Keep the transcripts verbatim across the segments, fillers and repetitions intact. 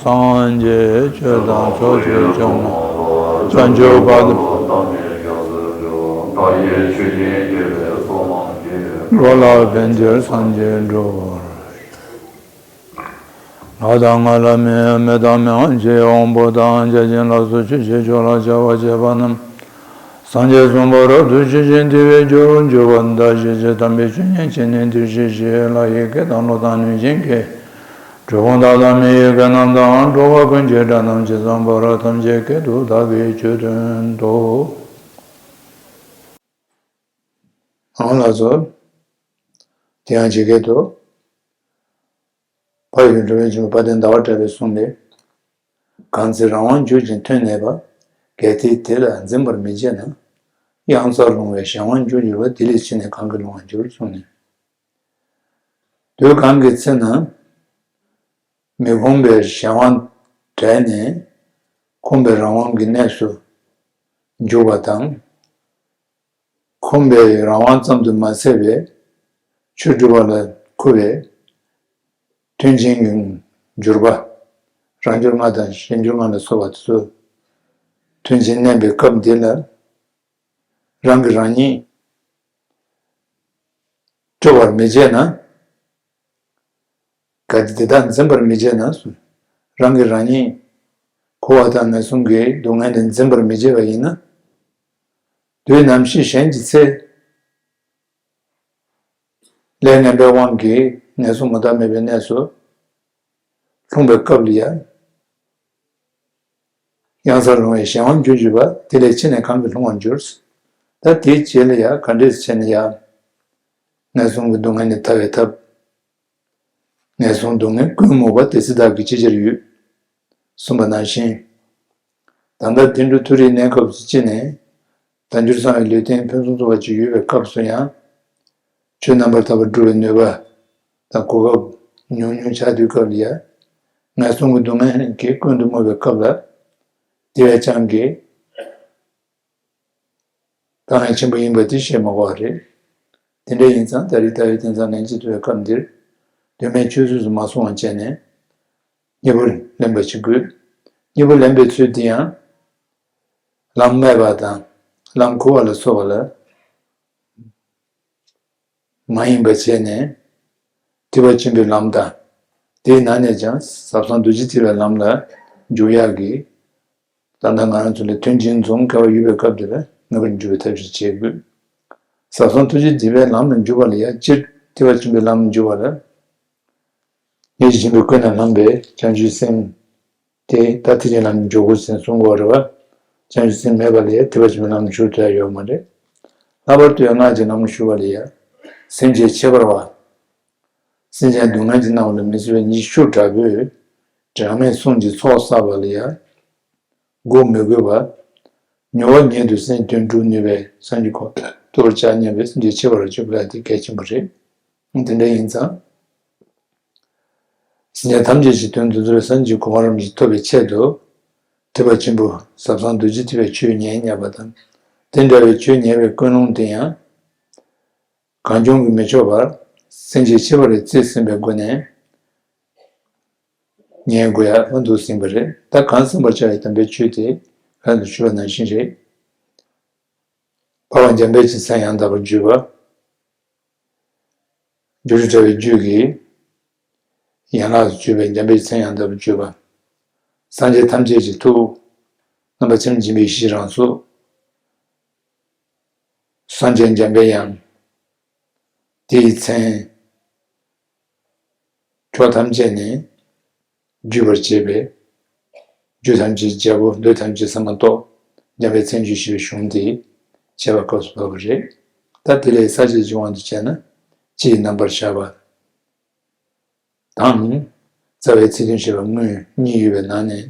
སངས་རྒྱས་ཆོས་དང་ཕྱོགས་བཅུའི་སྐྱོང་བ། བྱང་ཆུབ་བར་དུ། འགྲོ་ལ་ཕན་ཕྱིར་སངས་རྒྱས་འགྲུབ་པར། ང་དང་ང་ལ་མི་མི་དང་མི་འམ་ཅིའི་དབང་པོ་དང་བརྒྱ་བྱིན་ལ་སོགས་ཆོས་ཀྱི་ཕྱོགས་ལ་བྱ་བ་བྱེད་པ་རྣམས། སངས་རྒྱས་གསུམ་པོ་རབ་ཏུ་ཞི་ཞིང་དེ་བས་རྒྱུར་གྱུར་པ་དང་། ཞི་བྱེད་དམ་པའི་ཆོས་ཉན་བྱས་ནས་འདིར་གཤེགས་ཤིག་ལྷ་ཡི་སྐད་དང་ཀླུ་དང་གནོད་སྦྱིན་སྐད། གྲུལ་བུམ་དག་དང་མི་ཡི་སྐད་རྣམས་དང་། འགྲོ་བ་ཀུན་གྱི་སྒྲ་རྣམས་ཇི་ཙམ་པར། ཐམས་ཅད་སྐད་དུ་བདག་གིས་ཆོས་བསྟན་ཏོ། ཨང་ལགས་སོ། དེ་ཡང་ཇི་སྐད་དུ། འཕགས་ཡུལ་འགྲོ་བའི་འབྱུང་པོ་དཔལ་ལྡན་ཟླ་བ་གྲགས་པའི་གསུང་ལས། གང་ཚེ་རང་དབང་འགྱུར་ཞིང་ཐོན་གནས་པ། གལ་ཏེ་དེ་ལ་འཛིན་པར་མི་བྱེད་ན། གཡང་སར་ལྷུང་བའི་གཞན་དབང་འགྱུར་འགྱུར་བ། དེ་ལས་ཕྱིས་ནས་གང་གིས་ལྷུང་བར་འགྱུར་གསུངས་ནས། དུས་གང་གི་ཚེ་ན། མི་ཁོམ་པའི་གཞན་དབང་བྲལ་ནས། ཁོམ་པའི་རང་དབང་གི་གནས་སུ་འཇུག་པ་དང་། ཁོམ་པའི་རང་དབང་ཙམ་དུ་མ་ཟད་པའི་ཆོས་སྒྲུབ་པ་ལ་མཁོ་བའི་མཐུན་རྐྱེན་གྱི་འགྱུར་བ། རང་འགྱུར་ལྔ་དང་གཞན་འགྱུར་ལྔ་ལ་སོགས་པ་དེ་ཚོ་མཐུན་རྐྱེན་བསྣན་པའི་སྐབས་འདི་ལ་རང་གིས་རང་ཉིད་སྐྱོབ་པར་མི་བྱེད་ན། གལ་ཏེ་དེ་དག་འཛིན་པར་མི་བྱེད་ན། རང་གིས་རང་ཉིད་འཁོར་བ་དང་ངན་སོང་གི་སྡུག་བསྔལ་ལས་འཛིན་པར་མི་བྱེད་པ་ཡིན་ན། དུས་ནམ་ཞིག་གཞན་གྱི་ཚེ། ལས་ངན་པའི་དབང་གིས་ངན་སོང་མུ་མཐའ་མེད་པའི་གནས་སུ་ལྷུང་བའི་སྐབས་ལ་ཡང་། གཡང་སར་ལྷུང་བའི་གཞན་དབང་འགྱུར་འགྱུར་བ། དེ་ལས་ཕྱིས་ནས་གང་གིས་ལྷུང་བར་འགྱུར། ད་དེའི་རྗེས་ལ་ཡང་ག་འདྲས་བྱས་ནས་ཡང་། ངན་སོང་གི་སྡུག་བསྔལ་ནས་ཐར་བའི་ཐབས། ངན་སོང་སྡུག་བསྔལ་ཀུན་མུག་པ་དེ་སྲིད་བདག་གིས་ཅི་ཕྱིར་ཡོད། གསུངས་པ་ནང་བཞིན། ད་ལྟ་བདེ་འགྲོ་མཐོ་རིས་གནས་སྐབས་སུ་སྤྱད་ནས། དལ་འབྱོར་བསམ་པའི་ལུས་རྟེན་ཕུན་སུམ་ཚོགས་པ་ཅིག་ཡོད་པའི་སྐབས་སུ་ཡང་། ཆོས་རྣམ་པར་དག་པ་སྒྲུབ་པའི་ནུས་པ་དང་གོ་སྐབས་ཉུང་ཉུང་ཆགས་དུས་སྐབས་ལ་ཡང་། ངན་སོང་གི་སྡུག་བསྔལ་གྱིས་ཀུན་ཏུ་རྨོངས་པའི་སྐབས་ལ། དེ་བས་ཀྱང་གི་དཀའ་ངལ་ཆེན་པོ་ཡིན་པ་དེ་བཤད་མ་དགོས་པ་རེད། དེ་འདྲ་ཡིན་ཙང་ད་རེས་ལྟ་བའི་དེང་སང་ལན་གཅིག་ཐུབ་པའི་སྐབས་འདིར། དོན་མེད་ཆུད་ཟོས་སུ་མ་སོང་བ་བྱས་ནས། གཉིས་པོ་ལེན་པ་བྱེད་དགོས། གཉིས་པོ་ལེན་པའི་ཚུལ་དེ་ཡང་། ལམ་སྨད་པ་དང་། ལམ་ཁུ་བ་ལ་སོགས་པ་ལ། མ་ཡེངས་པ་བྱས་ནས། ཐེག་པ་ཆེན་པོའི་ལམ་དང་། དེའི་ནང་ནས་ཀྱང་ཟབ་གསང་རྡོ་རྗེ་ཐེག་པའི་ལམ་ལ་འཇུག་ཡག་གི། ད་ལྟ་ང་རང་ཚོ་ལ་མཐུན་རྐྱེན་འཛོམས་དཀའ་བ་ཡོད་པའི་སྐབས་དེ་ལ་ངེས་པར་འགྱུར་བའི་ཐབས་ཤེས་བྱེད་དགོས། ཟབ་གསང་རྡོ་རྗེ་ཐེག་པའི་ལམ་ལ་འཇུག་པ་ལ་ཡང་སྤྱིར་ཐེག་པ་ཆེན་པོའི་ལམ་ལ་འཇུག་པ་ལ། ཡིད་ཀྱི་སྦྱིན་པས་ཀུན་ནས་བསླངས་པའི་བྱང་ཆུབ་སེམས་དེ་ད་ཐེག་ཆེན་ལམ་ལ་འཇུག་དགོས་ཟེར་གསུང་གི་ཡོད་རེད་བ། བྱང་ཆུབ་སེམས་མེད་པ་ལ་ཡང་ཐེག་པ་ཆེན་པོའི་ལམ་ལ་འཇུག་ཐུབ་ཡ་ཡོད་མ་རེད། ལྷག་པར་དུ་ཡང་སྔགས་ཀྱི་ལམ་ལ་ཞུགས་པ་ལ་ཡང་སེམས་ཅན་ཁྱད་པར་བ། སེམས་ཅན་སྡུག་བསྔལ་གྱིས་མནར་བ་ལ་མི་བཟོད་པའི་ཉེས་ཤུགས་དྲག་པོས་གྲངས་མེད་གསུམ་གྱི་ཚོགས་བསགས་པ་ལ་ཡང་འགོག་མི་དགོས་པ། མྱུར་བ་ཉིད་དུ་སེམས་དོན་སྒྲུབ་ནུས་པའི་སངས་རྒྱས་གོ་འཕང་ཐོབ་པར་བྱ་སྙམ་པའི་སེམས་ཅན་ཁྱད་པར་བ་སྤྱོད་པ་ལ་དེ་གལ་ཆེན་པོ་རེད། དེ་འདྲ་ཡིན་ཙང་། སེམས་ཅན་ཐམས་ཅད་ཀྱི་དོན་དུ་མཛད་པའི་སངས་རྒྱས་གོ་འཕང་རིན་པོ་ཆེ་ཐོབ་པའི་ཆེད་དུ། ཐེག་པ་ཆེན་པོ་ཟབ་གསང་རྡོ་རྗེ་ཐེག་པའི་ཆོས་ཉན་སྙམ་པ་དང་། དེ་འདྲ་བའི་ཆོས་ཉན་པའི་ཀུན་སློང་དེ་ཡང་། གང་བྱུང་གིས་མི་ཆོག་པར། སེམས་ཅན་ཁྱད་པར་བའི་རྩིས་ཟིན་པའི་སྒོ་ནས། ཉན་དགོས་ཡག་འདུག་ཟིན་པ་རེད། ད་གང་གསན་པར་བྱ་བའི་དམ་པའི་ཆོས་དེ་ག་ལ་ཞུ་བ་ནང་བཞིན་རེད། འཕགས་པ་འཇམ་དཔལ་གྱི་མཚན་ཡང་དག་པར་བརྗོད་པ། སྒྱུ་འཕྲུལ་དྲ་བའི་རྒྱུད་ཀྱི་ཡན་ལག་ཏུ་གྱུར་པའི་འཇམ་དཔལ་གྱི་མཚན་ཡང་དག་པར་བརྗོད་པ། སངས་རྒྱས་ཐམས་ཅད་ཀྱི་ཐུགས། རྣམ་པ་ཚིམ་སྦྱིན་པའི་གཞི་རང་གཟུགས། སངས་རྒྱས་འཇམ་པའི་དབྱངས། དེ་ཡི་མཚན། ཕྱོགས་ཐམས་ཅད་ནས་བརྗོད་པར་བྱེད་པས། རྒྱུད་ཐམས་ཅད་རྒྱལ་པོ། འདོད་ཐམས་ཅད་ཟ་མ་ཏོག་འཇམ་དཔལ་མཚན་བརྗོད་ཞེས་པའི་གཞུང་དེ་འཆད་པ་སྐབས་སུ་བབས་པ་རེད། ད་དེ་ལས་ས་བཅད་ཀྱི་དབང་དུ་བྱས་ན། སྤྱིའི་རྣམ་པར་བཞག་པ་དང་། རྩ་བའི་ཚིག་དོན་བཤད་པ་དངོས་གཉིས་ཡོད་པའི་ནང་ནས།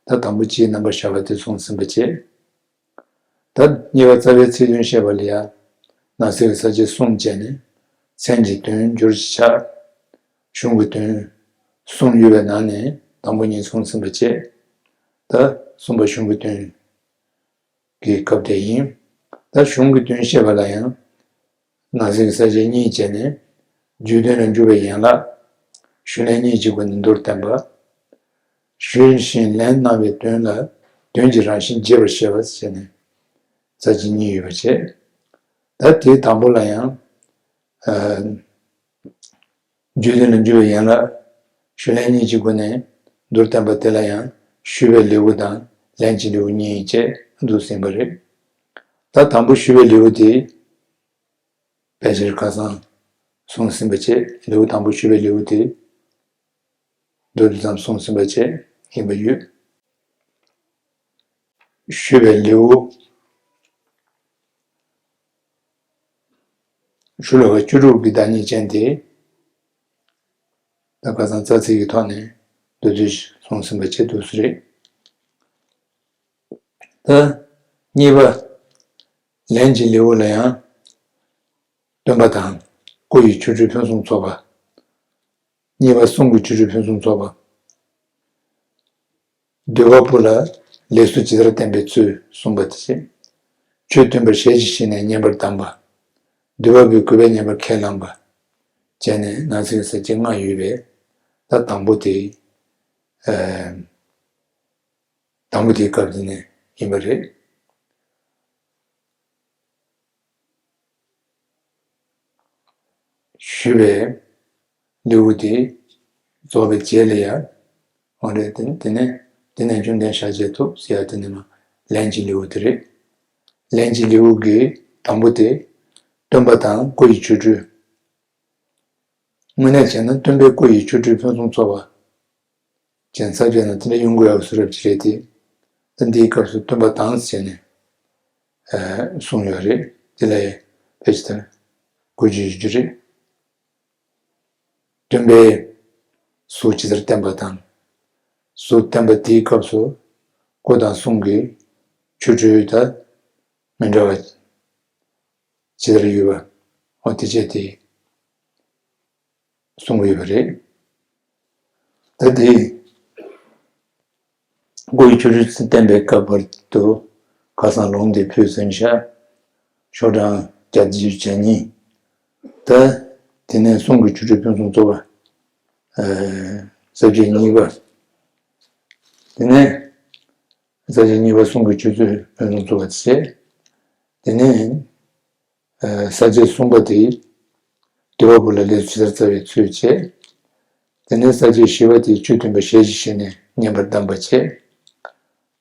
ད་དང་པོ་སྤྱིའི་རྣམ་པར་བཞག་པ་དེ་གསུངས་ཟིན་པ་བྱས། ད་གཉིས་པ་རྩ་བའི་ཚིག་དོན་བཤད་པ་ལ་ཡང་ནང་གསེས་ཀྱི་ས་བཅད་གསུམ་བྱས་ནས། མཚན་གྱི་དོན་སྦྱོར་གྱི་ཆ། གཞུང་གི་དོན་གསུམ་ཡོད་པའི་ནང་ནས་དང་པོ་གཉིས་གསུངས་ཟིན་པ་བྱས། ད་གསུམ་པ་གཞུང་གི་དོན་གྱི་སྐབས་དེ་ཡིན། ད་གཞུང་གི་དོན་བཤད་པ་ལ་ཡང་ནང་གསེས་ཀྱི་ས་བཅད་གཉིས་བྱས་ནས། རྒྱུད་དོན་ལ་འཇུག་པའི་ཡན་ལག་ཞུ་ལན་གཉིས་ཀྱི་སྒོ་ནས་མདོར་བསྟན་པ། ཞུས་ཤིང་ལན་གནང་བའི་དོན་ལ་དོན་གྱི་རང་བཞིན་རྒྱས་པར་བཤད་པ་ཟེར་ནས་རྩ་ཆེན་གཉིས་ཡོད་པ་བྱས། ད་དེའི་དང་པོ་ལ་ཡང་། ཨ། རྒྱུད་འདི་ལ་འཇུག་པའི་ཡན་ལག་ཞུས་ལན་གཉིས་ཀྱི་སྒོ་ནས་མདོར་བསྟན་པ་དེ་ལ་ཡང་ཞུས་པའི་ལེའུ་དང་ལན་གྱི་ལེའུ་གཉིས་བཅས་འདུག་ཟིན་པ་རེད། ད་དང་པོ་ཞུས་པའི་ལེའུ་དེ་ཕལ་ཆེར་ཁ་སང་གསུངས་ཟིན་པ་བཅས། ལེའུ་དང་པོ་ཞུས་པའི་ལེའུ་དེ་མདོར་བསྡུས་ཙམ་གསུངས་ཟིན་པ་བཅས་ཡིན་པ་ཡོད། ཞུས་པའི་ལེའུ། ཞུ་ལེ་བ་བཅུ་དྲུག་གི་བདག་ཉིད་ཅན་དེ། ད་ཁ་སང་རྩ་ཚིག་གི་ཐོག་ནས་མདོར་བསྡུས་གསུངས་ཟིན་པ་བཅས་འདུག་སེ་རེད། ད་གཉིས་པ་ལན་གྱི་ལེའུ་ལ་ཡང་སྟོན་པ་དང་སྐུ་ཡི་ཆོ་འཕྲུལ་ཕུན་སུམ་ཚོགས་པ། གཉིས་པ་གསུང་གི་ཆོ་འཕྲུལ་ཕུན་སུམ་ཚོགས་པ། འདུལ་བ་པོ་ལ་ལས་སུ་ཇི་ལྟར་བསྟན་པའི་ཚུལ་གསུངས་པ་དེ་བཞིན། ཆོས་སྟོན་པར་ཞལ་གྱིས་བཞེས་ནས་བསྙེན་པར་གདམས་པ། འདུལ་བ་པོའི་གུས་པས་བསྙེན་པར་ཁས་བླངས་པ། བྱས་ནས་ནང་གསེས་ས་བཅད་ལྔ་ཡོད་པས། ད་དང་པོ་དེ། ཨ། དང་པོ་དེའི་སྐབས་འདི་ནས་ཡིན་པ་རེད། ཞུས་པའི་ལེའུ་དེ་རྫོགས་པའི་རྗེས་ལ་ཡང་། འོ་རེད། དེ་དེ་ནས་དེ་ནས་བཅོམ་ལྡན་ཤཱཀྱའི་ཐུགས་ཟེར་ཡ་དེ་ནས་མ་ལན་གྱི་ལེའུ་དེ་རེད། ལན་གྱི་ལེའུ་གི་དང་པོ་དེ་སྟོན་པ་དང་སྐུ་ཡི་ཆོ་འཕྲུལ། དངོས་གནས་བྱས་ན་སྟོན་པའི་སྐུ་ཡི་ཆོ་འཕྲུལ་ཕུན་སུམ་ཚོགས་པ། ཅན་ས་བཅད་ན་དེ་འདྲ་ཡོང་དགོས་ཡག་བཟོ་རབས་ཅིག་རེད་དེ། ད་འདིའི་སྐབས་སུ་སྟོན་པ་དང་ཟེར་ནས་གསུངས་ཡོད་རེད། དེ་ལ་ཕལ་ཆེར་ད་གོ་རྒྱུ་ཡོད་རྒྱུ་རེད། སྟོན་པས་གཟུགས་ཇི་ལྟར་བསྟན་པ་དང་། གཟུགས་བསྟན་པ་དེའི་སྐབས་སུ་སྐུ་དང་གསུང་གི་ཆོ་འཕྲུལ་དང་མི་འདྲ་བ་ཇི་ལྟར་ཡོད་པ། འོ་དེ་བྱས་ཏེ། གསུང་གི་ཡོད་པ་རེད། ད་དེ་སྐུ་ཡི་ཆོ་འཕྲུལ་བསྟན་པའི་སྐབས་བར་དུ་ཁ་སང་ལུང་འདི་ཕུལ་ཟིན་ཤག་ཤོག་གྲངས་བརྒྱ་བཞི་བཅུ་གཉིས། ད་དེ་ནས་གསུང་གི་ཆོ་འཕྲུལ་ཕུན་སུམ་ཚོགས་པ། ཨ། ས་བཅད་གཉིས་པ། དེ་ནས་ས་བཅད་གཉིས་པ་གསུང་གི་ཆོ་འཕྲུལ་ཕུན་སུམ་ཚོགས་པ་བྱས། དེ་ནས། ས་བཅད་གསུམ་པ་དེ། འདུལ་བ་པོ་ལ་ལས་སུ་ཇི་ལྟར་སྩལ་བའི་ཚུལ་བྱས། དེ་ནས་ས་བཅད་བཞི་པ་དེ་ཆོས་སྟོན་པའི་ཞལ་གྱིས་བཞེས་ནས་བསྙེན་པར་གདམས་པ་བྱས།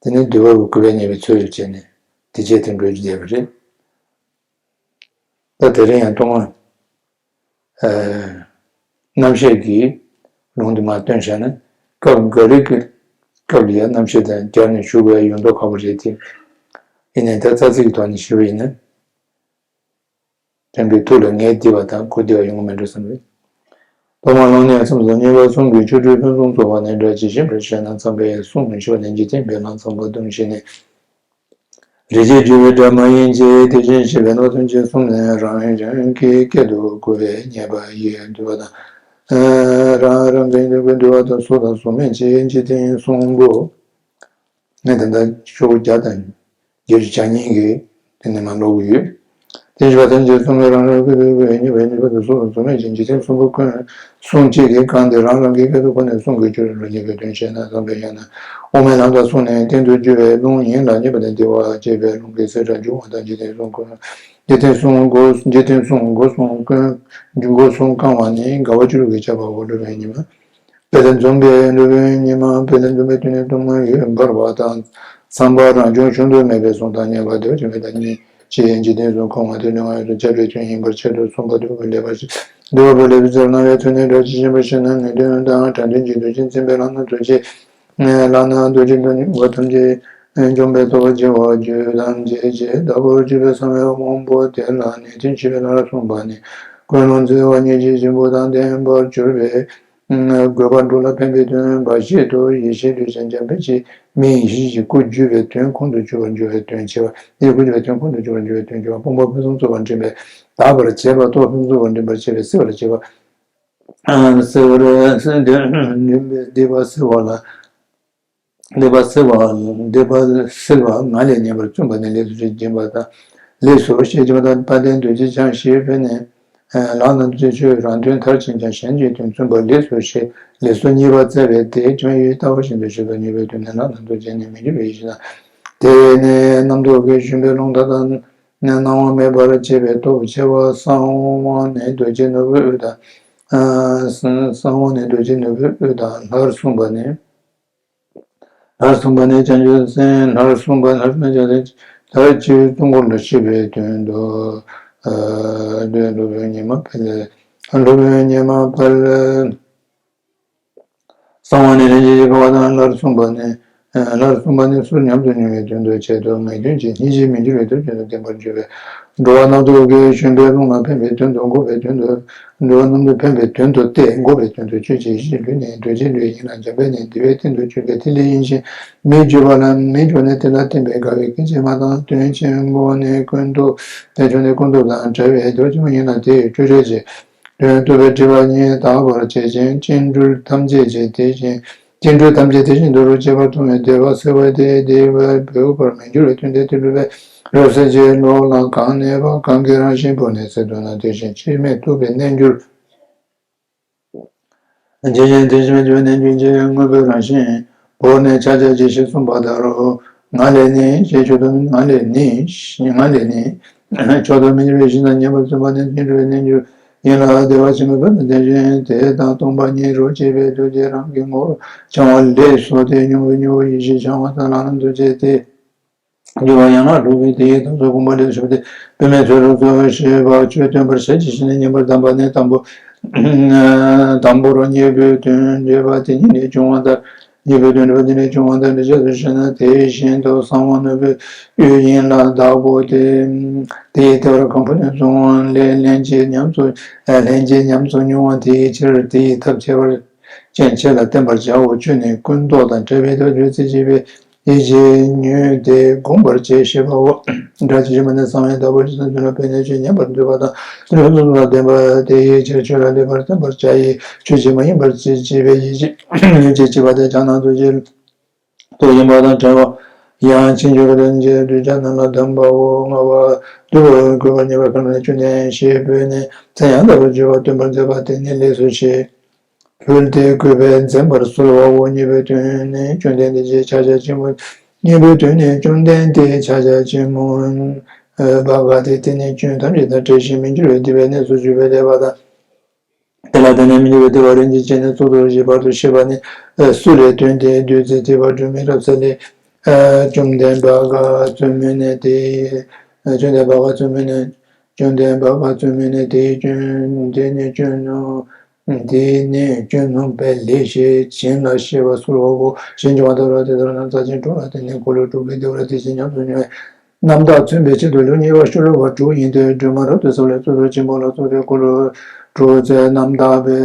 དེ་ནས་འདུལ་བ་པོའི་གུས་པས་བསྙེན་པའི་ཚུལ་བྱས་ནས་དེ་བྱས་ཏེ་འགྲོ་རྒྱུ་བསྡད་པ་རེད། ད་དེ་རིང་ཡང་ཐོག་མར། ཨ། རྣམ་བཤད་ཀྱི་ལུང་དེ་མར་བཏོན་བཞག་ན་སྐབས་འགའ་རེ་གི་སྐབས་ལ་ཡང་རྣམ་བཤད་དང་སྦྱར་ནས་ཞུ་དགོས་ཡ་ཡོང་མདོག་ཁ་པོ་རེད་དེ། ཡིན་ནའི་ད་རྩ་ཚིག་གི་ཐོག་ནས་ཞུས་པ་ཡིན་ན། དྲན་པའི་ཐུགས་ལ་ངས་བསྡུས་པ་དང་ཁོ་བསྡུས་པ་ཡོང་གི་མེད་འགྲོ་བསམ་རེད། ཐོག་མར་ལུང་གནས་མཚམས་སུ་གཉིས་པ་གསུང་གི་ཆོ་འཕྲུལ་ཕུན་སུམ་ཚོགས་པ་ནི་སྒྲ་ཇི་བཞིན་པར་བཤད་ན་མཚམས་པས་གསུངས་ནས་ཞུ་བ་ནི་འཇིག་རྟེན་པའི་ལམ་མཚམས་པ་དུ་མ་ཞིག་ནས། རིགས་ཀྱི་རྒྱུད་པའི་སྒྲ་མ་ཡིན་གྱི་དེ་བཞིན་གཤེགས་པའི་རྣམ་གསུམ་གྱི་གསུང་ནི་རང་རང་གི་སྐད་དུ་གོ་བས་བསྙད་པ་ཡིས་བསྡུས་པ་དང་། རང་རང་གི་འདོད་པའི་འདུལ་བ་དང་གཟུགས་དང་གཟུགས་མེད་ཀྱི་འཇིག་རྟེན་གསུང་པོ། ངས་ད་ལྟ་ཤོག་བུ་བརྒྱ་དང་བརྒྱད་ཅུ་གྱ་གཉིས་ཀྱི་དེ་ནས་མར་ཀློག་གི་ཡོད། དེ་བཞིན་གཤེགས་པ་ཐམས་ཅད་གསུང་གི་རང་རང་སྐད་དུ་གོ་བས་བསྙད་པ་ཡིས་བསྡུས་པ་དང་གཟུགས་དང་གཟུགས་མེད་ཀྱི་འཇིག་རྟེན་གསུང་པོ་ཀུན། གསུང་གཅིག་གིས་གང་དེ་རང་རང་གི་སྐད་དུ་གོ་ནས་གསུང་གི་རྒྱུ་རེ་ལོ་ཉེས་པའི་དོན་བཤད་ན་བསམ་པས་ཡང་ན། དབུ་མའི་ལམ་དང་གསུངས་ནས་གཏན་དུ་འགྱུར་བའི་ལུང་ཡིན་ལ་ཉེས་པ་དང་འདི་བ་བཅས་པའི་ལུང་གི་གསེར་སྒྲ་འབྱུང་བ་དང་འཇིག་རྟེན་གསུང་ཀུན། འཇིག་རྟེན་གསུང་སྒོ་འཇིག་རྟེན་གསུང་སྒོ་གསུམ་ཀུན། སྒོ་གསུམ་བསྐང་བ་ནི་དགའ་བ་བཅུ་དྲུག་གིས་ཁྱབ་པའོ། སྒྲུབ་པའི་ཉི་མ། དཔལ་ལྡན་འཛོམས་པའི་སྒྲུབ་པའི་ཉི་མ། དཔལ་ལྡན་འཛོམས་པའི་དུས་ནི་གཏུམ་མོའི་ཡུལ་འབར་བ་དང་། ཚངས་པ་རང་བྱུང་བྱུང་དུ་མེད་པའི་གསུང་དང་ཉེ་བར་འདོད་ཀྱི་མེད་དང་གཉིས་ཀྱིས་འཇིག་རྟེན་གསུང་བསྐང་བ་དེ་ནི་ང་ཡོད་དོ་ཅེས་པའི་དོན་ཡིན་པར་ཆེད་དུ་གསུངས་པ་འདུལ་བ་པོ་ལེགས་པར་འདུལ་བ་པོ་ལེགས་པར་སྩལ་གནང་བའི་ཚུལ་ནི་སྒྲ་ཇི་བཞིན་པར་ཤེས་ན་ངེས་དོན་དང་དྲང་དོན་གྱི་དོན་ཅན་མཚན་དཔེ་བླ་ན་རྡོ་རྗེ། ལག་ན་རྡོ་རྗེ་འདོན་པ་ཐམས་ཅད་འཇོམས་པའི་ཚོགས་ཀྱི་བར་རྒྱུད་ཐམས་ཅད་ཀྱི་བདག་པོར་གྱུར་པའི་གསང་བའི་དབང་པོ་དེ་ལ་གནས་བརྟན་བྱེད་པའི་ལྷར་གསུངས་པ་ནི། ཀུན་སློང་བརྩེ་བ་སྙིང་རྗེ་ཆེན་པོ་དང་ལྡན་པར་གྱུར་པའི་དགོས་པ་འགྲོ་ལ་ཕན་པའི་དོན་འབའ་ཞིག་ཏུ་ཡེ་ཤེས་ལུས་ཅན་འཇམ་དཔལ་གྱི་མིང་ཡེ་ཤེས་ཀྱི་སྐུ་བརྗོད་པའི་དོན་ཁོང་དུ་ཆུད་པར་འགྱུར་བའི་དོན་བྱེད་པ། དེ་སྐུ་བརྗོད་པའི་དོན་ཁོང་དུ་ཆུད་པར་འགྱུར་བའི་དོན་བྱེད་པ། སྤོང་བ་ཕུན་སུམ་ཚོགས་པར་འདྲེན་པའི་དག་པར་བྱེད་པ། རྟོགས་པ་ཕུན་སུམ་ཚོགས་པར་འདྲེན་པར་བྱེད་པའི་བསིལ་བར་བྱེད་པ། བསིལ་བར་བསིལ་བར་འདེབས་པ་བསིལ་བ་ལ། འདེབས་པ་བསིལ་བ། འདེབས་པ་བསིལ་བ་ངལ་ལས་ཉེ་བར་བཙུན་པ་ནི་ལས་སུ་བྱེད་པ་དང་། ལས་སུ་བྱེད་པ་དང་། དཔལ་ལྡན་རྡོ་རྗེ་འཆང་ཞེས་པས་ནི། ལག་ན་རྡོ་རྗེ་ཆོས་རང་དོན་མཐར་ཕྱིན་ཀྱང་གཞན་གྱི་དོན་མཚོན་པ་ལེགས་སོ་ཞེས་ལེགས་སོ་གཉིས་པ་བཙལ་བས་དེ་ཀྱང་ཡུལ་ལྟ་བུ་བཞིན་དུ་ཞེས་སོགས་གཉིས་པའི་དོན་ནི་ལག་ན་རྡོ་རྗེ་ནི་མི་འགྱུར་བའི་ཡེ་ཤེས་དང་། དེ་ནས་རྣམ་རྟོག་གི་ཞུན་པའི་རླུང་མཐའ་དག་ནས་སྣང་བ་མེད་པར་བྱེད་པའི་སྟོབས་ཆེ་བ་གསང་བ་ནི་རྡོ་རྗེ་ནོར་བུའི་དབུས་དང་། གསང་བ་ནི་རྡོ་རྗེ་ནོར་བུའི་དབུས་དང་སླར་གསུངས་པ་ནི། སླར་གསུངས་པ་ནི་བྱང་ཆུབ་སེམས། སླར་གསུངས་པ་ནི་སླར་གསུངས་པ་ནི་བྱང་ཆུབ་སེམས། མཐར་གྱིས་སྲུང་འཁོར་ལ་ཤེས་པའི་དོན་དུ། སློབ་དཔོན་ཉི་མ་འཕེལ། སློབ་དཔོན་ཉི་མ་འཕེལ། གསང་བ་ནི་ལྷན་ཅིག་སྐྱེས་དགའ་བ་དང་། སླར་གསུངས་པ་ནི། སླར་གསུངས་པ་ནི་ཚུར་ཉམས་སུ་མྱོང་བའི་དོན་དུ་བྱེད་དོ། ངེས་དོན་གྱི་སྙིང་རྗེ་མི་འགྱུར་བའི་དོན་བྱེད་དུ་བསྟན་པར་འགྱུར་བས། འགྲོ་བ་རྣམ་རྟོག་གི་ཞུན་པའི་རླུང་ལ་ཕན་པའི་དོན་དུ་འགོག་པའི་དོན་དུ། འགྲོ་བ་རྣམ་རྟོག་ཕན་པའི་དོན་དུ་སྟེ་འགོག་པའི་དོན་དུ་ཆོས་ཀྱི་ཡེ་ཤེས་ལུས་ནི་རྡོ་རྗེ་ལུས་ཡིན་ལ། འཇམ་དཔལ་ནི་བདེ་བའི་སྟེང་དུ་གྱུར་པའི་ཐིག་ལེ་ཡིན་ཞིང་། མི་འགྱུར་བ་ལ་མི་འགྱུར་ནི་དེ་ལ་བརྟེན་པའི་དགའ་བའི་སྐད་ཅིག་མ་དང་། དོན་ཆེན་པོ་ནི་ཀུན་རྟོག་དེ་ཆོས་ནི་ཀུན་རྟོག་དང་བྲལ་བའི་བདེ་བ་ཆེན་པོ་ཡིན་ལ། དེ་ཡི་སྤྲོས་བྲལ་གྱི་དོན་རྟོགས་པའི་སྒྲིབ་པ་གཉིས་དག་པར་བྱེད་ཅིང་། སྐྱེ་འགྲོ་ཐམས་ཅད་ཀྱི་དེ་བཞིན། སྐྱེ་འགྲོ་ཐམས་ཅད་དེ་བཞིན་དུ་རོ་གཅིག་པར་མཐོང་བའི་བདེ་བ་སེལ་བ་སྟེ། བདེ་བ་བོར་བར་མི་འགྱུར་བའི་དོན་ཏེ། དེ་འགྲུབ་པའི་རབ་གསལ་གྱི་བློ་ལ་གང་གནས་པ་གང་གིས་རང་བཞིན་བོར་ནས་ཚེ་ཐུང་ན་དེ་བཞིན་སྐྱེ་མེད་རྟོགས་པའི་རྣལ་འབྱོར། དེ་བཞིན་དེ་བཞིན་སྐྱེ་མེད་རྣལ་འབྱོར་གྱི་དངོས་པོའི་རང་བཞིན་བོར་ནས་ཕྱག་རྒྱ་ཆེ་ཞེས་གསུངས་པ་ལྟར་རོ། ང་ལས་ནི་ཞེས་མཆོག་ཏུ་ང་ལས་ནི་ང་ལས་ནི་མཆོག་ཏུ་མི་འགྱུར་བའི་ཞིང་དང་ཉེ་བར་བརྩོན་པ་ནི་སྐྱེ་འགྲོ་བའི་རྣལ་འབྱོར་ཡིན་ལ། བདེ་བ་ཆེན་པོའི་དཔལ་དང་ལྡན་ཞིང་དེ་དང་སྟོང་པ་ཉིད་རོ་གཅིག་པའི་རྡོ་རྗེ་རང་གི་ངོ་བོར་འཆང་བ་ལེགས་སོ། དེ་མྱོང་བའི་མྱོང་བ་ཡེ་ཤེས་འཆང་བ་དང་ལག་ན་རྡོ་རྗེ་སྟེ། འགྱུར་བ་ཡན་ལག་དྲུག་གི་དེའི་དོན་སོགས་དགོངས་པ་ལས་ཞུགས་ཏེ། བུད་མེད་ཚོས་རབ་ཏུ་ཤེས་པ་ཆོས་སྟོན་པར་ཞལ་གྱིས་བཞེས་ནས་བསྙེན་པར་གདམས་པ་ནི་དང་པོ། དང་པོར་གཉེན་པོའི་དོན་བརྗོད་པ་དེ་ཉིད་ལས་བྱུང་བ་ལྟར། གཉེན་པོའི་དོན་བརྗོད་པ་དེ་ལས་བྱུང་བ་ལྟར་འདི་སྐྱབས་སུ་མཆི་ན། དེ་བཞིན་དུ་གསང་བ་ནོར་བུའི་དབུས་ཡིན་ལ། བདག་པོ་དེ་དེའི་ལྟེ་བར་གང་ཕུ་ནས་བཟུང་བ་ལས་ལྷན་ཅིག་ཉམས་སུ་ལྷན་ཅིག་ཉམས་སུ་མྱོང་བ་དེའི་ཕྱིར། དེའི་ཐབས་ཁྱད་པར་ཅན་ཁྱེད་ལ་བསྟན་པར་བྱའོ། ཆོས་ནི་ཀུན་རྟོག་དང་བྲལ་བའི་ཐབས་བརྗོད་ཚིག་བཅད་པའི་ཡིད་ཀྱིས་ཉོན་ཏེ་བསྒོམ་པར་བྱེད་ཞེས་པའོ། སྒྲ་ཇི་བཞིན་པ་ནི་གསང་བའི་བདག་པོ་ཇི་ཙམ་དུ་ལ་བས་ནས་ཆོས་ཉན་པར་འདོད་པ་དང་དེ་ལ་སོ་སོ་ལ་ལྡན་པ་དེ་ཡི་ཕྱིར་ཆོས་ལ་ལེགས་པར་བརྟེན་པར་བྱ་ཡི། ཆོས་ཀྱིས་མ་ཡིན་པར་བྱེད་ཅེས་པའི་ཡིད་ཀྱིས་ཡིད་ཀྱིས་བྱེད་པ་དེ་བྱང་ན་རྡོ་རྗེ་རྟོག་ཡིན་པ་དང་བྲལ་བ་ཡང་ཕྱིན་ཅི་ལོག་ཏུ་འཇལ་གདུལ་བྱ་རྣམས་ལ་གདམས་པའོ། ལྔ་པ་དུ་བ་གུས་པར་ཉེ་བར་ཁ་ལ་ནས་བཅོམ་ལྡན་ཞེས་འབོད་ནས་མཚན་ཡང་དག་པར་བརྗོད་པ་སྟོན་པར་མཛད་པ་དེ་ནི་ལེགས་སོ་ཞེས། ཕུལ་ཏེ་གུས་པས་འཛིན་པར་གསོལ་བའོ། གཉེན་པོའི་དོན་ནི་བཅོམ་ལྡན་འདས་ཀྱི་ཕྱག་རྒྱ་ཆེན་པོ། གཉེན་པོའི་དོན་ནི་བཅོམ་ལྡན་འདས་ཕྱག་རྒྱ་ཆེན་མོ་པ་ག་སྟེ། དེ་ནི་སྐྱོན་ཐམས་ཅད་དང་བྲལ་ཞིང་མི་འགྱུར་བའི་བདེ་བའི་གནས་སུ་གྱུར་པའི་བདེ་བ་དང་། དེ་ལ་བརྟེན་ནས་མི་འགྱུར་བའི་བདེ་བ་རིམ་གྱིས་བྱས་ནས་གཙུག་ཏོར་བཞི་བར་དུ་ཤེས་པ་ནི་སུ་ལས་བཏོན་ཏེ་བདུད་རྩི་ཐིགས་པ་སྒྲོན་མེ་རབ་གསལ་ལས། བཅོམ་ལྡན་འདས་བ་ག་བཙུན་མོ་ནི་དེའི། བཅོམ་ལྡན་འདས་བ་ག་བཙུན་མོ་ནི། བཅོམ་ལྡན་འདས་བ་ག་བཙུན་མོ་ནི་དེའི་སྐྱོན། དེ་ནི་སྐྱོན་ནོ། དེ་ནི་སྐྱོན་ནོ་པས་ལེགས་ཞེས་བྱིན་ལ་ཤེས་པ་གསོལ་བའོ། ཞེས་འབྱུང་བ་ལྟར་རོ། དེ་ལྟར་ན་རྩ་ཆེན་དྲུག་ལ་བརྟེན་ནས་འཁོར་ལོ་དྲུག་གི་བདེ་བར་དེ་བཞིན་ཉམས་སུ་མྱོང་བའི་རྣམ་དག་མཚོན་པའི་ཆེད་དུ་ལེའུ་གཉིས་པ་ཤོ་ལོ་ཀ་དྲུག་ཡིན་ཏེ། སྒྲོལ་མ་རབ་ཏུ་གསལ་བའི་གཙུག་ཏོར་ཆེན་པོ་ལ་སོགས་པའི་འཁོར་ལོ་དྲུག་སྩལ། རྣམ་དག་པས་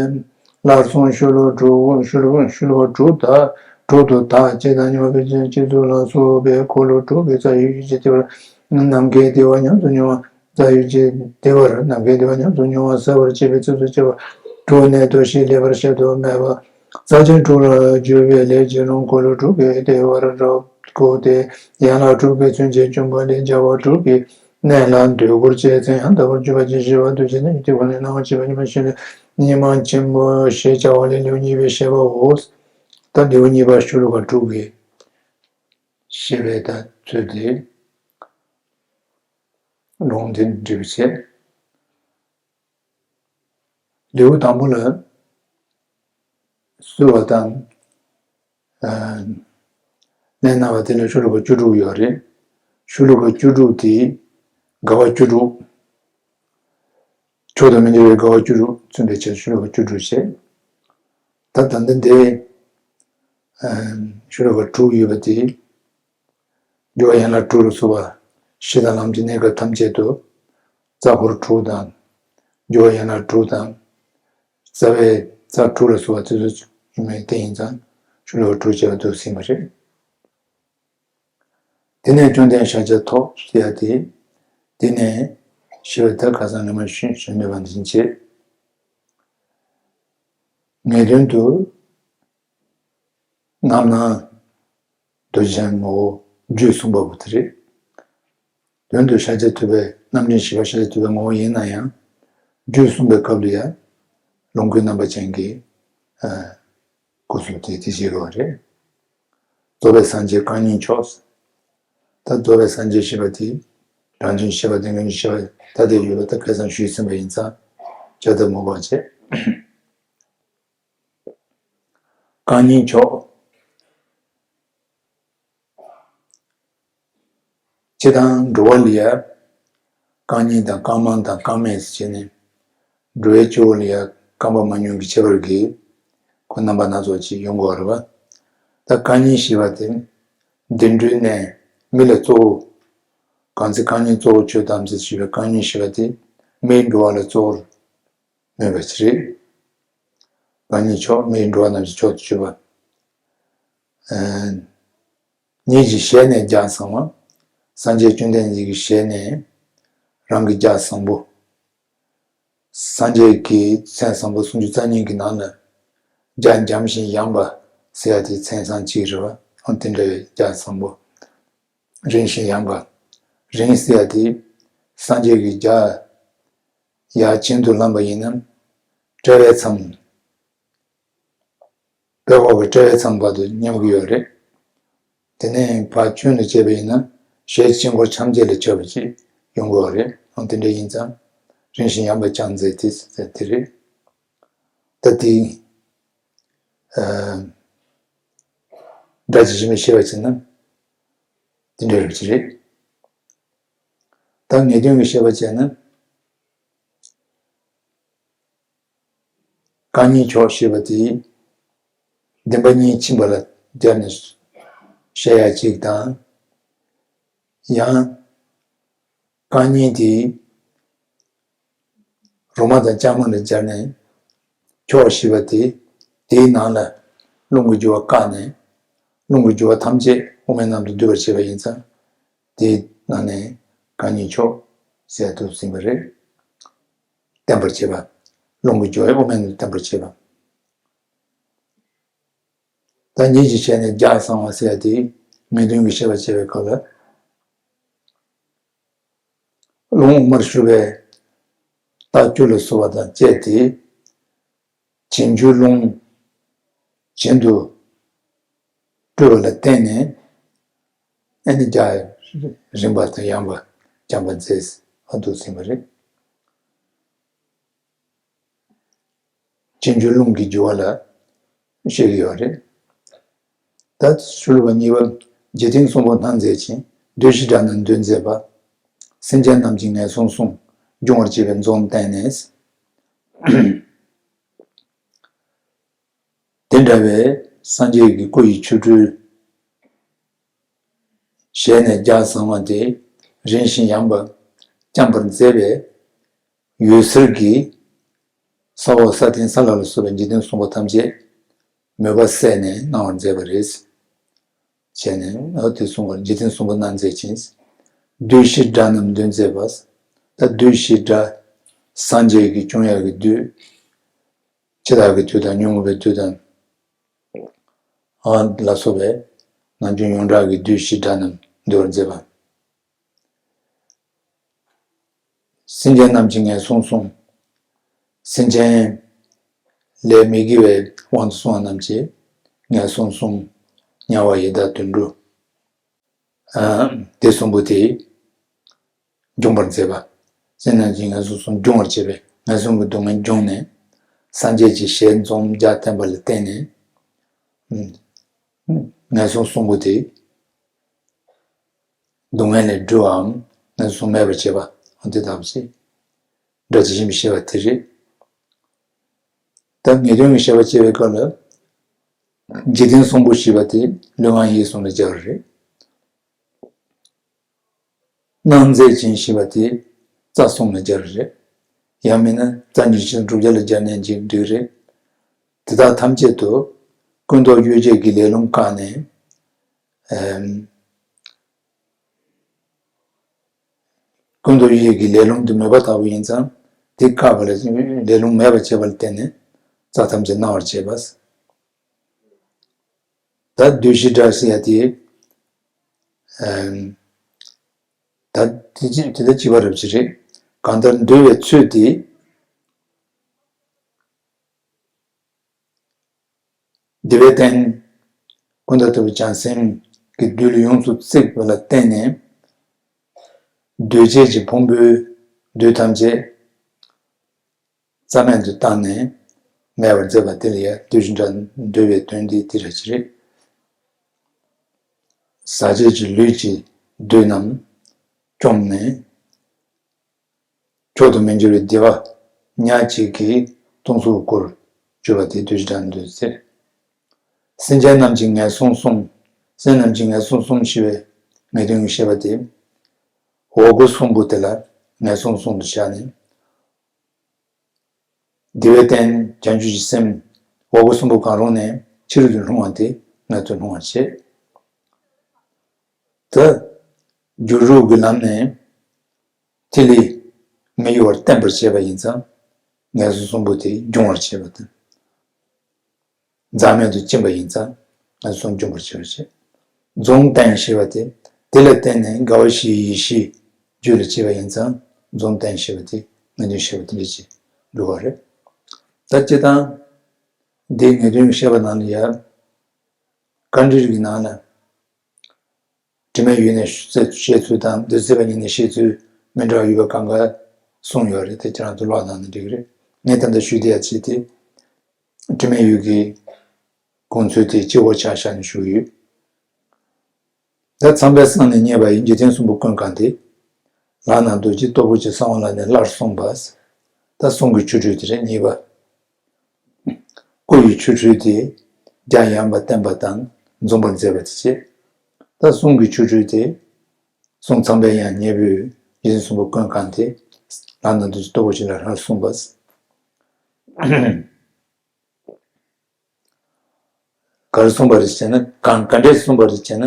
སླར་གསུངས་ཤོ་ལོ་དྲུག་ཤོ་ལོ་ཤོ་ལོ་ཀ་དྲུག་དག་དྲུག་ཏུ་དག་ཅེས་དང་། མྱོང་བའི་སྤྱི་གཙུག་ལ་སོགས་པའི་འཁོར་ལོ་དྲུག་གི་རྩ་བའི་ཡུལ་གྱི་བདེ་བར་ནམ་མཁའི་བདེ་བ་ཉམས་སུ་མྱོང་བ། རྩ་བའི་ཡུལ་གྱི་བདེ་བར་ནམ་མཁའི་བདེ་བ་ཉམས་སུ་མྱོང་བ་གསལ་བར་བྱེད་པའི་ཚིགས་སུ་བཅད་པ་དྲུག་ནས་དོ་ཞེས་ལེགས་པར་བཤད་དུ་མེད་པ། རྩ་ཆེན་དྲུག་ལ་སྦྱོར་བའི་ལས་ཀྱི་ལུང་འཁོར་ལོ་དྲུག་གི་བདེ་བར་རབ་བཀོད་དེ། ཡན་ལག་དྲུག་པའི་མཚོན་བྱེད་བཅོམ་པ་ལས་སྦྱར་བ་དྲུག་གི་གནད་ལ་ཟློས་སྐོར་བཅས་མཚན་ཡང་དག་པར་བརྗོད་པ་ཅིག་ཞེས་པ་འདུ་བྱེད་ནི་ཡུལ་དེ་ཁོ་ནའི་སྣང་བ་མཆིས་པ་ཉི་མ་ཤིན་ཏུ་ཉི་མ་ཆེན་པོ་ཞེས་བྱ་བ་ལས་ལེའུ་གཉིས་པའི་བཤད་པའོ། ད་ལེའུ་གཉིས་པ་ཤོ་ལོ་ཀ་དྲུག་གི་ཞེས་པའི་ད་ཚུལ་དེ་ལུང་འདི་འགྲེལ་བྱེད། ལེའུ་དང་པོ་ལ་གསོལ་བ་དང་། ཨ། ལན་གནང་བ་དེ་ལ་ཤོ་ལོ་ཀ་བཅུ་དྲུག་ཡོད་རེད། ཤོ་ལོ་ཀ་བཅུ་དྲུག་དེ་དགའ་བ་བཅུ་དྲུག་མཆོག་ཏུ་མི་འགྱུར་བའི་དགའ་བ་བཅུ་དྲུག་མཚོན་པའི་ཕྱིར་ཤོ་ལོ་ཀ་བཅུ་དྲུག་བྱས། ད་ད་ལྟ་འདི་ཤོ་ལོ་ཀ་དྲུག་ཡོད་པ་དེ། སྦྱོར་བ་ཡན་ལག་དྲུག་ལ་སོགས་པ་གཞི་དང་ལམ་གྱི་གནས་སྐབས་ཐམས་ཅད་དུ་རྩ་འཁོར་དྲུག་དང་། སྦྱོར་བ་ཡན་ལག་དྲུག་དང་། རྩ་བའི་རྩ་དྲུག་ལ་སོགས་པ་དེ་ཚོ་ཡོད་མེད་དེ་ཡིན་ཙང་ཤོ་ལོ་ཀ་དྲུག་ཅེས་པ་དུ་ཟིན་པ་རེད། དེ་ནས་བཅོམ་ལྡན་ཤཱཀྱ་ཐོབ་ཟེར་ཡ་དེ། དེ་ནས་ཞེས་པ་ད་ཁ་སང་ངས་མ་ཞུས་ཞུས་ནས་བ་འཛིན་བྱེད། ངེས་དོན་དུ་རྣམ་སྣང་རྡོ་རྗེ་འཆང་ངོ་བོ་རྒྱུད་གསུངས་པ་པོ་དེ་རེད། དོན་དུ་ཤཱཀྱ་ཐུབ་པའི་རྣམ་འདྲེན་བཞི་པ་ཤཱཀྱ་ཐུབ་པའི་ངོ་བོ་ཡིན་ན་ཡང་། རྒྱུད་གསུངས་པའི་སྐབས་ལ་ཡང་ལོངས་སྐུའི་རྣམ་པ་ཅན་གྱི་སྐུ་གསུངས་ཏེ་དེ་བཞིན་རོ་རེད། རྫོགས་པའི་སངས་རྒྱས་རྐང་གཉིས་མཆོག། ད་རྫོགས་པའི་སངས་རྒྱས་ཞེས་པ་དེ་རང་བྱུང་ཞེས་པ་དེ་ངེས་འབྱུང་ཞེས་པ་ད་དེ་ཡོད་པ་ད་ཁ་སང་ཞུས་ཟིན་པ་ཡིན་ཙང་བྱ་ཐབས་མང་པོ་བྱས། རྐང་གཉིས་མཆོག། སྤྱིར་བཏང་འགྲོ་བ་ལ་ཡ། རྐང་གཉིས་དང་རྐང་མང་དང་རྐང་མེད་ཟེར་བྱས་ནས། འགྲོ་བའི་སྤྱི་བོ་ལ་ཡ་རྐང་པ་མང་ཉུང་གི་ཁྱད་པར་གྱིས། ཁོ་རྣམ་པ་སྣ་ཚོགས་ཅིག་ཡོང་དགོས་རེད་བ། ད་རྐང་གཉིས་ཞེས་པ་དེ། བདེ་འགྲོའི་གནས་མི་ལ་གཙོ་བོ། གང་ཚེ་རྐང་གཉིས་གཙོ་བོ་ཆོས་ཐམས་ཅད་ཞེས་པའི་རྐང་གཉིས་ཞེས་པ་དེ། མིའི་འགྲོ་བ་ལ་གཙོ་བོར་མོས་པ་ཞིག་རེད། རྐང་གཉིས་མཆོག་མིའི་འགྲོ་བ་རྣམས་ཀྱི་མཆོག་ཏུ་གྱུར་པ། ཉིད་ཀྱི་ཞལ་ནས་རྒྱ་ཚ་བ། སངས་རྒྱས་བཅོམ་ལྡན་འདས་ཀྱི་ཞལ་ནས་རང་གི་རྒྱ་ཚ་བོ། སངས་རྒྱས་ཀྱི་མཚན་བཟང་པོ་སུམ་ཅུ་རྩ་གཉིས་ཀྱི་ནང་ལ་རྒྱ་འཇམ་ཞིང་ཡངས་པ་ཟེར་ཡ་དེ་མཚན་བཟང་གཅིག་རེད་བ། ཨང་དེ་འདྲ་བའི་རྒྱ་ཚ་བོ། རིང་ཞིང་ཡངས་པ། རིང་ཟེར་ཡ་དེ་སངས་རྒྱས་ཀྱི་རྒྱ་ཡར་གྱེན་དུ་ལངས་པ་ཡིན་ན་དཔྲལ་བའི་མཚམས། དཔྲལ་བ་གི་དཔྲལ་བའི་མཚམས་བར་དུ་མཉམ་གྱི་ཡོད་རེད། དེ་ནས་ཕར་ཚུར་དུ་བྱས་པ་ཡིན་ན་ཞལ་དཀྱིལ་འཁོར་ཐམས་ཅད་ལ་ཁྱབ་པ་ཅིག་ཡོང་གི་ཡོད་རེད། ཨང་དེ་འདྲ་ཡིན་ཙང་རིང་ཞིང་ཡངས་པ་ཅན་མཛད་དེ་ཟེར་དེ་རེད། ད་དེ་སྒྲ་ཇི་བཞིན་ཤེས་པ་བྱས་ན་དེ་འདྲ་རེད་ཅི་རེད། ད་ངེས་དོན་གྱི་ཤེས་པ་བྱས་ན། རྐང་གཉིས་མཆོག་ཞེས་པ་དེ། བདེན་པ་གཉིས་ཕྱིན་པ་ལ་སྦྱར་ནས་བཤད་ཡ་གཅིག་དང་། ཡང་། རྐང་གཉིས་དེ། རོ་མ་དང་ལྕགས་མ་ལ་སྦྱར་ནས། མཆོག་ཞེས་པ་དེ། དེའི་ནང་ལ། རླུང་གི་རྒྱུ་བ་བཀག་ནས། རླུང་གི་རྒྱུ་བ་ཐམས་ཅད་དབུ་མའི་ནང་དུ་སྡུད་པར་བྱེད་པ་ཡིན་ཙང་། དེའི་ནང་ནས་རྐང་གཉིས་མཆོག་ཟེར་དུ་ཟིན་པ་རེད། བརྟན་པར་བྱེད་པ། རླུང་གི་རྒྱུ་བས་དབུ་མའི་ནང་དུ་བརྟན་པར་བྱེད་པ། ད་ཉིད་ཀྱི་ཞལ་ནས་རྒྱ་ཚ་བ་ཟེར་ཡ་དེ་ངེས་དོན་གྱི་ཤེས་པ་བྱེད་པའི་སྐབས་ལ། རླུང་དབུ་མར་ཞུགས་པའི་རྟགས་བཅུ་ལ་སོགས་པ་དང་བཅས་ཏེ། གྱེན་རྒྱུ་རླུང་གྱེན་དུ་སྤྲོས་པ་ལ་བརྟེན་ནས། ཨ་ནི་རྒྱ་རིང་བ་དང་ཡངས་པ་འཇམ་པ་མཛད་ཨ་འདུག་ཟིན་པ་རེད། གྱེན་རྒྱུ་རླུང་གི་རྒྱུ་བ་ལ་བཤད་ཀྱི་ཡོད་རེད། ད་ཤོ་ལོ་ཀ་གཉིས་པ། འཇིག་རྟེན་གསུམ་པོ་སྣང་མཛད་ཅིང་། བདུད་བཞི་དགྲ་རྣམས་འདུལ་མཛད་པ། སེམས་ཅན་རྣམས་ཀྱི་ངན་སོང་གསུམ། སྦྱོང་བར་བྱེད་པའི་འཛུམ་བསྟན་ནས། དེ་འདྲ་བའི་སངས་རྒྱས་ཀྱི་སྐུ་ཡི་ཆོ་འཕྲུལ། ཞལ་ནས་རྒྱ་ཚ་བ་དེ་རིང་ཞིང་ཡངས་པ་བརྐྱངས་པར་མཛད་པའི་འོད་ཟེར་གྱིས་ས་འོག་ས་སྟེང་ས་བླ་ལ་སོགས་པའི་འཇིག་རྟེན་གསུམ་པོ་ཐམས་ཅད་མོས་པ་སད་ནས་སྣང་བར་མཛད་པ་རེད། བྱས་ནས་འོ་དེ་གསུངས་པར་འཇིག་རྟེན་གསུམ་པོ་སྣང་མཛད་ཅིང་། བདུད་བཞི་དགྲ་རྣམས་འདུལ་མཛད་པ། ད་བདུད་བཞི་དགྲ། སངས་རྒྱས་ཀྱི་སྐྱོང་ཡག་གི་བདུད། འཆི་བདག་གི་བདུད་དང་ཉོན་མོངས་པའི་བདུད་དང་། ཨ་ལ་སོགས་པའི་ནམ་རྒྱུན་ཡོངས་གྲགས་ཀྱི་བདུད་བཞི་དགྲ་རྣམས་འདུལ་བར་མཛད་པ། སེམས་ཅན་རྣམས་ཀྱི་ངན་སོང་གསུམ། སེམས་ཅན་ལས་མི་དགེ་བའི་དབང་དུ་སོང་བ་རྣམས་ཀྱི་ངན་སོང་གསུམ། དམྱལ་བ་ཡི་དྭགས་དུད་འགྲོ། ཨ་དེ་གསུམ་པོ་དེ་སྦྱོང་བར་མཛད་པ། སེམས་རྣམས་ཀྱི་ངན་སོང་གསུམ་སྦྱོང་བར་བྱེད་པའི་ངན་སོང་གི་སྡུག་བསྔལ་སྦྱོང་ནས། སངས་རྒྱས་ཀྱི་ཞལ་འཛུམ་རྒྱ་བསྟན་པ་ལ་བརྟེན་ནས། ཨ་ངན་སོང་གསུམ་པོ་དེ་སྡུག་བསྔལ་ལས་སྒྲོལ་བའམ་ངན་སོང་མེད་པར་བྱེད་པ། ཨ་དེ་ལྟ་བུ་ཞིག་སྒྲ་ཇི་བཞིན་པའི་ཤེས་པ་དེ་རེད། ད་ངེས་དོན་གྱི་ཤེས་པ་སྐྱེ་བའི་སྐབས་ལ། འཇིག་རྟེན་གསུམ་པོ་ཞེས་པ་དེ་ལུས་ངག་ཡིད་གསུམ་ལ་སྦྱར་བ་རེད། སྣང་མཛད་ཅིང་ཞེས་པ་དེ་རྩ་གསུམ་ལ་སྦྱར་བ་རེད། ཡང་མིན་ན་རྩ་འཇིག་ཆེན་དྲུག་བརྒྱ་ལ་སྦྱར་ནས་ཅིག་འགྲིག་རེད། དེ་དག་ཐམས་ཅད་དུ་ཀུན་རྟོག་ཡུལ་ཅན་གྱི་ལས་རླུང་བཀག་ནས། ཨེམ། ཀུན་རྟོག་ཡུལ་ཅན་གྱི་ལས་རླུང་དེ་མོས་པ་ལྟ་བུ་ཡིན་ཙང་དེ་བཀག་པ་ལ་ལས་རླུང་མེད་པར་བྱེད་པ་ལ་བརྟེན་ནས་རྩ་ཐམས་ཅད་སྣང་བར་བྱེད་པ། ད་བདུད་བཞི་དགྲ་ཟེར་ཡ་དེ། ཨེམ། ད་དེ་ཅི་དེ་ལྟར་བྱེད་པ་རབ་ཅི་རེད། གང་ལྟར་འདུལ་བའི་ཚུལ་དེ་ དེ་བས་བརྟེན། ཀུན་ཏུ་བཏུལ་བའི་བྱང་སེམས་ཀྱི་བདུད་ལ་ཡོངས་སུ་བརྩིགས་པ་ལ་བརྟེན་ནས། གདོས་བཅས་ཀྱི་ཕུང་པོའི་བདུད་ཐམས་ཅད་རྩ་མེད་དུ་བཏང་ནས་མེད་པར་མཛད་པ་དེ་ལ་ཡང་བདུད་བཞི་འདྲ་འདོད་པའི་དོན་འདི་དེ་ར་ཅི་རེད། ཟག་བཅས་ཀྱི་ལུས་ཀྱི་བདུད་རྣམས་བཅོམ་ནས། མཆོག་ཏུ་མི་འགྱུར་བའི་བདེ་བ་ཉག་གཅིག་གིས་སྟོང་གཟུགས་སྐུར་གྱུར་པ་དེ་བདུད་བཞི་འདྲ་འདོད་ཟེར། སེམས་ཅན་རྣམས་ཀྱི་ངན་སོང་གསུམ། སེམས་རྣམས་ཀྱི་ངན་སོང་གསུམ་ཞི་བའི་ངེས་དོན་གྱི་བཤད་པ་དེ། འོག་སྒོ་གསུམ་པོ་དེ་ལ་ངན་སོང་གསུམ་དུ་བཞག་ནས། དེ་བས་བརྟེན་བྱང་ཆུབ་ཀྱི་སེམས་འོག་སྒོ་གསུམ་པོ་གང་རུང་ནས་ཕྱི་རོལ་དུ་ལྷུང་བ་དེ་ངན་དུ་ལྷུང་བར་བྱེད། ད། སྦྱོར་བ་གི་ལམ་ནས་ཐིག་ལེ་མི་གཡོ་བར་བརྟན་པར་བྱེད་པ་ཡིན་ཙང་ངན་སོང་གསུམ་པོ་དེ་སྦྱོང་བར་བྱེད་པ་དང་། འཛག་མེད་དུ་ཕྱིན་པ་ཡིན་ཙང་ངན་སོང་སྦྱོང་བར་བྱེད་པར་བྱེད། འཛུམ་བསྟན་ཞེས་པ་དེ་དེ་ལ་བརྟེན་ནས་དགའ་བ་བཞིའི་ཡེ་ཤེས་རྒྱུད་ལ་སྐྱེས་པ་ཡིན་ཙང་འཛུམ་བསྟན་ཞེས་པ་དེ་ངན་སོང་ཞེས་པ་དེ་འདྲ་ཅིག་འགྲོ་བ་རེད། ད་སྤྱིར་བཏང་འདི་ངེས་དོན་བཤད་པ་ནང་ལ་ཡང་། དཀའ་འགྲེལ་གྱི་ནང་ལ། དྲི་མེད་འོད་ནས་བཤད་ཚུལ་དང་བདུད་རྩི་པ་ཉིད་ནས་བཤད་ཚུལ་མི་འདྲ་བ་ཡོད་པ་གང་ག་གསུངས་ཡོད་རེད། དེ་ཁྱེད་རང་ཚོ་ཀློག་གནང་ན་འགྲིག་གི་རེད། ངས་ད་ལྟ་ཞུས་དེ་ཡ་བྱས་ཏེ། དྲི་མེད་འོད་ཀྱི་དགོངས་ཚུལ་དེ་སྤྱི་བོར་ཆ་བཞག་ནས་ཞུས་ཡོད། ད་ཚངས་པའི་གསང་ནས་བརྙེས་པ་ཡི་འཇིག་རྟེན་གསུམ་པོ་ཀུན་གང་དེ། ལག་ན་རྡོ་རྗེ་སྟོབས་པོ་ཆེ་གསང་བ་ལ་ནི་སླར་གསུངས་པ། ད་གསུང་གི་ཆོ་འཕྲུལ་དེ་རེད་གཉིས་པ། སྐུ་ཡི་ཆོ་འཕྲུལ་དེ་རྒྱ་ཡངས་པ་བསྟན་པ་དང་འཛོམས་པར་མཛད་པ་དེ་བྱས། ད་གསུང་གི་ཆོ་འཕྲུལ་དེ་གསུང་ཚངས་པའི་དབྱངས་སྙན་པོས་འཇིག་རྟེན་གསུམ་པོ་ཀུན་གང་དེ་ལག་ན་རྡོ་རྗེ་སྟོབས་པོ་ཆེ་ལ་སླར་གསུངས་པ། ག་རེ་གསུངས་པ་རེད་ཟེར་ན་གང་ག་འདྲས་གསུངས་པ་རེད་ཟེར་ན།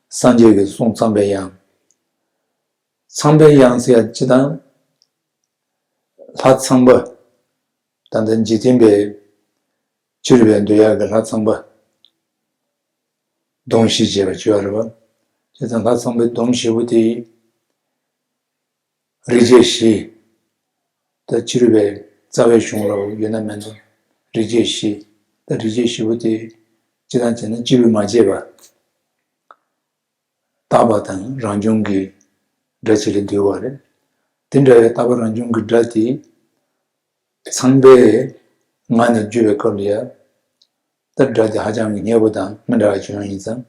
སངས་རྒྱས་ཀྱིས་གསུང་ཚངས་པའི་དབྱངས། ཚངས་པའི་དབྱངས་ཟེར་ཡ་སྤྱིར་བཏང་ལྷ་ཚངས་པ། ད་ལྟ་འཇིག་རྟེན་པའི་ཕྱི་རོལ་པའི་འདོད་ཡག་གི་ལྷ་ཚངས་པ། སྡོམ་བཞི་ཅེས་པ་བརྗོད་པ་རེད་བ། བྱས་ཙང་ལྷ་ཚངས་པའི་སྡོམ་བཞི་པོ་དེ། རིགས་བརྒྱད་བཞི། ད་ཕྱི་རོལ་པའི་རྩ་བའི་གཞུང་ལ་ཡོད་ན་མེད་ན། རིགས་བརྒྱད་བཞི། ད་རིགས་བརྒྱད་བཞི་པོ་དེ་སྤྱིར་བཏང་བྱས་ན་སྤྱི་བོས་མ་བྱས་པ། རྟག་པ་དང་རང་བྱུང་གི་སྒྲ་གཅིག་ལ་འདུས་པ་རེད། དེ་འདྲ་བའི་རྟག་པ་རང་བྱུང་གི་སྒྲ་དེ། ཚངས་པའི་ངག་ནས་བརྗོད་པའི་སྐབས་ལ་ཡང་། ད་སྒྲ་དེ་ཧ་ཅང་གི་སྙན་པོ་དང་མི་འདྲ་བ་བྱུང་ཡིན་ཙང་།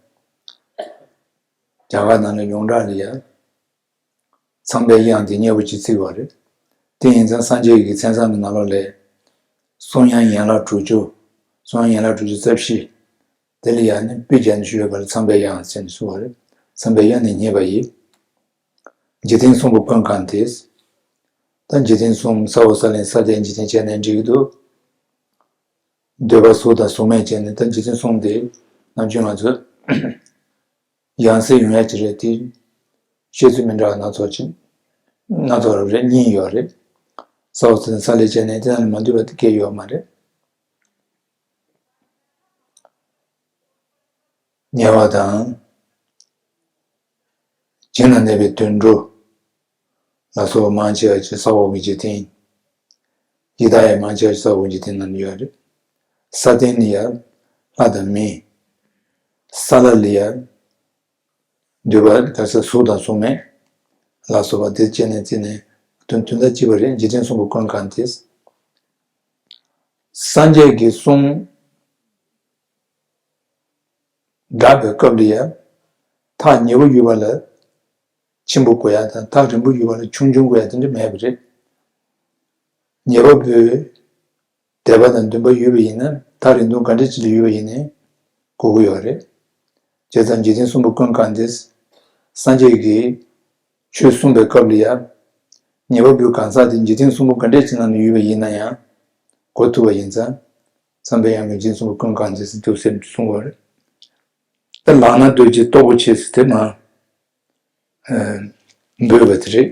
རྒྱ་གར་ནང་ལ་ཡོངས་གྲགས་ལ་ཡང་། ཚངས་པའི་དབྱངས་དེ་སྙན་པོ་ཅིག་བརྩི་བ་རེད། དེ་ཡིན་ཙང་སངས་རྒྱས་ཀྱི་མཚན་བཟང་གི་ནང་ལོགས་ལས། གསུང་དབྱངས་ཡན་ལག་དྲུག་ཅུ། གསུང་དབྱངས་ཡན་ལག་དྲུག་ཅུ་རྩ་བཞི། དེ་ལ་ཡང་ནི་དཔེ་བརྒྱབ་ནས་ཞུ་བའི་སྐབས་ལ་ཚངས་པའི་དབྱངས་ཟེར་ནས་ཞུ་བ་རེད། ཚངས་པའི་དབྱངས་ནི་སྙན་པ་ཡིས། འཇིག་རྟེན་གསུམ་པོ་ཀུན་གང་སྟེ། ད་འཇིག་རྟེན་གསུམ་ས་འོག་ས་གླིང་ས་སྟེང་འཇིག་རྟེན་བྱས་ནས་འགྲིག་གི་འདུག་འདོད་པ་གཟུགས་དང་གཟུགས་མེད་བྱས་ནས་ད་འཇིག་རྟེན་གསུམ་དེ་ནམ་རྒྱུན་ང་ཚོ་ཡང་སེ་ཡོང་ཡ་ཅིག་རེད་དེ། བཤད་ཚུལ་མི་འདྲ་བ་སྣ་ཚོགས་ཅིག་སྣ་ཚོགས་རེད་གཉིས་ཡོད་རེད། ས་འོག་ས་གླིང་ས་ལས་བྱས་ནས་དེ་ན་མ་འདུས་པ་དེ་སྐད་ཡོད་མ་རེད། ཉེ་བ་དང་། བྱིང་ལ་གནས་པའི་དུད་འགྲོ་ལ་སོགས་མང་ཆེ་བ་ཅིག་ས་འོག་གི་འཇིག་རྟེན། ཡི་དྭགས་ཡང་མང་ཆེ་བ་ཅིག་ས་འོག་གི་འཇིག་རྟེན་ནང་ཡོད་རེད། ས་སྟེང་ལ་ཡང་ལྷ་དང་མི། ས་བླ་ལ་ཡང་འདོད་པ་ག་ས་གཟུགས་དང་གཟུགས་མེད་ལ་སོགས་པ་དེ་བཅད་ནས་བརྩིས་ནས་དོན་དོན་དག་གཅིག་པ་རེད། འཇིག་རྟེན་གསུམ་པོ་ཀུན་གང་སྟེ། སངས་རྒྱས་ཀྱི་གསུང་བསྒྲགས་པའི་སྐབས་ལ་ཡང་ཐག་ཉེ་པོ་ཡོད་པ་ལ་ཆེན་པོ་གོ་ཡ་དང་ཐག་རིང་པོ་ཡོད་པ་ལ་ཆུང་ཆུང་གོ་ཡ་དེ་འདྲ་མེད་པ་རེད། ཉེ་བ་པོའི་དད་པ་དང་འདུན་པ་ཡོད་པ་ཡིན་ན་ཐག་རིང་ཐུང་ག་འདྲ་ཅིག་ལ་ཡོད་པ་ཡིན་ནའི་གོ་གི་ཡོད་རེད། བྱས་ཙང་འཇིག་རྟེན་གསུམ་པོ་ཀུན་གང་སྟེ། སངས་རྒྱས་ཀྱིས་ཆོས་གསུངས་པའི་སྐབས་ལ་ཡང་། ཉེ་བ་པོའི་གང་ཟག་དེ་འཇིག་རྟེན་གསུམ་པོ་ག་འདྲས་ཅིག་ནང་ན་ཡོད་པ་ཡིན་ན་ཡང་། གོ་ཐུབ་པ་ཡིན་ཙང་། ཚངས་པའི་དབྱངས་ཀྱིས་འཇིག་རྟེན་གསུམ་པོ་ཀུན་གང་སྟེ་ཟེར་ཐུགས་སེམས་གསུང་བ་རེད། ད་ལག་ན་རྡོ་རྗེ་སྟོབས་པོ་ཆེ་ཟེར་དེ་མ། འབོད་པ་དེ་རེད།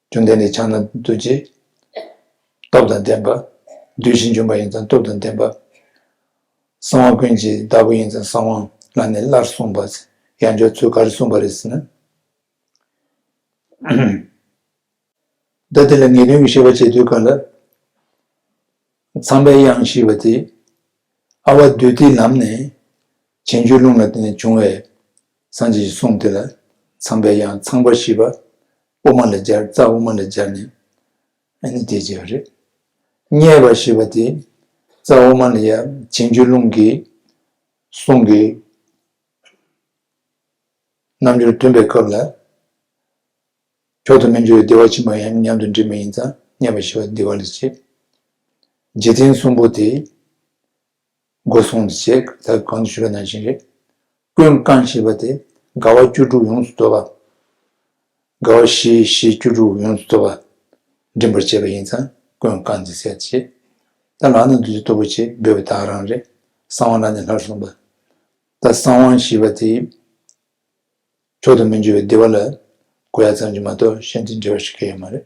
བཅོམ་ལྡན་འདས་ཕྱག་ན་རྡོ་རྗེ། སྟོབས་དང་ལྡན་པ། བདུད་བཞི་འཇོམས་པ་ཡིན་ཙང་སྟོབས་དང་ལྡན་པ། གསང་བ་ཀུན་གྱི་བདག་པོ་ཡིན་ཙང་གསང་བ་ལ་ནི་སླར་གསུངས་པ། ཡང་བསྐྱར་ཚུལ་ག་རེ་གསུངས་པ་རེད་ཟེར་ན། ད་དེ་ལ་ངེས་དོན་གྱི་བཤད་པ་བྱེད་དུས་སྐབས་ལ། ཚངས་པའི་དབྱངས་ཞེས་པ་དེ། ལྷ་བ་བདུད་རྩིའི་ལམ་ནས་བྱང་ཆུབ་ཀླུང་ལ་བརྟེན་ནས་བྱུང་བའི་སངས་རྒྱས་ཀྱི་གསུང་དེ་ལ་ཚངས་པས་ཡང་ཚངས་པ་བཞི་པ་དབུ་མ་ལ་སྦྱར། རྩ་དབུ་མ་ལ་སྦྱར་ནས་ཨ་ནི་དེ་བྱས་པ་རེད། མཉེས་པ་ཞེས་པ་དེ་རྩ་དབུ་མ་ལ་ཡང་བྱང་ཆུབ་ཀླུང་གི་གསུང་གི་རྣལ་འབྱོར་འདོན་པའི་སྐབས་ལ། མཆོག་ཏུ་མི་འགྱུར་བའི་བདེ་བ་ཆེན་པོ་ཡང་མཉམ་དུ་འདྲེས་པ་ཡིན་ཙང་མཉེས་པ་ཞེས་པ་བདེ་བ་ལ་བྱེད། རྗེ་བཙུན་གསུམ་པོ་དེ་སྒོ་གསུམ་དུ་བྱེད། ད་གོང་དུ་ཞུས་པ་ནང་བཞིན་རེད། ཀུན་བཀང་ཞེས་པ་དེ་དགའ་བ་བཅུ་དྲུག་ཡོངས་སུ་ཐོབ་པ། དགའ་བ་བཞི་བཞི་བཅུ་དྲུག་ཡོངས་སུ་ཐོབ་པ་འགྲིམ་པར་བྱེད་པ་ཡིན་ཙང་ཀུན་བཀང་དེ་ཟེར་བྱེད། ད་ལག་ན་རྡོ་རྗེ་སྟོབས་པོ་ཆེ་འབོད་པའི་བརྡ་རང་རེད། གསང་བ་ལ་ནི་སླར་གསུངས་པ། ད་གསང་བ་ཞེས་པ་དེ། མཆོག་ཏུ་མི་འགྱུར་བའི་བདེ་བ་ལ་གོ་ཡ་ཙམ་གྱིས་མ་གཏོགས་གཞན་དུ་འབྲེལ་བ་ཞིག་གང་ཡང་མ་རེད།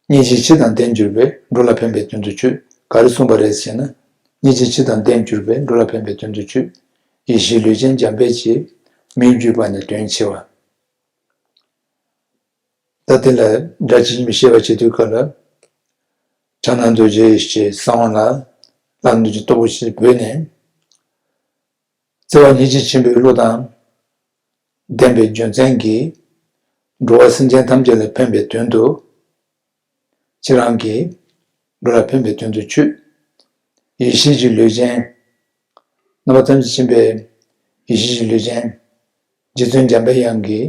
སྙིང་རྗེའི་ཆུ་དང་ལྡན་གྱུར་པས། འགྲོ་ལ་ཕན་པའི་དོན་དུ་ཁྱོད། ག་རེ་གསུངས་པ་རེད་ཟེར་ན། སྙིང་རྗེའི་ཆུ་དང་ལྡན་གྱུར་པས། འགྲོ་ལ་ཕན་པའི་དོན་དུ་ཁྱོད། ཡེ་ཤེས་ལུས་ཅན་འཇམ་དཔལ་གྱིས། མིང་བརྒྱུད་པ་ནི་དོན་ཆེ་བ། ད་དེ་ལ་སྒྲ་ཇི་བཞིན་ཤེས་པར་བྱེད་དུས་སྐབས་ལ། ཕྱག་ན་རྡོ་རྗེ་ཞེས་གསང་བ་ལ་ལྷ་རྡོ་རྗེ་སྟོབས་པོ་ཆེ་བོས་ནས། བརྩེ་བ་སྙིང་རྗེ་ཆེན་པོའི་བློ་དང་ལྡན་པའི་རྒྱུ་མཚན་གྱིས། འགྲོ་བ་སེམས་ཅན་ཐམས་ཅད་ལ་ཕན་པའི་དོན་དུ། ཁྱེད་རང་གིས་འགྲོ་ལ་ཕན་པའི་དོན་དུ་ཁྱོད། ཡེ་ཤེས་ཀྱི་ལུས་ཅན། རྣམ་པ་ཐམས་ཅད་མཁྱེན་པའི་ཡེ་ཤེས་ཀྱི་ལུས་ཅན། རྗེ་བཙུན་འཇམ་པའི་དབྱངས་ཀྱི་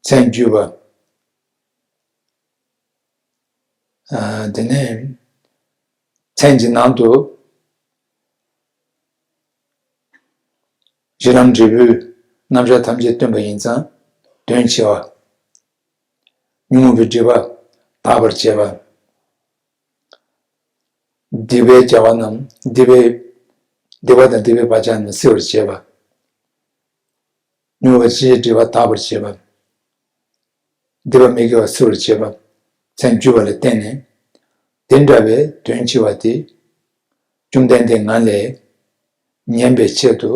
མཚན་བརྒྱུད་པ། ཨ། དེ་ནས་མཚན་གྱི་ནང་དུ་གཞི་ལམ་འབྲས་བུའི་རྣམ་གཞག་ཐམས་ཅད་སྟོན་པ་ཡིན་ཙང་དོན་ཆེ་བ། ཉོན་མོངས་པའི་སྒྲིབ་པ་དག་པར་བྱེད་པ། སྡིག་པའི་བྱ་བ་རྣམས་སྡིག་པའི་སྡིག་པ་དང་སྡིག་པའི་བག་ཆགས་རྣམས་སེལ་བར་བྱེད་པ། མྱོང་བའི་ཕྱིའི་སྒྲིབ་པ་དག་པར་བྱེད་པ། སྡིག་པ་མི་དགེ་བ་སེལ་བར་བྱེད་པ། མཚན་བརྒྱུད་པ་ལ་བརྟེན་ནས། དེ་འདྲ་བའི་དོན་ཆེ་བ་དེ། བཅོམ་ལྡན་འདས་ང་ལས་ཉན་པའི་ཆེད་དུ།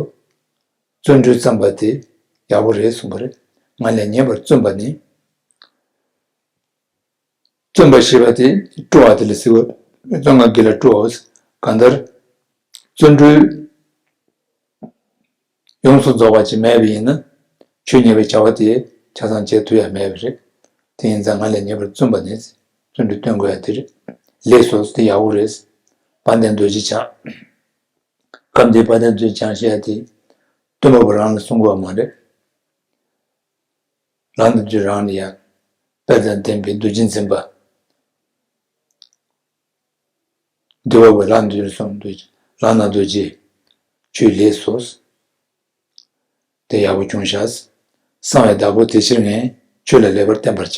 བརྩོན་འགྲུས་བརྩམས་པ་དེ་ཡག་པོ་རེད་གསུངས་པ་རེད། ང་ལས་ཉན་པར་བརྩོན་པ་ནི། བརྩོན་པ་ཞེས་པ་དེ་སྤྲོ་བ་དེ་ལ་ཟེར་བ། བརྩོན་པ་དགེ་ལ་སྤྲོ་བའོ། གང་ལྟར། བརྩོན་འགྲུས་ཡོངས་སུ་རྫོགས་པ་ཅིག་མེད་པ་ཡིན་ན། ཆོས་ཉན་པའི་བྱ་བ་དེ་ཆ་ཚང་བྱེད་ཐུབ་ཡ་མེད་པ་རེད། དེ་ཡིན་ཙང་ང་ལས་ཉན་པར་བརྩོན་པ་ནི། བརྩོན་འགྲུས་བསྟེན་དགོས་ཡ་དེ་རེད། ལེགས་སོ། དེ་ཡག་པོ་རེད། དཔལ་ལྡན་རྡོ་རྗེ་འཆང་། སྐབས་འདིའི་དཔལ་ལྡན་རྡོ་རྗེ་འཆང་ཞེས་ཡ་དེ། སྟོན་པ་པོ་རང་ལ་གསུང་དགོས་པ་མ་རེད། ལྷ་རྡོ་རྗེ་རང་ལ་ཡང་དཔལ་དང་ལྡན་པའི་རྡོ་རྗེ་འཛིན་པ། འདུལ་བ་པོས་ལྷ་རྡོ་རྗེ་གསུངས་འདུག་ལྷ་ན་རྡོ་རྗེ། ཁྱོད་ལེགས་སོ། དེ་ཡག་པོ་བྱུང་ཤག་གསང་བའི་བདག་པོ་དེ་ཕྱིར་ངས་ཁྱོད་ལ་ལེགས་པར་བསྟན་པར་བྱ།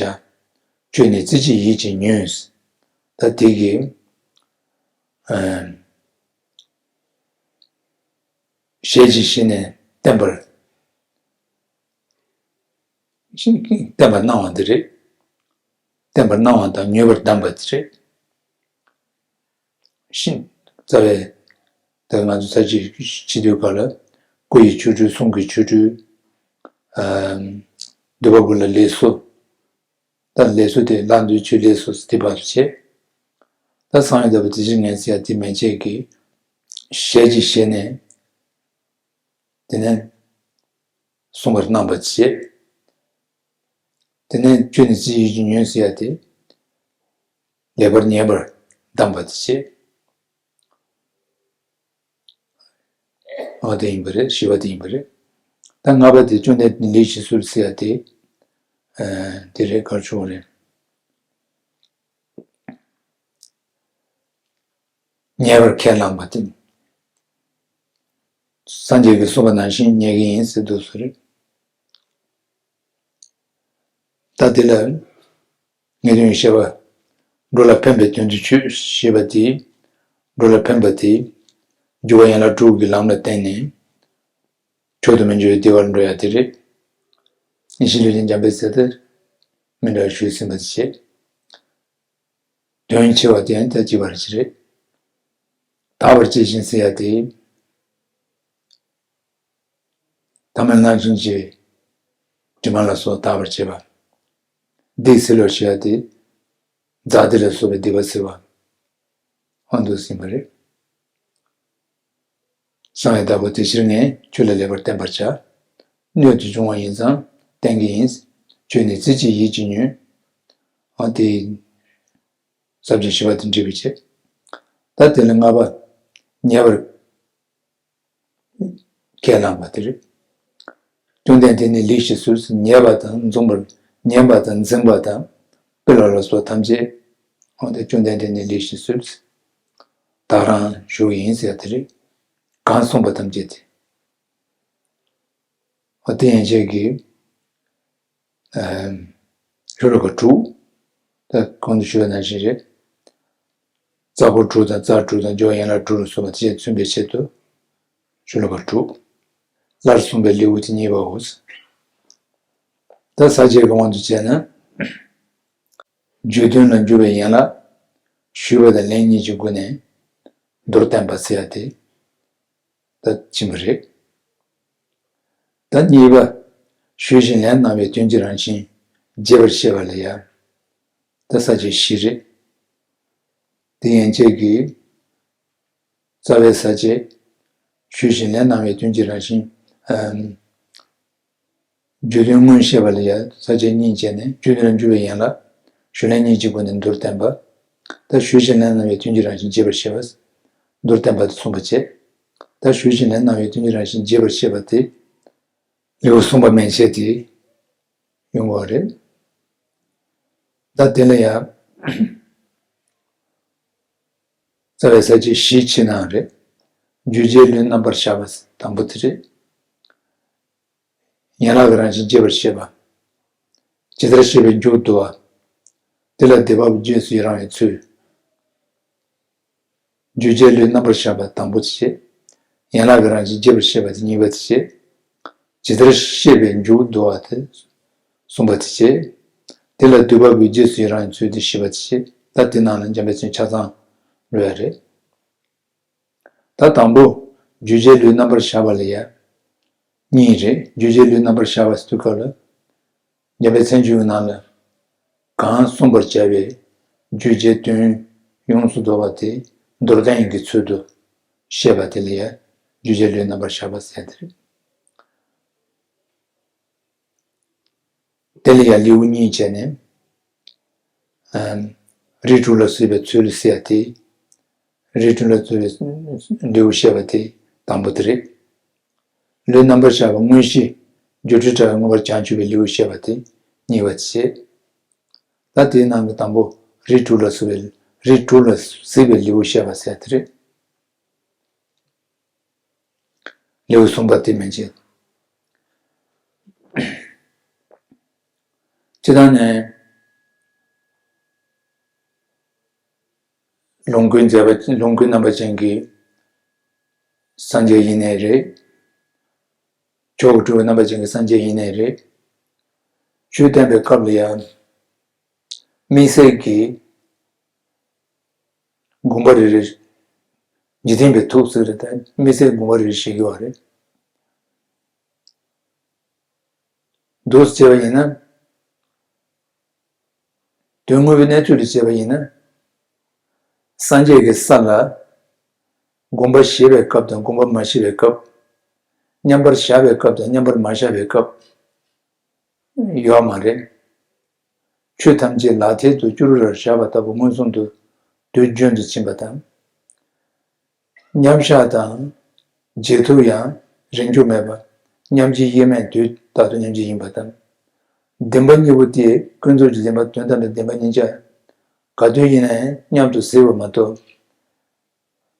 ཁྱོད་ནི་བརྩེ་གཅིག་ཡིད་ཀྱིས་ཉོན། ད་དེ་གི་ཨ་ཞལ་གྱིས་བཞེས་ནས་བསྟན་པར། བསྟན་པར་གནང་བ་འདི་རེད། བསྟན་པར་གནང་བ་དང་ཉོན་པར་གདམས་པ་འདི་རེད། ཤིན་རྩ་བའི། ད་ང་ཚོ་ས་བཅད་བྱེད་དུས་སྐབས་ལ། སྐུ་ཡི་ཆོ་འཕྲུལ་གསུང་གི་ཆོ་འཕྲུལ། ཨ། འདུལ་བ་པོ་ལ་ལེགས་སོ། ད་ལེགས་སོ་དེ་ལྷ་འདུལ་ཁྱོད་ལེགས་སོ་ཟེར་དེ་བབས་བྱས། ད་གསང་བའི་བདག་པོ་དེ་ཕྱིར་ངས་ཟེར་ཡ་དེ་མན་ཆད་ཀྱི་ཞལ་གྱིས་བཞེས་ནས། དེ་ནས་གསུང་བར་གནང་བ་བྱས། དེ་ནས་ཁྱོད་ནི་བརྩེ་གཅིག་ཡིད་ཀྱིས་ཉོན་ཟེར་ཡ་དེ། ལེགས་པར་ཉན་པར་གདམས་པ་དེ་བྱས། འོ་དེ་ཡིན་པ་རེད། བཞི་པ་དེ་ཡིན་པ་རེད། ད་ལྔ་པ་དེ་བཅོམ་ལྡན་འདས་ལེགས་བྱས་གསུར་ཟེར་ཡ་དེ། ཨ། དེ་རེད། ག་རེ་ཆོག་རེད། ཉེ་བར་ཁས་བླངས་པ་དེ། སངས་རྒྱས་ཀྱིས་གསུངས་པ་ནང་བཞིན་ཉན་གྱི་ཡིན་ཟེར་འདུག་ཟེར། ད་དེ་ལ་ངེས་དོན་བཤད་པ། འགྲོ་ལ་ཕན་པའི་དོན་དུ་ཁྱོད་ཞེས་པ་དེ། འགྲོ་ལ་ཕན་པ་དེ། འགྱུར་བ་ཡན་ལག་དྲུག་གི་ལམ་ལ་བརྟེན་ནས། མཆོག་ཏུ་མི་འགྱུར་བའི་བདེ་བར་འགྲོ་ཡ་དེ་རེད། ཡེ་ཤེས་ལུས་ཅན་འཇམ་དཔལ་ཟེར་དེ། མི་འདྲ་ཞུས་ཟིན་པ་དེ་བྱས། དོན་ཆེ་བ་དེ་ཡང་ད་ཅི་བར་ཅི་རེད། དག་པར་བྱེད་ཅིང་ཟེར་ཡ་དེ། ཐ་མལ་སྣང་ཞེན་གྱི་དྲི་མ་ལ་སོགས་དག་པར་བྱེད་པ། སྡིག་སེལ་བར་བྱེད་ཡ་དེ། ཛཱ་ཏི་ལ་སོགས་པའི་སྡིག་པ་སེལ་བ། གང་དུ་ཟིན་པ་རེད། གསང་བའི་བདག་པོ་དེ་ཕྱིར་ངས་ཁྱོད་ལ་ལེགས་པར་བསྟན་པར་བྱ། སྣོད་དུ་འབྱུང་བ་ཡིན་ཙང་བསྟན་གྱི་ཡིན། ཁྱོད་ནི་རྩེ་གཅིག་ཡིད་ཀྱིས་ཉོན། འོ་དེ། ས་བཅད་བཞི་པ་དེ་འགྲིག་པའི་ཕྱིར། ད་དེ་ལ་ལྔ་པ། ཉེས་པར་ཁས་བླངས་པ་དེ་རེད། བཅོམ་ལྡན་འདས་ནི་ལེགས་ཞེས་གསོལ། ཉེས་པ་དང་འཛུམ་པར་ཉན་པ་དང་འཛིན་པ་དང་སྤེལ་བ་ལ་སོགས་ཐམས་ཅད། འོ་དེ་བཅོམ་ལྡན་འདས་ནི་ལེགས་ཞེས་གསོལ། བདག་རང་ཞུ་ཡིན་ཟེར་དེ་རེད། གང་གསུངས་པ་ཐམས་ཅད་དེ། འོ་དེ་ཡན་ཆད་ཀྱི། ཤོ་ལོ་ཀ་དྲུག་ད་གོང་དུ་ཞུས་པ་ནང་བཞིན་རེད། རྩ་འཁོར་དྲུག་དང་རྩ་དྲུག་དང་སྦྱོར་བ་ཡན་ལག་དྲུག་ལ་སོགས་པ་དེ་མཚོན་པའི་ཆེད་དུ། ཤོ་ལོ་ཀ་དྲུག་སླར་གསུངས་པའི་ལེའུ་སྟེ་གཉིས་པའོ། ད་ས་བཅད་ཀྱི་དབང་དུ་བྱས་ན། བརྗོད་དོན་ལ་འཇུག་པའི་ཡན་ལག་ཞུས་པ་དང་ལན་གཉིས་ཀྱི་སྒོ་ནས་མདོར་བསྟན་པ་ཟེར་ཡ་དེ། ད་ཕྱིན་པ་རེད། ད་གཉིས་པ། ཞུས་ཤིང་ལན་གནང་བའི་དོན་གྱི་རང་བཞིན་རྒྱས་པར་བཤད་པ་ལ་ཡ། ད་ས་བཅད་བཞི་རེད། དེ་ཡན་ཆད་ཀྱི། རྩ་བའི་ས་བཅད། ཞུས་ཤིང་ལན་གནང་བའི་དོན་གྱི་རང་བཞིན། ཨམ། བརྗོད་དོན་སྔོན་བཤད་པ་ལ་ཡ་ས་བཅད་གཉིས་བྱས་ནས་བརྗོད་དོན་ལ་འཇུག་པའི་ཡན་ལག་ཞུས་ལན་གཉིས་ཀྱི་སྒོ་ནས་མདོར་བསྟན་པ། ད་ཞུས་ཤིང་ལན་གནང་བའི་དོན་གྱི་རང་བཞིན་རྒྱས་པར་བཤད་པ། མདོར་བསྟན་པ་དེ་གསུངས་པ་བྱས། ད་ཞུས་ཤིང་ལན་གནང་བའི་དོན་གྱི་རང་བཞིན་རྒྱས་པར་བཤད་པ་དེ། ལེའུ་གསུམ་པ་མན་ཆད་དེ་ཡོང་བ་རེད། ད་དེ་ལ་ཡང་རྩ་བའི་ས་བཅད་བཞི་ཕྱེ་ན་རེད། བརྗོད་བྱའི་ལུས་རྣམ་པར་བཞག་པ་དང་པོ་དེ་རེད། ཡན་ལག་གི་རང་བཞིན་རྒྱས་པར་བཤད་པ། ཇི་ལྟར་ཤེས་པའི་མཇུག་བསྡུ་བ། དེ་ལ་སྡུད་པ་པོའི་རྗེས་སུ་ཡི་རང་བའི་ཚུལ། བརྗོད་བྱའི་ལུས་རྣམ་པར་བཞག་པ་དང་པོ་དེ་བྱས། ཡན་ལག་གི་རང་བཞིན་རྒྱས་པར་བཤད་པ་དེ་གཉིས་པ་དེ་བྱས། ཇི་ལྟར་ཤེས་པའི་མཇུག་བསྡུ་བ་དེ་གསུམ་པ་དེ་བྱས། དེ་ལ་སྡུད་པ་པོའི་རྗེས་སུ་ཡི་རང་བའི་ཚུལ་དེ་བཞི་པ་དེ་བྱས། ད་དེ་ནང་ལ་འཇམ་དཔལ་མཚན་ཆ་ཚང་འགྲོ་ཡ་རེད། ད་དང་པོ། བརྗོད་བྱའི་ལུས་རྣམ་པར་བཞག་པ་ལ་ཡ། གཉིས་རེད། བརྗོད་བྱའི་ལུས་རྣམ་པར་བཞག་པ་ཟེར་དུས་སྐབས་ལ། འཇམ་དཔལ་མཚན་བཅུ་ཡི་ནང་ལ། གང་གསུངས་པར་བྱ་བའི་བརྗོད་བྱའི་དོན་ཡོངས་སུ་རྫོགས་པ་དེ་མདོར་བསྟན་ཡིན་གྱི་ཚུལ་དུ་བཤད་པ་དེ་ལ་ཡང་བརྗོད་བྱའི་ལུས་རྣམ་པར་བཞག་པ་ཟེར་དེ་རེད། དེ་ལ་ཡང་ལེའུ་གཉིས་བྱས་ནས། ཨམ། རིགས་དྲུག་ལ་གཟིགས་པའི་ཚུལ་ཟེར་ཡ་དེ། རིགས་དྲུག་ལ་གཟིགས་པའི་ལེའུ་བཤད་པ་དེ་དང་པོ་དེ་རེད། ལུས་རྣམ་པར་བཞག་པ་དངོས་གཞི་སྒྱུ་འཕྲུལ་དྲ་བས་མངོན་པར་བྱང་ཆུབ་པའི་ལེའུ་བཤད་པ་དེ་གཉིས་པ་བྱས། ད་དེའི་ནང་གི་དང་པོ་རིགས་དྲུག་ལ་གཟིགས་པའི་རིགས་དྲུག་ལ་གཟིགས་པའི་ལེའུ་བཤད་པ་ཟེར་དེ་རེད། ལེའུ་གསུམ་པ་དེ་མན་ཆད། སྤྱིར་བཏང་ནས། ལོངས་སྐུའི་མཛད་པ་ལོངས་སྐུའི་རྣམ་པ་ཅན་གྱི་སངས་རྒྱས་ཡིན་ནའི་རེད། མཆོག་གི་སྤྲུལ་པའི་རྣམ་པ་ཅན་གྱི་སངས་རྒྱས་ཡིན་ནའི་རེད། ཆོས་བསྟན་པའི་སྐབས་ལ་ཡང་དམིགས་བསལ་གྱི་དགོངས་པ་རེ་རེ། འཇིག་རྟེན་པའི་ཐུགས་ཟེར་རེད་ད་དམིགས་བསལ་དགོངས་པ་རེ་རེ་བཞེས་ཀྱི་ཡོད་རེད། འདུག་སེ་བྱས་པ་ཡིན་ན། དོན་དངོས་པོའི་གནས་ཚུལ་དུ་བྱས་པ་ཡིན་ན། སངས་རྒྱས་ཀྱི་ས་ལ་དགོངས་པ་བཞེས་པའི་སྐབས་དང་དགོངས་པ་མ་བཞེས་པའི་སྐབས། མཉམ་པར་བཞག་པའི་སྐབས་དང་མཉམ་པར་མ་བཞག་པའི་སྐབས། ཡོད་མ་རེད། ཆོས་ཐམས་ཅད་ལག་མཐིལ་དུ་ཅོག་རར་བཞག་པ་ལྟ་བུ་མངོན་སུམ་དུ་དུས་རྒྱུན་དུ་ཕྱིན་པ་དང་། མཉམ་བཞག་དང་། རྗེས་ཐོབ་ཡང་རིང་འཇུག་མེད་པ། མཉམ་གཅིག་དབྱེར་མེད་དུས་རྟག་ཏུ་མཉམ་གཅིག་ཡིན་པ་དང་། བདེན་པ་གཉིས་པོ་དེ་ཀུན་རྫོབ་ཀྱི་བདེན་པ་དོན་དམ་པའི་བདེན་པ་གཉིས་ཆ། ག་དུས་ཡིན་ན་ཡང་མཉམ་དུ་གཟིགས་པ་མ་གཏོགས།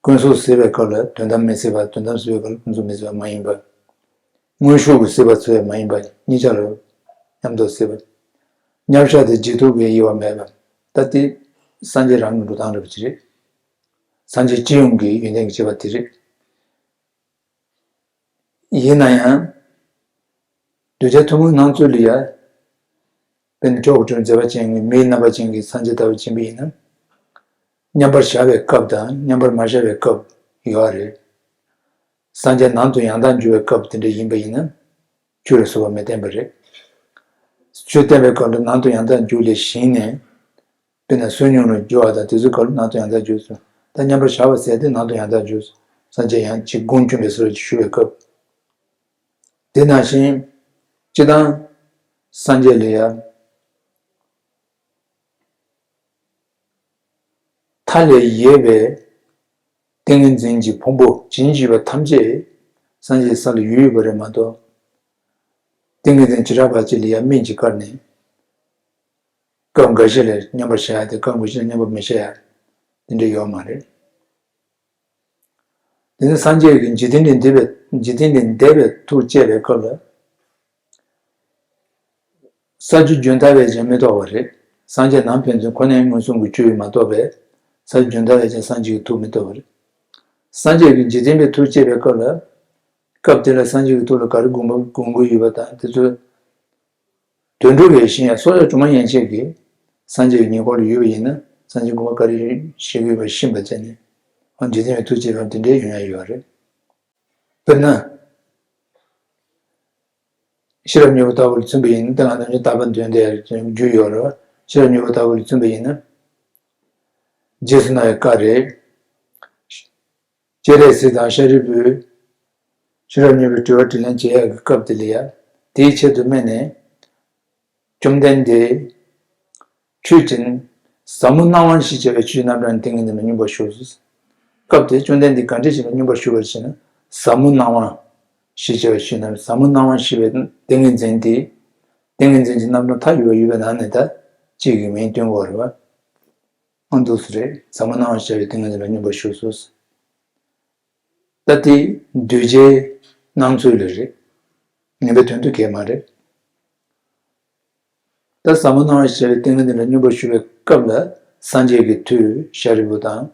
ཀུན་རྫོབ་གཟིགས་པའི་སྐབས་ལ་དོན་དམ་མི་གཟིགས་པ་དོན་དམ་གཟིགས་པའི་སྐབས་ལ་ཀུན་རྫོབ་མི་གཟིགས་པ་མ་ཡིན་པ། དངོས་ཤུགས་ཀྱིས་གཟིགས་པ་ཚོལ་བ་མ་ཡིན་པ་གཉིས་ཆ་ལ་མཉམ་དུ་གཟིགས་པ། མཉམ་བཞག་དེ་རྗེས་ཐོབ་ཀྱི་དབྱེ་བ་མེད་པ། ད་དེ་སངས་རྒྱས་རང་གི་འགྲོ་སྟངས་རེད་པ་ཅི་རེད། སངས་རྒྱས་སྤྱི་ཡོངས་ཀྱི་ཡོན་ཏན་གྱི་བྱེད་པ་དེ་རེད། ཡིན་ན་ཡང་། གདུལ་བྱ་ཐུན་མོང་སྣང་ཚུལ་ལ་ཡ། དཔེར་ན་མཆོག་གི་སྤྲུལ་མཛད་པ་ཅན་གྱི་མིའི་རྣམ་པ་ཅན་གྱི་སངས་རྒྱས་ལྟ་བུ་ཅན་པ་ཡིན་ན། མཉམ་པར་བཞག་པའི་སྐབས་དང་མཉམ་པར་མ་བཞག་པའི་སྐབས་ཡོད་རེད། སངས་རྒྱས་ནང་དུ་ཡང་དག་འཇུག་པའི་སྐབས་དེ་འདྲ་ཡིན་པ་ཡིན་ན། ཆོས་ལ་སོགས་པ་མི་བསྟན་པ་རེད། ཆོས་བསྟན་པའི་སྐབས་ལ་ནང་དུ་ཡང་དག་འཇུག་ལས་གཞན་ནས། དཔེར་ན་བསོད་སྙོམས་ལ་འཇུག་པ་དང་དེ་ཚོའི་སྐབས་ལ་ནང་དུ་ཡང་དག་འཇུག་སོ། ད་མཉམ་པར་བཞག་པ་ཟེར་དེ་ནང་དུ་ཡང་དག་འཇུག་སངས་རྒྱས་ཡང་ཅིག་དགོངས་བཅོམ་པའི་སོར་ཞུ་བའི་སྐབས། དེ་ནང་བཞིན་སྤྱི་བཏང་སངས་རྒྱས་ལ་ཡང་མཐའ་ལས་ཡས་པའི་ཏིང་ངེ་འཛིན་གྱི་ཕུང་པོ་ཇི་སྙེད་བཞུགས་པ་ཐམས་ཅད་སངས་རྒྱས་ས་ལ་ཡོད་ཡོད་པ་རེད་མ་གཏོགས། ཏིང་ངེ་འཛིན་བྱེ་བྲག་པ་གཅིག་ལ་ཡང་སྨིན་གྱིས་བཀར་ནས། སྐབས་འགའ་ཞིག་ལ་མཉམ་པར་བཞག་ཡ་དེ་སྐབས་འགའ་ཞིག་ལ་མཉམ་པར་མི་བཞག་ཡ། དེ་འདྲ་ཡོད་མ་རེད། དེ་ནི་སངས་རྒྱས་ཀྱི་འཇིག་རྟེན་ལས་འདས་པའི་འཇིག་རྟེན་ལས་འདས་པའི་ཐུགས་བསྐྱེད་པའི་སྐབས་ལ། ས་བཅུ་བདུན་ལྟ་བས་ཀྱང་མི་རྟོགས་པ་རེད། སངས་རྒྱས་ནམ་ཕན་ཚུན་ཁོ་ནའི་མངོན་སུམ་གྱི་སྤྱོད་ཡུལ་མ་གཏོགས་པས། ས་བཅུ་བདུན་ལྟ་བས་ཀྱང་སངས་རྒྱས་ཀྱི་ཐུགས་མི་རྟོགས་པ་རེད། སངས་རྒྱས་ཀྱི་འཇིག་རྟེན་པའི་ཐུགས་བསྐྱེད་པའི་སྐབས་ལ། སྐབས་དེ་ལ་སངས་རྒྱས་ཀྱི་ཐུགས་ལ་ག་རེ་དགོངས་པ་དགོངས་ཀྱི་ཡོད་པ་དང་དེ་ཚོ། དོན་གྲུབ་པའི་ཞིང་ཡང་སྲོག་ཆགས་གྲུབ་མ་ཡན་ཆད་ཀྱིས་སངས་རྒྱས་ཀྱི་ཉེ་འཁོར་ལ་ཡོད་པ་ཡིན་ན་སངས་རྒྱས་དགོངས་པ་ག་རེ་བཞེས་ཀྱི་ཡོད་པ་ཤེས་པ་བྱས་ནས། འཇིག་རྟེན་པའི་ཐུགས་བསྐྱེད་པ་དེ་འདྲའི་ཡོང་ཡ་ཡོད་རེད། དཔེར་ན། ཤེས་རབ་སྙིང་པོ་ལྟ་བུ་ལ་མཚོན་པ་ཡིན་ན་ད་ང་ཚོ་ནི་ད་ཕན་དོན་དེ་རྒྱུ་ཡོད་རེད་བ། ཤེས་རབ་སྙིང་པོ་ལྟ་བུ་ལ་མཚོན་པ་ཡིན་ན། རྗེས་སུ་གནང་བའི་བཀའ་རེད། སྤྱན་རས་གཟིགས་དང་ཤཱ་རིའི་བུས་ཤེས་རབ་སྙིང་པོའི་དྲི་བ་དྲིས་ལན་བྱེད་ཡག་གི་སྐབས་དེ་ལ་ཡ། དེའི་ཆེད་དུ་སྨྲས་ནས། བཅོམ་ལྡན་འདས། ཆོས་ཅན། ཟབ་མོ་སྣང་བ་ཞེས་བྱ་བའི་ཆོས་རྣམ་གྲངས་ཏིང་ངེ་འཛིན་ལ་སྙོམས་པར་ཞུགས་སོ། སྐབས་དེར་བཅོམ་ལྡན་འདས་གང་འདྲ་ཞིག་ལ་སྙོམས་པར་ཞུགས་པར་བྱེད་ན། ཟབ་མོ་སྣང་བ་ཞེས་བྱ་བའི་ཆོས་རྣམས་ཟབ་མོ་སྣང་བ་ཞེས་པའི་ཏིང་ངེ་འཛིན་དེ། ཏིང་ངེ་འཛིན་གྱི་རྣམ་གྲངས་མཐའ་ཡས་པ་ཡོད་པའི་ནང་ནས་ད་གཅིག་གི་མིང་སྟོན་དགོས་རེད་བ། ཨང་འདུག་སེ་རེད། ཟབ་མོ་སྣང་བ་ཞེས་བྱ་བའི་ཏིང་ངེ་འཛིན་ལ་སྙོམས་པར་ཞུགས་སོ། ད་དེ་གདུལ་བྱའི་སྣང་ཚུལ་ལ་རེད། ངེས་པའི་དོན་དུ་གལ་མ་རེད། ད་ཟབ་མོ་སྣང་བ་ཞེས་བྱ་བའི་ཏིང་ངེ་འཛིན་ལ་སྙོམས་པར་ཞུགས་པའི་སྐབས་ལ་སངས་རྒྱས་ཀྱི་མཐུས་ཤཱ་རིའི་བུ་དང་།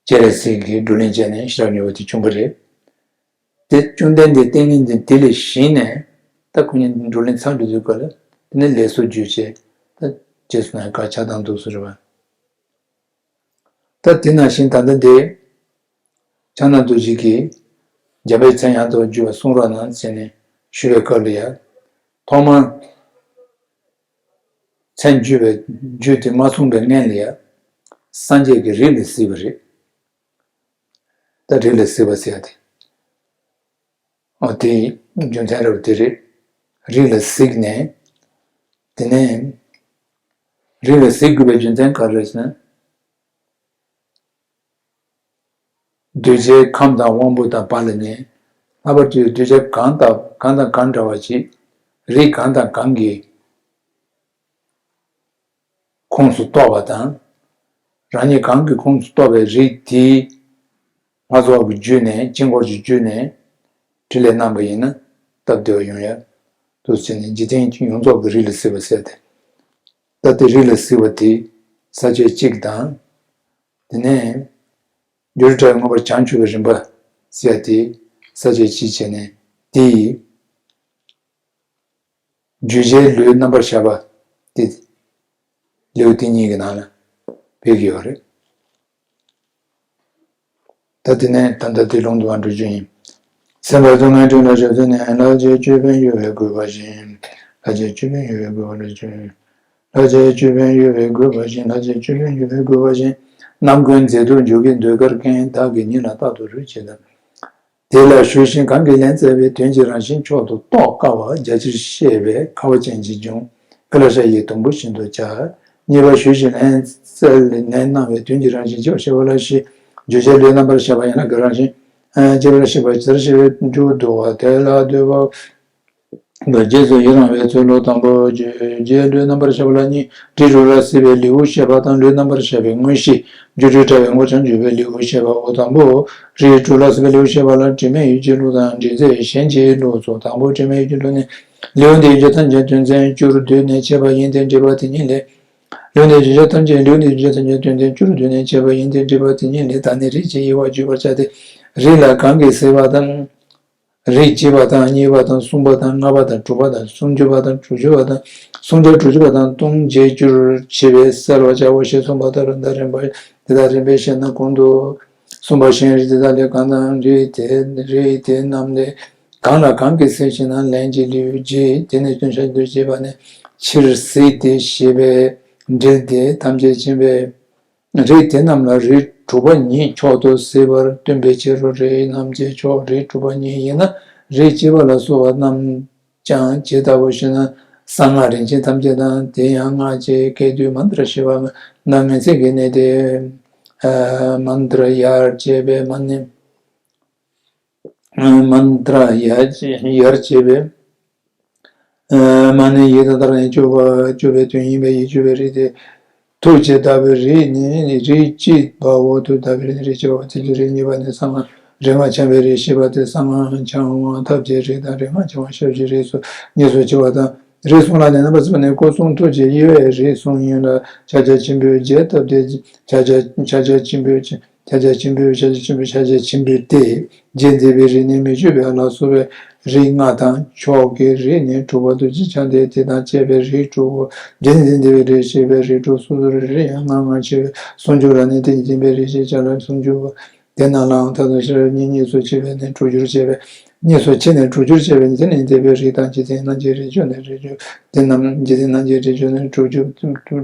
སྤྱན་རས་གཟིགས་ཀྱིས་བགྲོ་གླེང་བྱས་ནས་ཤེས་རབ་སྙིང་པོ་དེ་བྱུང་བ་རེད། དེ་བཅོམ་ལྡན་འདས་ཏིང་ངེ་འཛིན་དེ་ལས་བཞེངས་ནས་ད་ཁོ་གཉིས་བགྲོ་གླེང་ཚར་འགྲོ་དུས་སྐབས་ལ་དེ་ནས་ལས་སུ་བརྗོད་བྱས་ད་རྗེས་སུ་གནང་བཀའ་ཆགས་སྡང་འདུག་སེ་རེད་བ། ད་དེ་ནང་བཞིན་ད་ལྟ་འདི་ཕྱག་ན་རྡོ་རྗེ་གིས་འཇམ་དཔལ་མཚན་ཡང་དག་བརྗོད་པ་གསུང་རོགས་གནང་ཟེར་ནས་ཞུ་བའི་སྐབས་ལ་ཡང་། ཐོག་མར་མཚན་བརྗོད་པའི་རྒྱུ་དེ་མ་གསུངས་པའི་སྔོན་ལ་ཡང་། སངས་རྒྱས་ཀྱི་རིགས་ལ་གཟིགས་པ་རེད། ད་རིགས་ལ་གཟིགས་པ་ཟེར་ཡ་དེ། ཨོ་དེའི་རྒྱུ་མཚན་རབ་དེ་རེད། རིགས་ལ་གཟིགས་ནས། དེ་ནས་རིགས་ལ་གཟིགས་དགོས་པའི་རྒྱུ་མཚན་ག་རེ་རེད་ཟེར་ན། གདུལ་བྱའི་ཁམས་དང་དབང་པོ་དང་བར་ལ་ནི། ལྷག་པར་དུ་གདུལ་བྱ་གང་དང་གང་དང་གང་འདྲ་བ་ཅིག་རིགས་གང་དང་གང་གི་ཁོངས་སུ་གཏོགས་པ་དང་། རང་ཉིད་གང་གི་ཁོངས་སུ་གཏོགས་པའི་རིགས་དེའི་ལྷ་ཚོགས་ཀྱི་བརྒྱུད་ནས་དཀྱིལ་འཁོར་གྱི་བརྒྱུད་ནས་འཕྲིན་ལས་གནང་པ་ཡིན་ན་སྟབས་བདེ་བ་ཡོང་ཡ། འདུག་ཟེར་ནས་འཇིག་རྟེན་ཡོངས་རྫོགས་ཀྱི་རིགས་ལ་གཟིགས་པ་ཟེར་ཏེ། ད་ལྟའི་རིགས་ལ་གཟིགས་པ་དེ་ས་བཅད་གཅིག་དང་། དེ་ནས་སྒྱུ་རུ་དྲ་བའི་མངོན་པར་བྱང་ཆུབ་པའི་རིམ་པ་ཟེར་ཡ་དེ་ས་བཅད་གཅིག་བྱས་ནས་དེ་ཡི་བརྗོད་བྱའི་ལུས་རྣམ་པར་བཞག་པ་དེ་ལེའུ་དེ་གཉིས་ཀྱི་ནང་ལ་ཕེབས་ཀྱི་ཡོད་རེད། ད་དེ་ནས་ད་ལྟ་དེ་ལུང་དུ་བ་འགྲོ་རྒྱུ་ཡིན། སེམས་དཔའ་སྡུག་བསྔལ་ཀུན་ལས་སྐྱོབ་ཚུལ་ནི། ལྷ་རྗེ་ཅོད་པན་གཡོ་བས་བསྐུལ་བ་བཞིན། ལྷ་རྗེ་ཅོད་པན་གཡོ་བས་བསྐུལ་བ་ལ་སྤྱོད། ལྷ་རྗེ་ཅོད་པན་གཡོ་བས་བསྐུལ་བ་བཞིན། ལྷ་རྗེ་ཅོད་པན་གཡོ་བས་བསྐུལ་བ་བཞིན། རྣམ་ཀུན་མཛེས་སྡུག་འཇུག་གི་ཟློས་གར་མཁན། བདག་གིས་ཉིད་ལ་རྟག་ཏུ་རོལ་ཅིག་དང་། དེ་ལ་ཞུ་ཞིང་གང་གིས་ལན་སྩལ་བའི། དོན་གྱི་རང་བཞིན་མཆོག་ཏུ་རྟོགས་དཀའ་བ། རྒྱ་ཆེར་བཤད་པའི་ཁ་བ་ཅན་གྱི་འབྱུང་། ཀཱི་ལ་ཤ་ཡི་དུམ་བུ་བཞིན་དུ་བྱ། གཉིས་པ་ཞུ་ཞིང་ལན་སྩལ་ལན་གནང་བའི། དོན་གྱི་རང་བཞིན་ཕྱི་བ་ཞེས་པ་ལ་བཞི། བརྗོད་བྱའི་ལུས་རྣམ་པར་བཞག་པ་ཡན་ལག་གི་རང་བཞིན། ཨ་ཅེས་པ་ལ་བཤད་པ་ཇི་ལྟར་བཤད་པའི་མཇུག་བསྡུ་བ་དེ་ལ་བསྡུ་བ། རྗེས་སུ་ཡི་རང་བའི་ཚུལ་ལོ། དང་པོ་རྗོད་བྱེད་ལུས་རྣམ་པར་བཞག་པ་ལ་གཉིས། རིགས་དྲུག་ལ་གཟིགས་པའི་ལེའུ་བཤད་པ་དང་ལུས་རྣམ་པར་བཞག་པའི་དངོས་གཞི། སྒྱུ་འཕྲུལ་དྲ་བའི་མངོན་པར་བྱང་ཆུབ་པའི་ལེའུ་བཤད་པའོ། དང་པོ་རིགས་དྲུག་ལ་གཟིགས་པའི་ལེའུ་བཤད་པ་ལ་དྲི་མེད་ཡུལ་གྱི་ལུགས་དང་འབྲེལ་ཚད་གཞན་གྱི་ལུགས་སོ། དང་པོ་དྲི་མེད་ཡུལ་གྱི་ལུགས་ནི། ལེའུ་འདིའི་རྒྱུ་ཐམས་ཅད་དོན་ཚན་བཅུར་བསྡུས་ནས་འཆད་པ་ཡིན་ཏེ། འགྲེལ་པ་དེ་ཉིད་ལས། ལེའུ་འདིའི་རྒྱུ་ཐམས་ཅད་ལེའུ་འདིའི་རྒྱུ་ཐམས་ཅད་དོན་ཚན་བཅུར་བསྡུས་ནས་འཆད་པ་ཡིན་ཏེ། འགྲེལ་པ་དེ་ཉིད་ལས། ད་ནི་རིགས་ཀྱི་དབྱེ་བ་བརྗོད་པར་བྱ་སྟེ། རིགས་ལ་གང་གིས་གཟིགས་པ་དང་། རིགས་གཅིག་པ་དང་གཉིས་པ་དང་གསུམ་པ་དང་ལྔ་པ་དང་དྲུག་པ་དང་སུམ་ཅུ་པ་དང་དྲུག་ཅུ་པ་དང་སུམ་བརྒྱ་དྲུག་ཅུ་པ་དང་སྟོང་བརྒྱད་ཅུར་ཕྱེ་བས་གསལ་བར་བྱའོ་ཞེས་གསུངས་པ་ལྟར། ད་རིམ་པ་དེ་དག་རིམ་པས་བཤད་ན། གོང་དུ་གསུངས་པ་བཞིན་རིགས་དེ་དག་ལས་གང་དང་རིགས་དེ་རིགས་དེ་རྣམས་ལས་གང་ལ་གང་གིས་གཟིགས་ཞེ་ན། ལན་གཅིག་ལེའུ་བརྒྱད་དེ་ནས་སྟོན་བྱ་འདུ་བྱེད་པ་ནས། ཕྱིར་གཟིགས་ཏེ་ཞེས་པས་འགྲེལ་ཏེ་ཐམས་ཅད་མཁྱེན་པའི་ རིགས་དེ་རྣམས་ལ་རིགས་དྲུག་པ་ཉིད་མཆོག་ཏུ་གཟིགས་པར་སྟོན་པའི་ཕྱིར་རོ། རིགས་རྣམས་ཀྱི་མཆོག་རིགས་དྲུག་པ་ཉིད་ཡིན་ན། རིགས་གཅིག་པ་ལ་སོགས་པ་རྣམས་ཀྱང་ཇི་ལྟ་བུ་ཞེ་ན། གསང་སྔགས་རིན་ཆེན་ཐམས་ཅད་དང་། དེ་ཡང་སྔགས་ཀྱི་སྐད་དོད་མནྟྲ་ཞེས་པ་རྣམས་ངེས་ཚིག་གི་གནད་དེ། མནྟྲ་ཡར་བྱས་པའི་མ་ནི། མནྟྲ་ཡར་ཡར་བྱས་པའི་མ་ནི་ཡི་དང་མཐར་ནི་གཅོད་པ་གཅོད་པའི་དོན་ཡིན་པས་ཡིད་གཅོད་པའི་རིགས་ཏེ། ཐུགས་ཇི་ལྟ་བུའི་རིགས་ནི་རིགས་གཅིག་པའོ། ཐུགས་ལྟ་བུའི་རིགས་ནི་རིགས་གཅིག་པའོ། དེ་ལས་རིགས་གཉིས་པ་ནི་གསང་སྔགས་རིག་སྔགས་འཆང་བའི་རིགས་ཞེས་པ་སྟེ། གསང་སྔགས་འཆང་བ་ཐབས་ཀྱི་རིགས་དང་། རིག་སྔགས་འཆང་བ་ཞབས་ཀྱི་རིགས་སོ། གཉིས་སུ་ཕྱེ་བ་དང་། རིགས་གསུམ་ལ་ནི་རྣམ་པར་གཟིགས་པ་ནི་སྐུ་གསུང་ཐུགས་ཀྱི་དབྱེ་བས་རིགས་གསུམ་ཡིན་ལ། ཕྱག་རྒྱ་ཆེན་པོའི་རྒྱས་བཏབ་སྟེ། ཕྱག་རྒྱ་ཕྱག་རྒྱ་ཆེན་པོའི་ཕྱག་རྒྱ་ཆེན་པོའི་ཕྱག་རྒྱ་ཆེན་པོའི་ཕྱག་རྒྱ་ཆེན་པོའི་སྟེ། རྒྱས་འདེབས་པའི་རིགས་ནི་མི་བསྐྱོད་པ་ལ་སོགས་པའི་རིགས་ལྔ་དང་། མཆོག་གི་རིགས་ནི་དྲུག་པ་རྡོ་རྗེ་འཆང་སྟེ། དེ་དང་བཅས་པའི་རིགས་དྲུག་གོ། རྒྱས་འདེབས་པའི་རིགས་ཞེས་པའི་རིགས་དྲུག་སོ་སོར་རིགས་ཡང་ལྔ་ལྔ་ཕྱེ་བས་སུམ་ཅུ་ར་ནི་དེ་ཉིད་བསྟན་པའི་རིགས་ཞེས་བྱ་ལ། སུམ་ཅུ་པོ། དེ་རྣམས་ལའང་མཐར་ཐུག་ཕྱིར་གཉིས་གཉིས་སུ་ཕྱེ་བས་ནི་དྲུག་ཅུར་བྱས་པས། གཉིས་སུ་ཕྱེ་ནས་དྲུག་ཅུར་བྱས་པས་ནི། རྒྱས་འདེབས་པའི་རིགས་དང་། འཇིག་རྟེན་རྣམ་འབྱེད་རིགས་བཅུ་ནི་རིགས་བཅུ། དེ་རྣམས་འཇིག་རྟེན་རྣམ་འབྱེད་རིགས་བཅུ་ནི་དྲུག་ཅུ།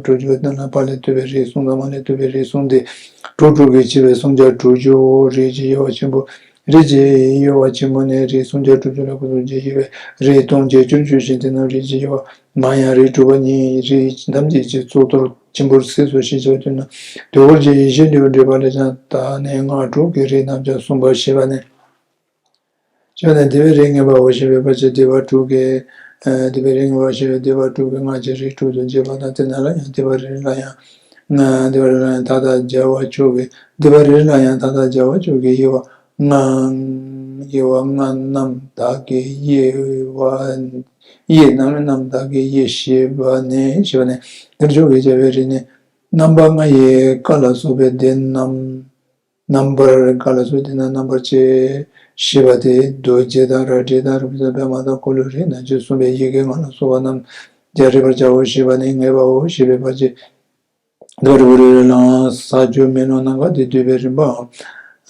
དྲུག་ཅུ་དེ་ལ་པ་ལས་བཏུས་པའི་རིགས་གསུམ་དང་། མ་ལས་བཏུས་པའི་རིགས་གསུམ་སྟེ། དྲུག་དྲུག་གིས་ཕྱེ་བས་སུམ་བརྒྱ་དྲུག་ཅུའོ། རིགས་ཀྱི་དབྱེ་བ་ཆེན་པོ། རིགས་ཀྱི་དབྱེ་བ་ཆེན་པོ་ནི་རིགས་སུམ་བརྒྱ་དྲུག་ཅུ་ལ་སྐུ་གསུམ་གྱི་དབྱེ་བས་རིགས་སྟོང་བརྒྱད་ཅུར་འཇུག་ཅིང་། དེ་རྣམས་རིགས་ཀྱི་དབྱེ་བ་མ་ཡང་རིགས་དྲུག་པ་ཉིད་རིགས་ཐམས་ཅད་ཀྱི་གཙུག་ཏོར་ཆེན་པོར་གཟིགས་སོ་ཞེས་བྱ་བ་དེ་ན། དུས་འཁོར་གྱི་ཡེ་ཤེས་འདུས་པའི་འགྲེལ་པ་ལས་ཀྱང་། ད་ནི་སྔགས་དྲུག་གི་རིགས་རྣམས་ཀྱང་གསུངས་པ་ཞེས་པ་ནས། ཞེས་པ་ནས་འདུས་པའི་རིགས་ངེས་པའོ་ཞེས་པའི་བར་གྱི་འདུས་པ་དྲུག་གི། འདུས་པའི་རིགས་ངེས་པའོ་ཞེས་པའི་འདུས་པ་དྲུག་གིས་སྔགས་ཀྱི་རིགས་དྲུག་ཏུ་འབྱེད་པ་དང་། དེ་རྣམས་ལ་ཡང་འདུས་པའི་རིགས་ལ་ཡང་། འདུས་པའི་རིགས་ལ་ཡང་མཐའ་དག་རྒྱལ་བ་མཆོག་གི། འདུས་པའི་རིགས་ལ་ཡང་མཐའ་དག་རྒྱལ་བ་མཆོག་གི་དབྱེ་བ་ལྔ། དབྱེ་བ་ལྔ་རྣམས་དག་གི་དབྱེ་བ། དབྱེ་རྣམས་རྣམས་དག་གི་དབྱེ་ཞེས་པ་ནས། ཞེས་པ་ནས་འདིར་མཆོག་གི་རྒྱལ་བའི་རིགས་ནི། རྣམ་པ་ལྔ་ཡི་ཀ་ལ་སོགས་པའི་སྡེ་རྣམས། རྣམ་པར་ཀ་ལ་སོགས་སྡེ་རྣམས་རྣམ་པར་ཕྱེ་ཞེས་པ་སྟེ། རྡོ་རྗེ་དང་རལ་གྲི་དང་རིག་པ་དང་པདྨ་དང་འཁོར་ལོའི་རིགས་རྣམས་ཀྱིས་གསུངས་པའི་ཡི་གེ་ལྔ་ལ་སོགས་པ་རྣམས་ཀྱང་རིག་པར་བྱའོ་ཞེས་པ་ནས་ངེས་པའོ་ཞེས་པའི་བར་གྱི། འདིར་འུ་རུ་ལའང་ས་བཅུ་མེ་རླུང་ནམ་མཁའ་སྟེ། འདུས་པའི་རིམ་པའང་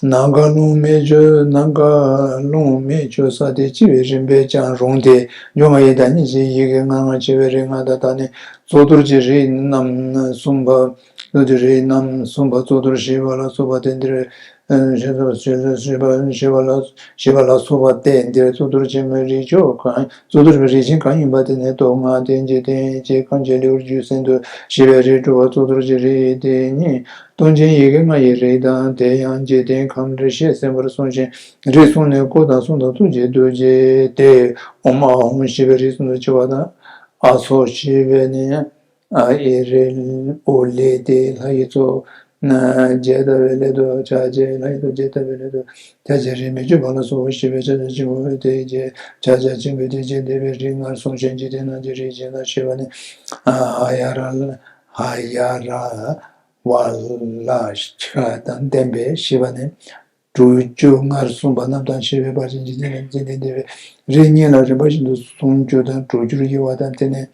ནམ་མཁའ་རླུང་མེ་ཆུ། ནམ་མཁའ་རླུང་མེ་ཆུ་ས་སྟེ། ཕྱེ་བའི་རིམ་པས་ཀྱང་རུང་སྟེ། འབྱུང་ལྔ་ཡི་བདག་ཉིད་ཀྱི་ཡི་གེ་ལྔ་ལྔ་ཕྱེ་བའི་རིགས་ལྔ་དང་། ད་ནི་གཙུག་ཏོར་གྱི་རིགས་རྣམས་གསུངས་པ། གཙུག་ཏོར་རིགས་རྣམས་གསུངས་པ། གཙུག་ཏོར་ཞེས་པ་ལ་སོགས་པ་སྟེ། འདིར། ཞེས་པ་ཞེས་པ་ཞེས་པ་ལ་སོགས་པ་སྟེ། འདིར་གཙུག་ཏོར་ཆེན་མོའི་རིགས་མཆོག་གང་། གཙུག་ཏོར་ཆེན་མོའི་རིགས་ཆེན་གང་ཡིན་པ་དེ་ནི་སྟོབས་ལྔ་སྟེ། འཇིག་རྟེན་གྱི་ཁམས་ཀྱི་ལེའུར་རྒྱུད་གསུམ་དུ་བཤད་པའི་རིགས་དྲུག་པ་གཙུག་ཏོར་གྱི་རིགས་དེ་ཉིད་སྟོང་ཆེན་ཡི་གེ་ལྔ་ཡི་རིགས་དང་། དེ་ཡང་འཇིག་རྟེན་ཁམས་རིགས་ཤེས་གསལ་བར་གསུངས་ཤིང་། རིགས་གསུམ་ནི་སྐུ་དང་གསུང་དང་ཐུགས་ཀྱི་རྡོ་རྗེ་སྟེ། ཨོཾ་ཨཱཿཧཱུྃ་ཞེས་པའི་རིགས་གསུམ་དུ་ཕྱེ་བ་དང་། ཨ་སོགས་ཞེས་པས་ནི། ཨ་ཨེ་རེ་ཨོ་ལེ་སྟེ། ལྷ་ཡི་ཚོགས་རྣམས་རྒྱས་བཏབ་པའི་སླད་དུ་ཕྱག་རྒྱའི། ལྷ་ཡི་ཚོགས་རྒྱས་བཏབ་པའི་སླད་དུ་ཕྱག་རྒྱའི་རིགས་མི་བསྐྱོད་པ་ལ་སོགས་པ་ཞེས་པའི་ཕྱག་རྒྱ་ཆེན་པོ་དེ་རྒྱས། ཕྱག་རྒྱ་ཆེན་པོ་དེ་རྒྱས་འདེབས་པའི་རིགས་ལྔར་གསུངས་ཤིང་། འཇིག་རྟེན་རྣམས་ཀྱི་རིགས་ཅན་དང་ཞེས་པ་ནས། ཧ་ཡ་ར་ཧ་ཡ་ར་ཝ་ལ་ཤ་དང་ལྡན་པས་ཞེས་པ་ནས། དྲུག་ཅུ་སྔར་གསུངས་པ་རྣམས་དང་ཕྱེ་བའི་བར་གྱི་འཇིག་རྟེན་ལ་འཇིག་རྟེན་འདས་པའི་རིགས་གཉིས་ལ་རིམ་པ་བཞིན་དུ་སུམ་ཅུ་དང་དྲུག་ཅུར་དབྱེ་བ་དང་། དེ་ནས་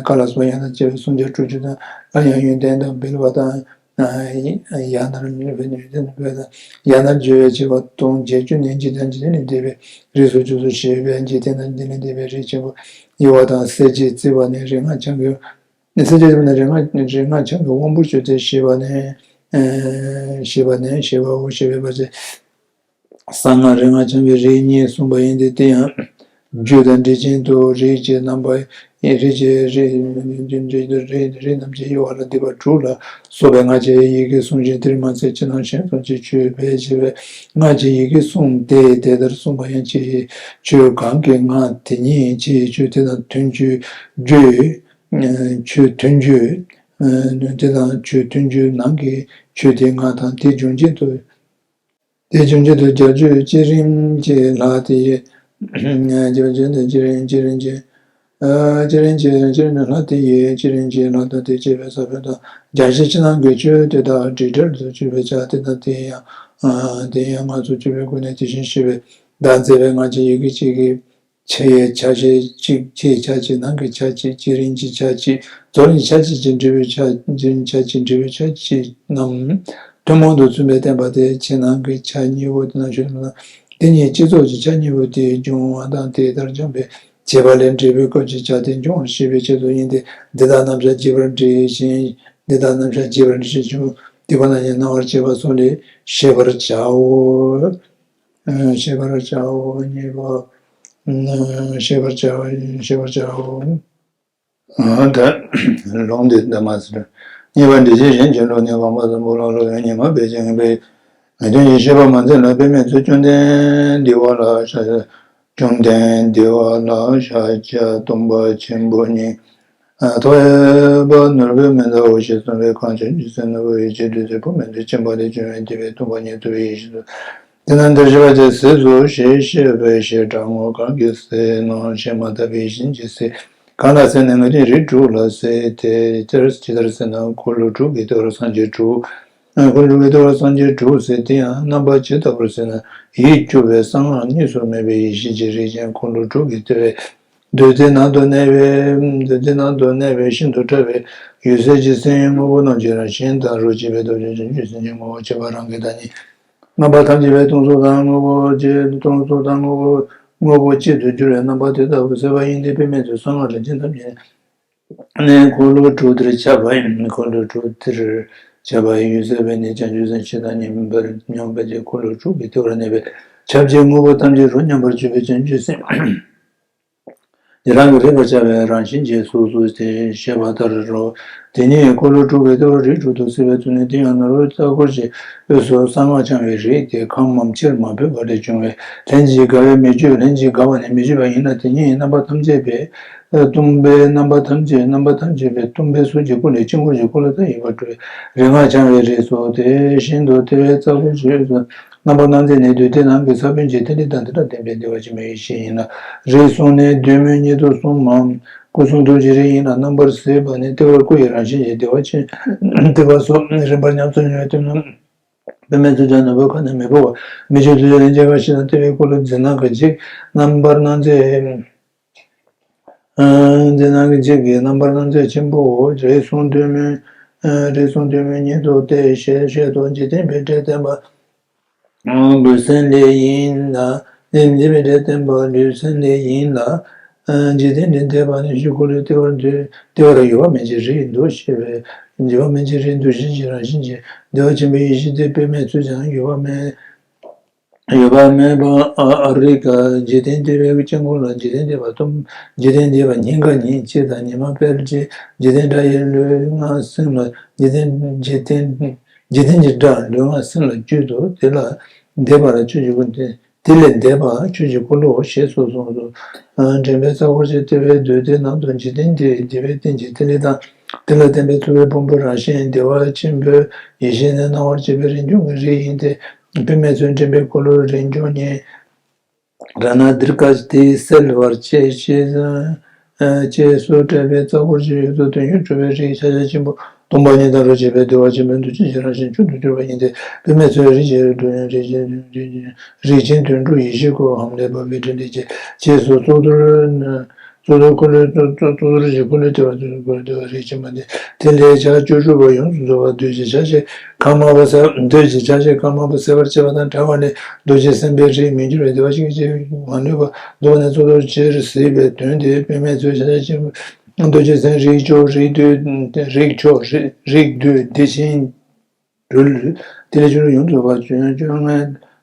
ཀ་ལ་སོགས་ཡང་དག་བྱས་པའི་སུམ་བརྒྱ་དྲུག་ཅུ་དང་། སླར་ཡང་ཡོན་ཏན་དང་འབུལ་བ་དང་། ཡང་ན་ཡོན་ཏན་དང་འབུལ་བ་དང་། ཡང་ན་བརྗོད་པའི་བྱེད་པ་སྟོང་བརྒྱད་ཅུ་ནས་འཇིག་རྟེན་འཇིག་རྟེན་ལས་འདས་པའི་རིགས་སུམ་ཅུ་སོ་ཞེས་པས་འཇིག་རྟེན་དང་འཇིག་རྟེན་ལས་འདས་པའི་རིགས་ཆེན་པོ་དབྱེ་བ་དང་། གསལ་བྱེད་བརྩི་བ་ནི་རིག་སྔགས་འཆང་གི། ནི་སེམས་ཅན་ཐོབ་ནས་རིག་སྔགས་རིག་སྔགས་འཆང་གི་དབང་པོར་གྱུར་ཏེ་ཞེས་པ་ནས། ཞེས་པ་ནས་ཞེས་པའོ་ཞེས་པའི་བར་གྱི། གསང་སྔགས་རིག་སྔགས་འཆང་གི་རིགས་གཉིས་གསུངས་པ་ཡིན་ཏེ། དེ་ཡང་རྒྱུད་དང་འགྲེལ་ཆེན་དུ་རིགས་ཀྱི་རྣམ་པ། རིགས་ཀྱི་རིགས་རིགས་རྣམས་ཀྱི་དབྱེ་བ་ལ་འདུས་པ་དྲུག་ལ་སོགས་པའི་སྔགས་ཀྱི་ཡི་གེ་གསུངས་ཤིང་། དེར་མ་ཚད་ཕྱི་ནང་གཞན་གསུམ་གྱི་ཆོས་ཕལ་ཆེ་བའི་སྔགས་ཀྱི་ཡི་གེ་གསུངས་ཏེ། དེ་ལྟར་གསུངས་པ་ཡང་ཕྱི་ཡི་ཆོས་གང་གི་སྔགས་དེ་ཉིད་ཕྱི་ཡི་ཆོས་དེ་དང་མཐུན་གྱི་རྒྱུད། ཆོས་མཐུན་རྒྱུད། དེ་དང་ཆོས་མཐུན་རྒྱུད་ནང་གི་ཆོས་དེའི་སྔགས་དང་། དེའི་འབྱུང་རྐྱེན་དུ། དེའི་འབྱུང་རྐྱེན་དུ་རྒྱ་རྒྱུད་བསྐྱེད་རིམ་གྱི་ལྷ་དེ་ཡི། རྒྱ་རྒྱུད་དུ་བསྐྱེད་རིམ་བསྐྱེད་རིམ་གྱི། བསྐྱེད་རིམ་གྱི་བསྐྱེད་རིམ་གྱི་ལྷ་དེ་ཡི། བསྐྱེད་རིམ་གྱི་ལྷ་དང་དེ་བསྐྱེད་པའི་ས་བོན་དང་། རྒྱ་ཆེ་ཕྱི་ནང་གི་ཆོས་དེ་དག་དྲིལ་བྲལ་དུ་གྱུར་པའི་ཆ་དེ་དང་། དེ་ཡང་དེ་ཡང་སྔགས་སུ་གྱུར་པའི་སྒོ་ནས་དེ་བཞིན་གཤེགས་པའི་བདག་མཛད་པའི་སྔགས་ཀྱི་ཡི་གེ་གཅིག་གི། ཕྱི་ཡི་ཆ་ཤས་གཅིག་ཕྱི་ཡི་ཆ་གཅིག་ནང་གི་ཆ་གཅིག་བསྐྱེད་རིམ་གྱི་ཆ་གཅིག་རྫོགས་རིམ་ཆ་གཅིག་གི་འབྲས་བུའི་ཆ། བསྐྱེད་རིམ་ཆ་གཅིག་འབྲས་བུའི་ཆ་གཅིག་རྣམས་ཐུན་མོང་དུ་མཚོན་པའི་བསྟན་པ་སྟེ། ཕྱི་ནང་གི་ཆ་གཉིས་པོ་དེ་ནང་བཞིན་དུ། དེ་ཉིད་སྤྱི་གཙུག་གི་ཆ་གཉིས་པོ་དེ་འབྱུང་བ་དང་། དེ་ལྟར་འབྱུང་བའི་བྱེད་པ་ལས་འབྲས་བུའི་སྐབས་ཀྱི་ཆ་དེ་འབྱུང་བར་བྱེད་པའི་ཆེད་དུ་ཡིན་ཏེ། འདི་དག་རྣམ་གཞག་རྒྱས་པར་འབྲི་ཞིང་། འདི་དག་རྣམ་གཞག་རྒྱས་པར་འབྲི་ཞིང་། སྡིག་པ་རྣམ་གཉིས་སྣང་བར་བྱེད་པ་སོགས་ལས་ཤེས་པར་བྱའོ། ཤེས་པར་བྱའོ། གཉིས་པ། ཤེས་པར་བྱའོ། ཤེས་པར་བྱའོ། ད་ལུང་འདི་འདི་མ་ཟེར། གཉིས་པ། འདྲེ་ཆེན་གཞན་གྱི་ལུགས་ནི། གོམ་པ་གསུམ་པོ་ལ་སློབ་དཔོན་ཉི་མ་བད་ཀྱིས་ངེས་པའི་ངེས་དོན་གྱི་ཤེས་པ་མ་འཛིན་ལ། དཔེ་མེད་ཚུལ་བཅོམ་ལྡན་འདུལ་བ་ལ་ཤ་བཅོམ་ལྡན་འདུལ་བ་ལ་ཤཱཀྱ་སྟོན་པ་ཆེན་པོ་ཉིད། ཐོས་པ་ནོར་བུ་མི་འདའ་འོ་ཞེས་གསུངས་པའི་ཁར། བྱང་ཆུབ་སེམས་ནོར་བུ་ཡིད་ཆེས་བདུད་རྩི་ཕུང་མེད་དུ་ཕྱིན་པ་དེ་བཅོམ་པས་བདེ་བའི་སྟོན་པ་ཉིད་ཐུབ་པའི་ཡེ་ཤེས་སོ། དེ་ན་འདིར་ཤེས་པ་ཅན་ཟས་སོ་ཞེས་བཤད་པའི་བཤད་སྒྲ་ངོ་། གང་གིས་ཟས་སྣང་ཞེས་མ་བཏགས་པའི་ཡིད་བཞིན་གྱི་ཟས། གང་ལ་ཟས་ནས་ངེས་དོན་རིགས་དྲུག་ལ་ཟས་ཏེ། ཇི་ལྟར་ཟས་ན་འཁོར་ལོ་དྲུག་གི་ལྟེ་བར་སངས་རྒྱས་དྲུག་འཁོར་ལོ་དྲུག་གི་ལྟེ་བར་སངས་རྒྱས་དྲུག་ཟེར་དེ་ཡང་རྣམ་པ་ཇི་ལྟ་བུར་ཟས་ན་ཡིད་སྐྱོ་བའི་གསང་སྔགས་གཉིས་སུ་མེད་པའི་ཡེ་ཤེས་ཀྱི་རིགས་ཅན་འཁོར་ལོ་དྲུག་གི་ལྟེ་བའི་བདུད་རྩིའི་ནང་དུ་གནས་པའི་བདུད་རྩིའི་ནང་དུ་གནས་པའི་ཤིན་ཏུ་ཕྲ་བའི་འོད་གསལ་གྱི་སེམས་དངོས་པོ་རྣམས་ཀྱི་རང་བཞིན་དང་རོ་གཅིག་པའི་སྟོབས་ཀྱིས་བྱང་ཆུབ་སེམས་ཀྱི་ངོ་བོ་ཁྱད་པར་རང་གི་བདག་ཉིད། རྣམ་པ་ཐམས་ཅད་པའི་སྟོང་གཟུགས་དང་དངོས་པོ་གཅིག་སྟོང་གཟུགས་དང་དངོས་པོ་དངོས་པོ་གཅིག་ཏུ་གྱུར་པའི་རྣམ་པ་དེ་ལྟ་བུ་ཟད་པ་ཡིན་ཏེ། དཔེ་མེད་ཚུལ་གསང་སྔགས་རིགས་ཅན་ཐམས་ཅད་ནི་འཁོར་ལོ་དྲུག་དེར་ཁྱབ་པ་ཡིན། འཁོར་ལོ་དྲུག་དེར་ཁྱབ་པ་ཡིན་ཟེར་བས་ནི། བྱང་ཆུབ་སེམས་ཕྱི་དང་ཉིན་མོའི་མཉམ་པ་ཅིག་འཁོར་ལོ་དྲུག་གི་ལྟེ་བར་གནས་པའི་ཁྱབ་བྱེད་དངོས་པོ་ཐམས་ཅད་རོ་མཉམ་པར་གྱུར་པའི་བྱང་ཆུབ་སེམས་ཉིད་རང་གིས་རིག་པར་བྱ་བའི་རང་བཞིན་གྱི་གཟུགས་སུ་བཤད་པ་ལྟར་རོ། དེ་ཉིད་འཁོར་ལོ་དྲུག་གི་ལྟེ་བར་རིགས་དྲུག་ཏུ་གསལ་བའི་ཚུལ་ནི། དེ་ཡང་ནོར་བུ་རྩ་འཁོར་གྱི་དབུས་སུ་གསང་སྔགས་འཆང་བའི་རིགས་དེ་ཁམས་མམ་ཕྱིར་མ་འཕོས་པ་ལས་བྱུང་བས། ལྷན་ཅིག་དགའ་བས་མི་སྤྱོད། ལྷན་ཅིག་དགའ་བ་ནི་མི་སྤྱོད་པ་ཡིན་ལ། དེ་ཉིད་རྣམ་པ་ཐམས་ཅད་པའི་སྟོང་པའི་རྣམ་པ་ཐམས་ཅད་རྣམ་པ་ཐམས་ཅད་པའི་སྟོང་པའི་གཟུགས་ཀྱི་སྐུ་ལས་དཀྱིལ་འཁོར་གྱི་སྐུ་ལ་ལྟ་ཡི་བ་སྤྲོ་བའི་རིག་སྔགས་འཆང་བའི་རིགས་སོ། དེ་བཞིན་དུ་ལྟེ་བའི་རྩ་འཁོར་གྱི་དབུས་སུ་རྣམ་པར་སྣང་མཛད་ནི་བདུད་སྡེ་ནང་གི་ས་བོན་གྱི་ཐིག་ལེ་དང་དེ་དག་ལྡན་པའི་བདེ་བ་ཆེན་པོའི་ཡེ་ཤེས་ཡིན་ལ། རིགས་གསུམ་ནི་བདུད་མོ་ཉིད་དུ་གསུངས་མམ། སྐུ་གསུང་ཐུགས་ཀྱི་རིགས་ཡིན་ལ། རྣམ་པར་ཟད་པ་ནི་ལྟེ་བར་སྐུ་ཡི་རང་བཞིན་གྱི་བདེ་བ་ཆེན་བདེ་བ་སོགས་རིམ་པར་ཉམས་སུ་མྱོང་བའི་དོན་ནོ། དཔེ་མེད་ཚུལ་ཀྱང་ནོར་བུ་ཁ་ནི་མི་འཕོ་བ། མི་སྤྱོད་ཚུལ་ལན་གཅིག་ག་ཤེས་དང་ལྟེ་བའི་འཁོར་ལོ་འཛིན་སྣང་གི་འཇིག་རྣམ་པར་སྣང་མཛད། འཛིན་སྣང་གི་འཇིག་གི་རྣམ་པར་སྣང་མཛད་ཆེན་པོའོ། རིགས་གསུམ་བདུད་མོ། རིགས་གསུམ་བདུད་མོ་ཉིད་དུ་སྟེ་ཞེས་བཤད་དོ། འཇིག་རྟེན་པའི་སྒྲས་བསྟན་པ་ལུས་སེམས་ལས་ཡིན་ལ། འཇིག་རྟེན་པའི་སྒྲས་བསྟན་པ་ལུས་སེམས་ལས་ཡིན་ལ། འཇིག་རྟེན་འདི་འདས་པ་ནས་ཞུ་འཁོར་ལོའི་ལྟེ་བར་འདུས་ལྟེ་བར་ཡོད་པ་མེད་ཅིང་རིགས་འདུ་ཤེས་པའི་འགྱུར་བ་མེད་ཅིང་རིགས་འདུ་ཤེས་ཀྱི་རང་བཞིན་གྱི་བདེ་བ་ཆེན་པོའི་ཡེ་ཤེས་དེ་དཔེ་མེད་ཚུལ་ཀྱང་ཡོད་པ་མེད། ཡོད་པ་མེད་པ་ཨ་རིག་ག་འཇིག་རྟེན་འདས་པའི་དཀྱིལ་འཁོར་ལ་འཇིག་རྟེན་འདས་པ་སྟོང་འཇིག་རྟེན་འདས་པ་ཉིད་འགའ་ཉིད་ཅེས་དང་ཉི་མ་སྤེལ་ཅེས་འཇིག་རྟེན་སྒྲ་ཡི་ལུས་ངག་སེམས་ལ་འཇིག་རྟེན་འཇིག་རྟེན་འཇིག་རྟེན་གྱི་སྒྲ་ལུས་ངག་སེམས་ལ་བརྗོད་དོ། དེ་ལ་འདས་པ་ལ་ཆོས་ཀྱི་སྐུ་འདི་དེ་ལས་འདས་པ་ཆོས་ཀྱི་འཁོར་ལོའོ་ཞེས་སོགས་གསུངས་སོ། དྲན་པའི་རྩ་འཁོར་གྱི་ལྟེ་བའི་བདུད་སྡེ་རྣམས་དང་འཇིག་རྟེན་འདས་པའི་རྟེན་གྱི་ཐིག་ལེ་དང་དེ་ལ་བརྟེན་པའི་ཚོར་བའི་ཕུང་པོའི་རང་བཞིན་བདེ་བ་ཆེན་པོའི་ཡེ་ཤེས་ནི་སྣང་བར་བྱེད་པའི་རིགས་འབྱུང་གི་རིགས་ཡིན་ཏེ། དཔེ་མེད་ཚུལ་དྲན་པའི་འཁོར་ལོའི་རིགས་འབྱུང་ཉིད། ར་ན་དིར་ཀ་དེས་སེལ་བར་བྱེད་ཅེས་ཅེས་སུ་བཀྲལ་བའི་རྩ་འཁོར་གྱི་ཡུལ་དུ་དོན་ཡོད་གྲུབ་པའི་རིགས་ཤཱཀྱ་ཆེན་པོ་སྟོང་པ་ཉིད་དང་རོ་གཅིག་པའི་བདེ་བ་ཆེན་པོའི་འདུ་བྱེད་ཀྱི་རང་བཞིན་བཅུ་དུ་གྱུར་པ་ཡིན་ཏེ། དཔེ་མེད་ཚུལ་རིགས་ཀྱི་རིགས་ཀྱི་རིགས་ཀྱི་རིགས་ཀྱི་རིགས་ཅན་དོན་གྲུབ་ཡེ་ཤེས་སྐུ་འམ་ལས་བབས་པའི་ཕྲིན་ལས་ཀྱི་རྗེས་སུ་གཙུག་ཏོར། གཙུག་ཏོར་འཁོར་ལོའི་གཙུག་གཙུག་ཏོར་གྱི་འཁོར་ལོའི་ལྟེ་བ་གཙུག་ཏོར་འཁོར་ལོའི་ལྟེ་བ་རིགས་ཆེན་པོ་འདི། དེ་ལས་བྱ་བཅུ་དྲུག་པ་ཡོངས་སུ་རྫོགས་པ་གདུལ་བྱའི་ཆ་ཤས་ཁ་མ་བུ་ཟད་གདུལ་བྱའི་ཆ་ཤས་ཁ་མ་བུ་ཟད་པར་བྱེད་པ་དང་བྲལ་བ་ལས་འདུ་བྱེད་སེམས་དཔའི་རིགས་མི་འགྱུར་བའི་བདེ་བ་ཞིག་ཅེས་མ་ལུས་པ་བཟློག་ནས་གཙུག་ཏོར་ཅེས་གཟིགས་པའི་དོན་དེ་དཔེ་མེད་ཚུལ་ཆ་ཤས་ཆེན་པོ་འདུ་བྱེད་སེམས་རིགས་མཆོག་རིགས་འདུས་རིགས་མཆོག་རིགས་འདུས་བདེ་ཆེན། རུལ། དེ་ལས་ཆོས་ཡོངས་སུ་བ་བཅོ་བརྒྱད་ལྔའི་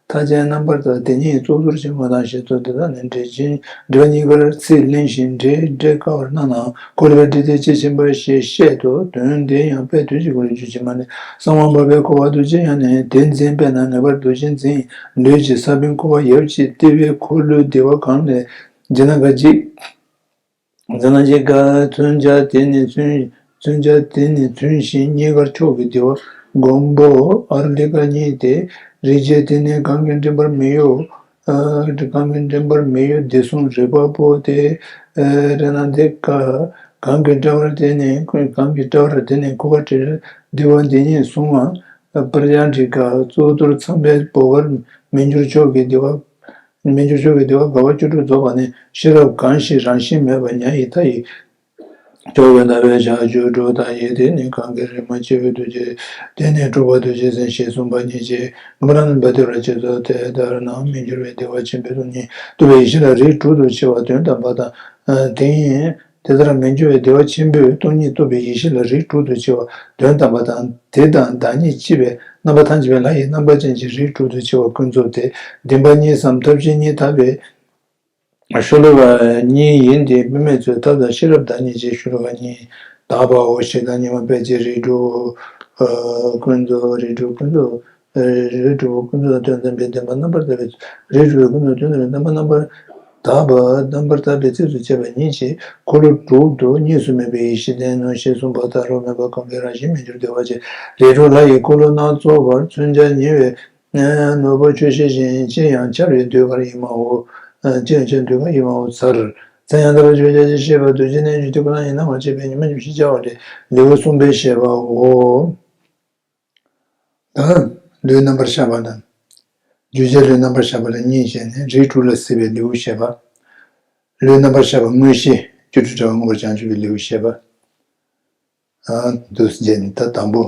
མཐའ་ཅན་རྣམ་པར་དག་དེ་ཉིད་གཙུག་ཏོར་ཆེན་པོ་དང་ཞེས་སོགས་དེ་དག་ནི་འགྲེལ་ཆེན་འགྲེལ་པ་གཉིས་ཀར་ཚིག་ལེན་ཞིང་འགྲེལ་འགྲེལ་དཀའ་བར་སྣང་ནའང་འཁོར་ལོ་པའི་འགྲེལ་ཏེ་ཆེས་ཆེན་པོ་ཞེས་བཤད་དོ། དོན་འདི་ཡང་དཔལ་དུས་ཀྱི་འཁོར་ལོའི་རྒྱུད་ཕྱི་མ་ནས་གསང་བ་འབབ་པའི་འཁོར་བ་འདུ་བྱེད་ཡང་ནས་དེ་འཛིན་པས་ན་ངེས་པར་འདུ་བྱེད་འཛིན་ལུས་ཀྱི་ས་བོན་འཁོར་བ་ཡབ་ཀྱི་ལྟེ་བའི་འཁོར་ལོའི་བདེ་བ་གང་ལས་འཛིན་ན་ག་འཇིག་འཛིན་ན་འཇིག་ག་མཚོན་བྱ་དེ་ནི་མཚོན་མཚོན་བྱ་དེ་ནི་མཚོན་ཞིང་རྙེད་དཀར་མཆོག་གི་བདེ་བ་སྒོམ་པོ་ཨར་ལི་ཀ་གཉིས་ཏེ། རིགས་བརྒྱད་དེ་ནི་གང་གིས་འདྲེན་པར་མི་གཡོ། ཨ་གང་གིས་འདྲེན་པར་མི་གཡོ་བདེ་སྲུང་རིག་པ་པོ་སྟེ། ཨ་ར་ན་འདི་ཀ་གང་གིས་བཀྲལ་བར་དེ་ནི་གང་གིས་བཀྲལ་བར་དེ་ནི་ཁུ་ག་བྲལ་བདེ་བ་འདི་ཉིད་བཟུང་བ། པར་ཡང་འགྲིག་ག་གཙུག་ཏོར་ཚངས་པའི་བུ་གར་མི་འགྱུར་མཆོག་གི་བདེ་བ། མི་འགྱུར་མཆོག་གི་བདེ་བ་དགའ་བ་བཅུ་དྲུག་རྫོགས་པ་ནི་ཤེས་རབ་གང་ཞིག་རང་བཞིན་མེད་པ་ཉ་ཡི་མཐའ་ཡི་མཆོག་གི་ཟླ་བའི་ཞག་བཅུ་དྲུག་དང་ཡི་དེ་ནི་གང་གི་རིག་མ་སྐྱེས་བུ་འདུ་བྱེད་དེ་ནི་དྲུག་པ་འདུ་བྱེད་སེམས་ཞེས་གསུངས་པ་ཉིད་ཀྱི་མགོན་པོ་རྣམས་འབད་དེ་ར་ཅེས་སོ། དེ་ལྟར་ན་མི་འགྱུར་བའི་བདེ་བ་ཆེན་པོའི་སྟོང་ཉིད་རྟོགས་པའི་ཡེ་ཤེས་ལ་རིགས་དྲུག་ཏུ་ཕྱེ་བ་དོན་དམ་པ་དང་དེ་ཡིན། དེ་ལྟར་མི་འགྱུར་བའི་བདེ་བ་ཆེན་པོས་སྟོང་ཉིད་རྟོགས་པའི་ཡེ་ཤེས་ལ་རིགས་དྲུག་ཏུ་ཕྱེ་བ་དོན་དམ་པ་དང་། དེ་དང་བདག་ཉིད་སྐྱེས་པའི་རྣམ་པ་ཐམས་ཅད་པའི་ལྷ་ཡི་རྣམ་པ་ཅན་གྱི་རིགས་དྲུག་ཏུ་ཕྱེ་བ་ཀུན་རྫོབ་སྟེ། བདེན་པ་གཉིས་སམ་ཐབས་ཤེས་གཉིས་དག་པའི་ཤོ་ལོ་ཀ་གཉིས་ཡིན་ཏེ། དཔེ་མེད་ཚུལ་ཐབས་དང་ཤེས་རབ་བདག་ཉིད་ཅེས་ཤོ་ལོ་ཀ་གཉིས། དག་པའོ། ཞེ་སྡང་གཉིས་པ་ཕལ་ཆེར་རིགས་དྲུག་ཀུན་རྫོབ། རིགས་དྲུག་ཀུན་རྫོབ། རིགས་དྲུག་པོ་ཀུན་རྫོབ་དོན་དམ་པའི་བདེན་པ་རྣམ་པར་དག་པའི། རིགས་དྲུག་པོ་ཀུན་རྫོབ་དོན་དམ་པའི་བདེན་པ་རྣམ་པར་དག་པ་རྣམ་པར་དག་པའི་ཚིགས་སུ་བཅད་པ་ཉིད་ཀྱིས་འཁོར་ལོ་དྲུག་ཏུ་གཉིས་སུ་མེད་པའི་ཡེ་ཤེས་ལྡན་ནོ་ཞེས་གསུངས་པ་ལྟར་རོ། མེད་པ་གང་གིས་རང་བཞིན་མི་འགྱུར་བདེ་བ་ཅན། རིགས་དྲུག་ལྷ་ཡི་འཁོར་ལོ་སྣ་ཚོགས་པར་མཚོན་བྱ་ཉེ་བའི་ནོར་བུ་ཆུ་ཤེལ་བཞིན་ཅིར་ཡང་འཆར་བའི་ཟློས་གར་ཡིན་མའོ། ཅིར་ཡང་འཆར་ཟློས་གར་ཡིན་མའོ། མཚན་ཡང་དག་པར་བརྗོད་བྱ་ཞེས་བཤད་པ་རྡོ་རྗེ་རྣལ་འབྱོར་གྱི་ཐེག་པ་ལ་ཡིན་སྣང་བར་བྱེད་པའི་ཉི་མ་ཉི་ཤར་བྱ་བ་ལས་ལེའུ་གསུམ་པའི་བཤད་པའོ། ད་ལུས་རྣམ་པར་ཤར་བ་དང་། བརྗོད་བྱ་ལུས་རྣམ་པར་ཤར་བ་ལ་གཉིས་བཤད་ནས་རིགས་དྲུག་ལ་གཟིགས་པའི་ལེའུ་བཤད་པ། ལུས་རྣམ་པར་ཤར་བ་དངོས་གཞི་བཅུ་དྲུག་དྲ་བ་མངོན་པར་བྱང་ཆུབ་པའི་ལེའུ་བཤད་པ། ཨ་འདུག་སེ་བྱས་ནས་ད་དང་པོ།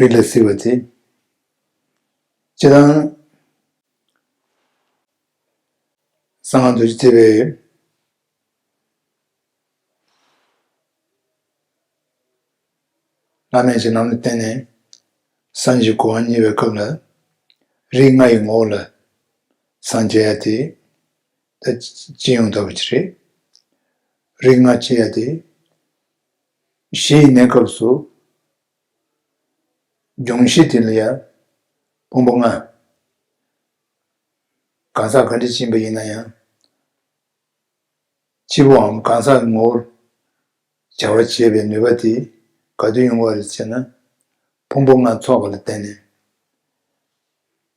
རིགས་ལ་གཟིགས་པ་དེ། སྤྱིར་བཏང་། གསང་སྔགས་རྡོ་རྗེ་ཐེག་པའི་བླ་མེད་ཀྱི་ལམ་ལ་བརྟེན་ནས་སངས་རྒྱས་གོ་འཕང་བརྙེས་པའི་སྐབས་ལ། རིགས་ལྔ་ཡི་ངོ་བོ་ལ་སངས་རྒྱས་ཡ་དེ། ད་སྤྱི་ཡོངས་ལྟ་བུ་ཅིག་རེད། རིགས་ལྔ་སྐྱེ་ཡ་དེ། གཞི་ཡི་གནས་སྐབས་སུ། འབྱུང་བཞི་དེ་ལ་ཡ། ཕུང་པོ་ལྔ། གང་ཟག་ག་འདྲ་ཅིག་ཡིན་པ་ཡིན་ན་ཡང་། སྐྱེས་བུའམ་གང་ཟག་གི་ངོ་བོར་བྱ་བ་བྱེད་པའི་ནུས་པ་དེ་ག་དུས་ཡོང་བ་རེད་ཟེར་ན། ཕུང་པོ་ལྔ་ཚོགས་པ་ལ་བརྟེན་ནས།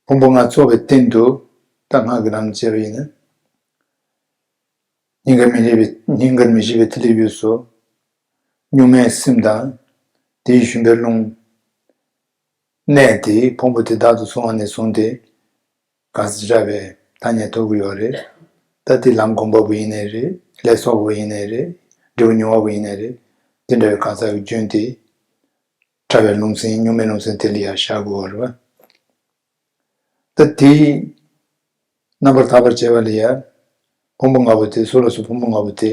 ཕུང་པོ་ལྔ་ཚོགས་པའི་སྟེང་དུ་ད་སྔགས་ཀྱི་ལམ་བྱས་པ་ཡིན་ན། སྙིང་གར་མི་ཤེས་པའི་སྙིང་གར་མི་ཤེས་པའི་ཐིག་ལེ་དབུས་སུ། གཉུག་མའི་སེམས་དང་། དེའི་ཞུན་པའི་རླུང་། གནས་དེའི་ཕུང་པོ་དེ་དག་ཏུ་སོང་བ་ནས་བཟུང་སྟེ། གང་ཟག་ཅིག་རག་པའི་ཐ་སྙད་ཐོབ་ཀྱི་ཡོད་རེད། ད་དེ་ལམ་སྒོམ་པ་པོ་ཡིན་ནའི་རེད། ལས་གསོག་པ་པོ་ཡིན་ནའི་རེད། འབྲས་བུ་མྱོང་བ་པོ་ཡིན་ནའི་རེད། དེ་འདྲ་བའི་གང་ཟག་གི་རྒྱུན་དེ། ཕྲ་བའི་རླུང་སེམས་གཉུག་མའི་རླུང་སེམས་དེ་ལ་ཡང་བཞག་དགོས་པ་རེད་པ། ད་དེའི་རྣམ་པར་དག་པར་བྱེད་པ་ལ་ཡང་། ཕུང་པོ་ལྔ་པོ་དེ་ཚུར་ལ་སོགས་ཕུང་པོ་ལྔ་པོ་དེ།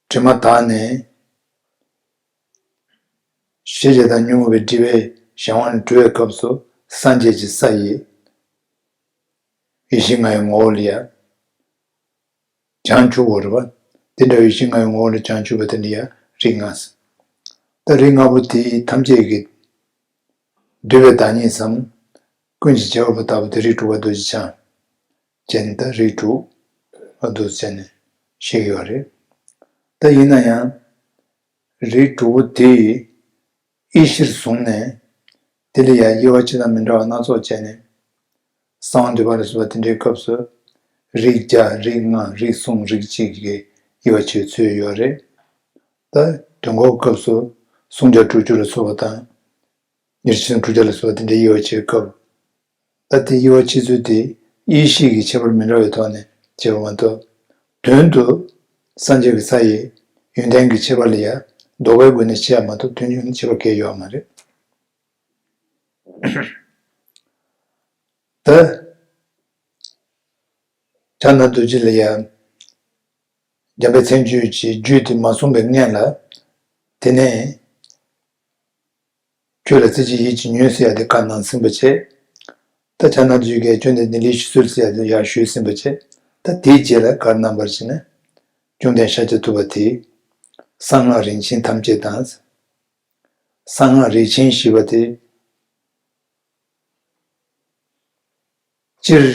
དྲི་མ་དག་ནས། ཞེས་བྱ་དང་ཉོན་མོངས་པའི་སྒྲིབ་པའི་གཞན་དབང་ལས་གྲོལ་བའི་སྐབས་སུ་སངས་རྒྱས་ཀྱི་ས་ཡི་ཡེ་ཤེས་ལྔ་ཡི་ངོ་བོ་ལ་ཡང་བྱང་ཆུབ་པ་རེད་པ། དེ་འདྲ་བའི་ཡེ་ཤེས་ལྔ་ཡི་ངོ་བོ་ལ་བྱང་ཆུབ་པ་དེ་འདྲ་ཡང་རིགས་ལྔ་ཟེར། ད་རིགས་ལྔ་པོ་དེ་ཐམས་ཅད་ཀྱིས་འདུལ་བའི་བདག་ཉིད་སམ། ཀུན་གྱི་རྒྱལ་བ་པོ་ལྟ་བུ་དེ་རིགས་དྲུག་པ་རྡོ་རྗེ་འཆང་། ཅན་ད་རིགས་དྲུག་པ་རྡོ་རྗེ་ནས་བཤད་ཀྱི་ཡོད་རེད། ད་ཡིན་ན་ཡང་། རིགས་དྲུག་པོ་དེ་ཡི་དབྱེ་གཞིར་བཟུང་ནས། དེ་ལ་ཡང་དབྱེ་བ་སྤྱི་དང་མི་འདྲ་བ་སྣ་ཚོགས་བྱས་ནས། གསང་བ་འདུས་པ་ལ་སོགས་པ་དེ་འདྲའི་སྐབས་སུ། རིགས་བརྒྱ་རིགས་ལྔ་རིགས་གསུམ་རིགས་གཅིག་གི་དབྱེ་བ་ཕྱེ་ཚུལ་ཡོད་རེད། ད་དོན་གོ་སྐབས་སུ་གསུམ་བརྒྱ་དྲུག་ཅུ་ལ་སོགས་པ་དང་། ཉེར་གཅིག་དྲུག་བརྒྱ་ལ་སོགས་པ་དེ་འདྲའི་དབྱེ་བ་ཕྱེ་སྐབས། ད་དེ་དབྱེ་བ་ཕྱེ་ཚུལ་དེ་དབྱེ་གཞི་གི་ཁྱད་པར་མི་འདྲ་བའི་ཐོག་ནས་ཕྱེ་བ་མ་གཏོགས། དོན་དུ་སངས་རྒྱས་ཀྱི་ས་ཡི་ཡོན་ཏན་གྱི་ཁྱད་པར་ལ་ཡང་ལྡོག་པའི་སྒོ་ནས་ཕྱེ་ཡ་མ་གཏོགས་དོན་ཡོད་ན་ཁྱད་པར་གང་ཡང་ཡོད་མ་རེད། ད་ཕྱག་ན་རྡོ་རྗེ་ལ་ཡང་འཇམ་དཔལ་མཚན་བརྗོད་ཀྱི་རྒྱུད་དེ་མ་གསུངས་པའི་སྔོན་ལ། དེ་ནས། ཁྱོད་ལ་བརྩེ་གཅིག་ཡིད་ཀྱིས་ཉོན་ཟེར་ཡ་དེ་བཀའ་གནང་ཟིན་པ་བྱས། ད་ཕྱག་ན་རྡོ་རྗེ་བཀའི་བཅོམ་ལྡན་འདས་ལེགས་ཤིག་གསོལ་ཟེར་ཡ་དེ་ཡར་ཞུས་ཟིན་པ་བྱས། ད་དེའི་རྗེས་ལ་ག་རེ་གནང་བར་བྱས་ན། བཅོམ་ལྡན་ཤཱཀྱ་ཐུབ་པ་དེས། གསང་སྔགས་རིགས་ཆེན་ཐམས་ཅད་དང་། གསང་སྔགས་རིགས་ཆེན་ཞེས་པ་དེ། སྤྱིར།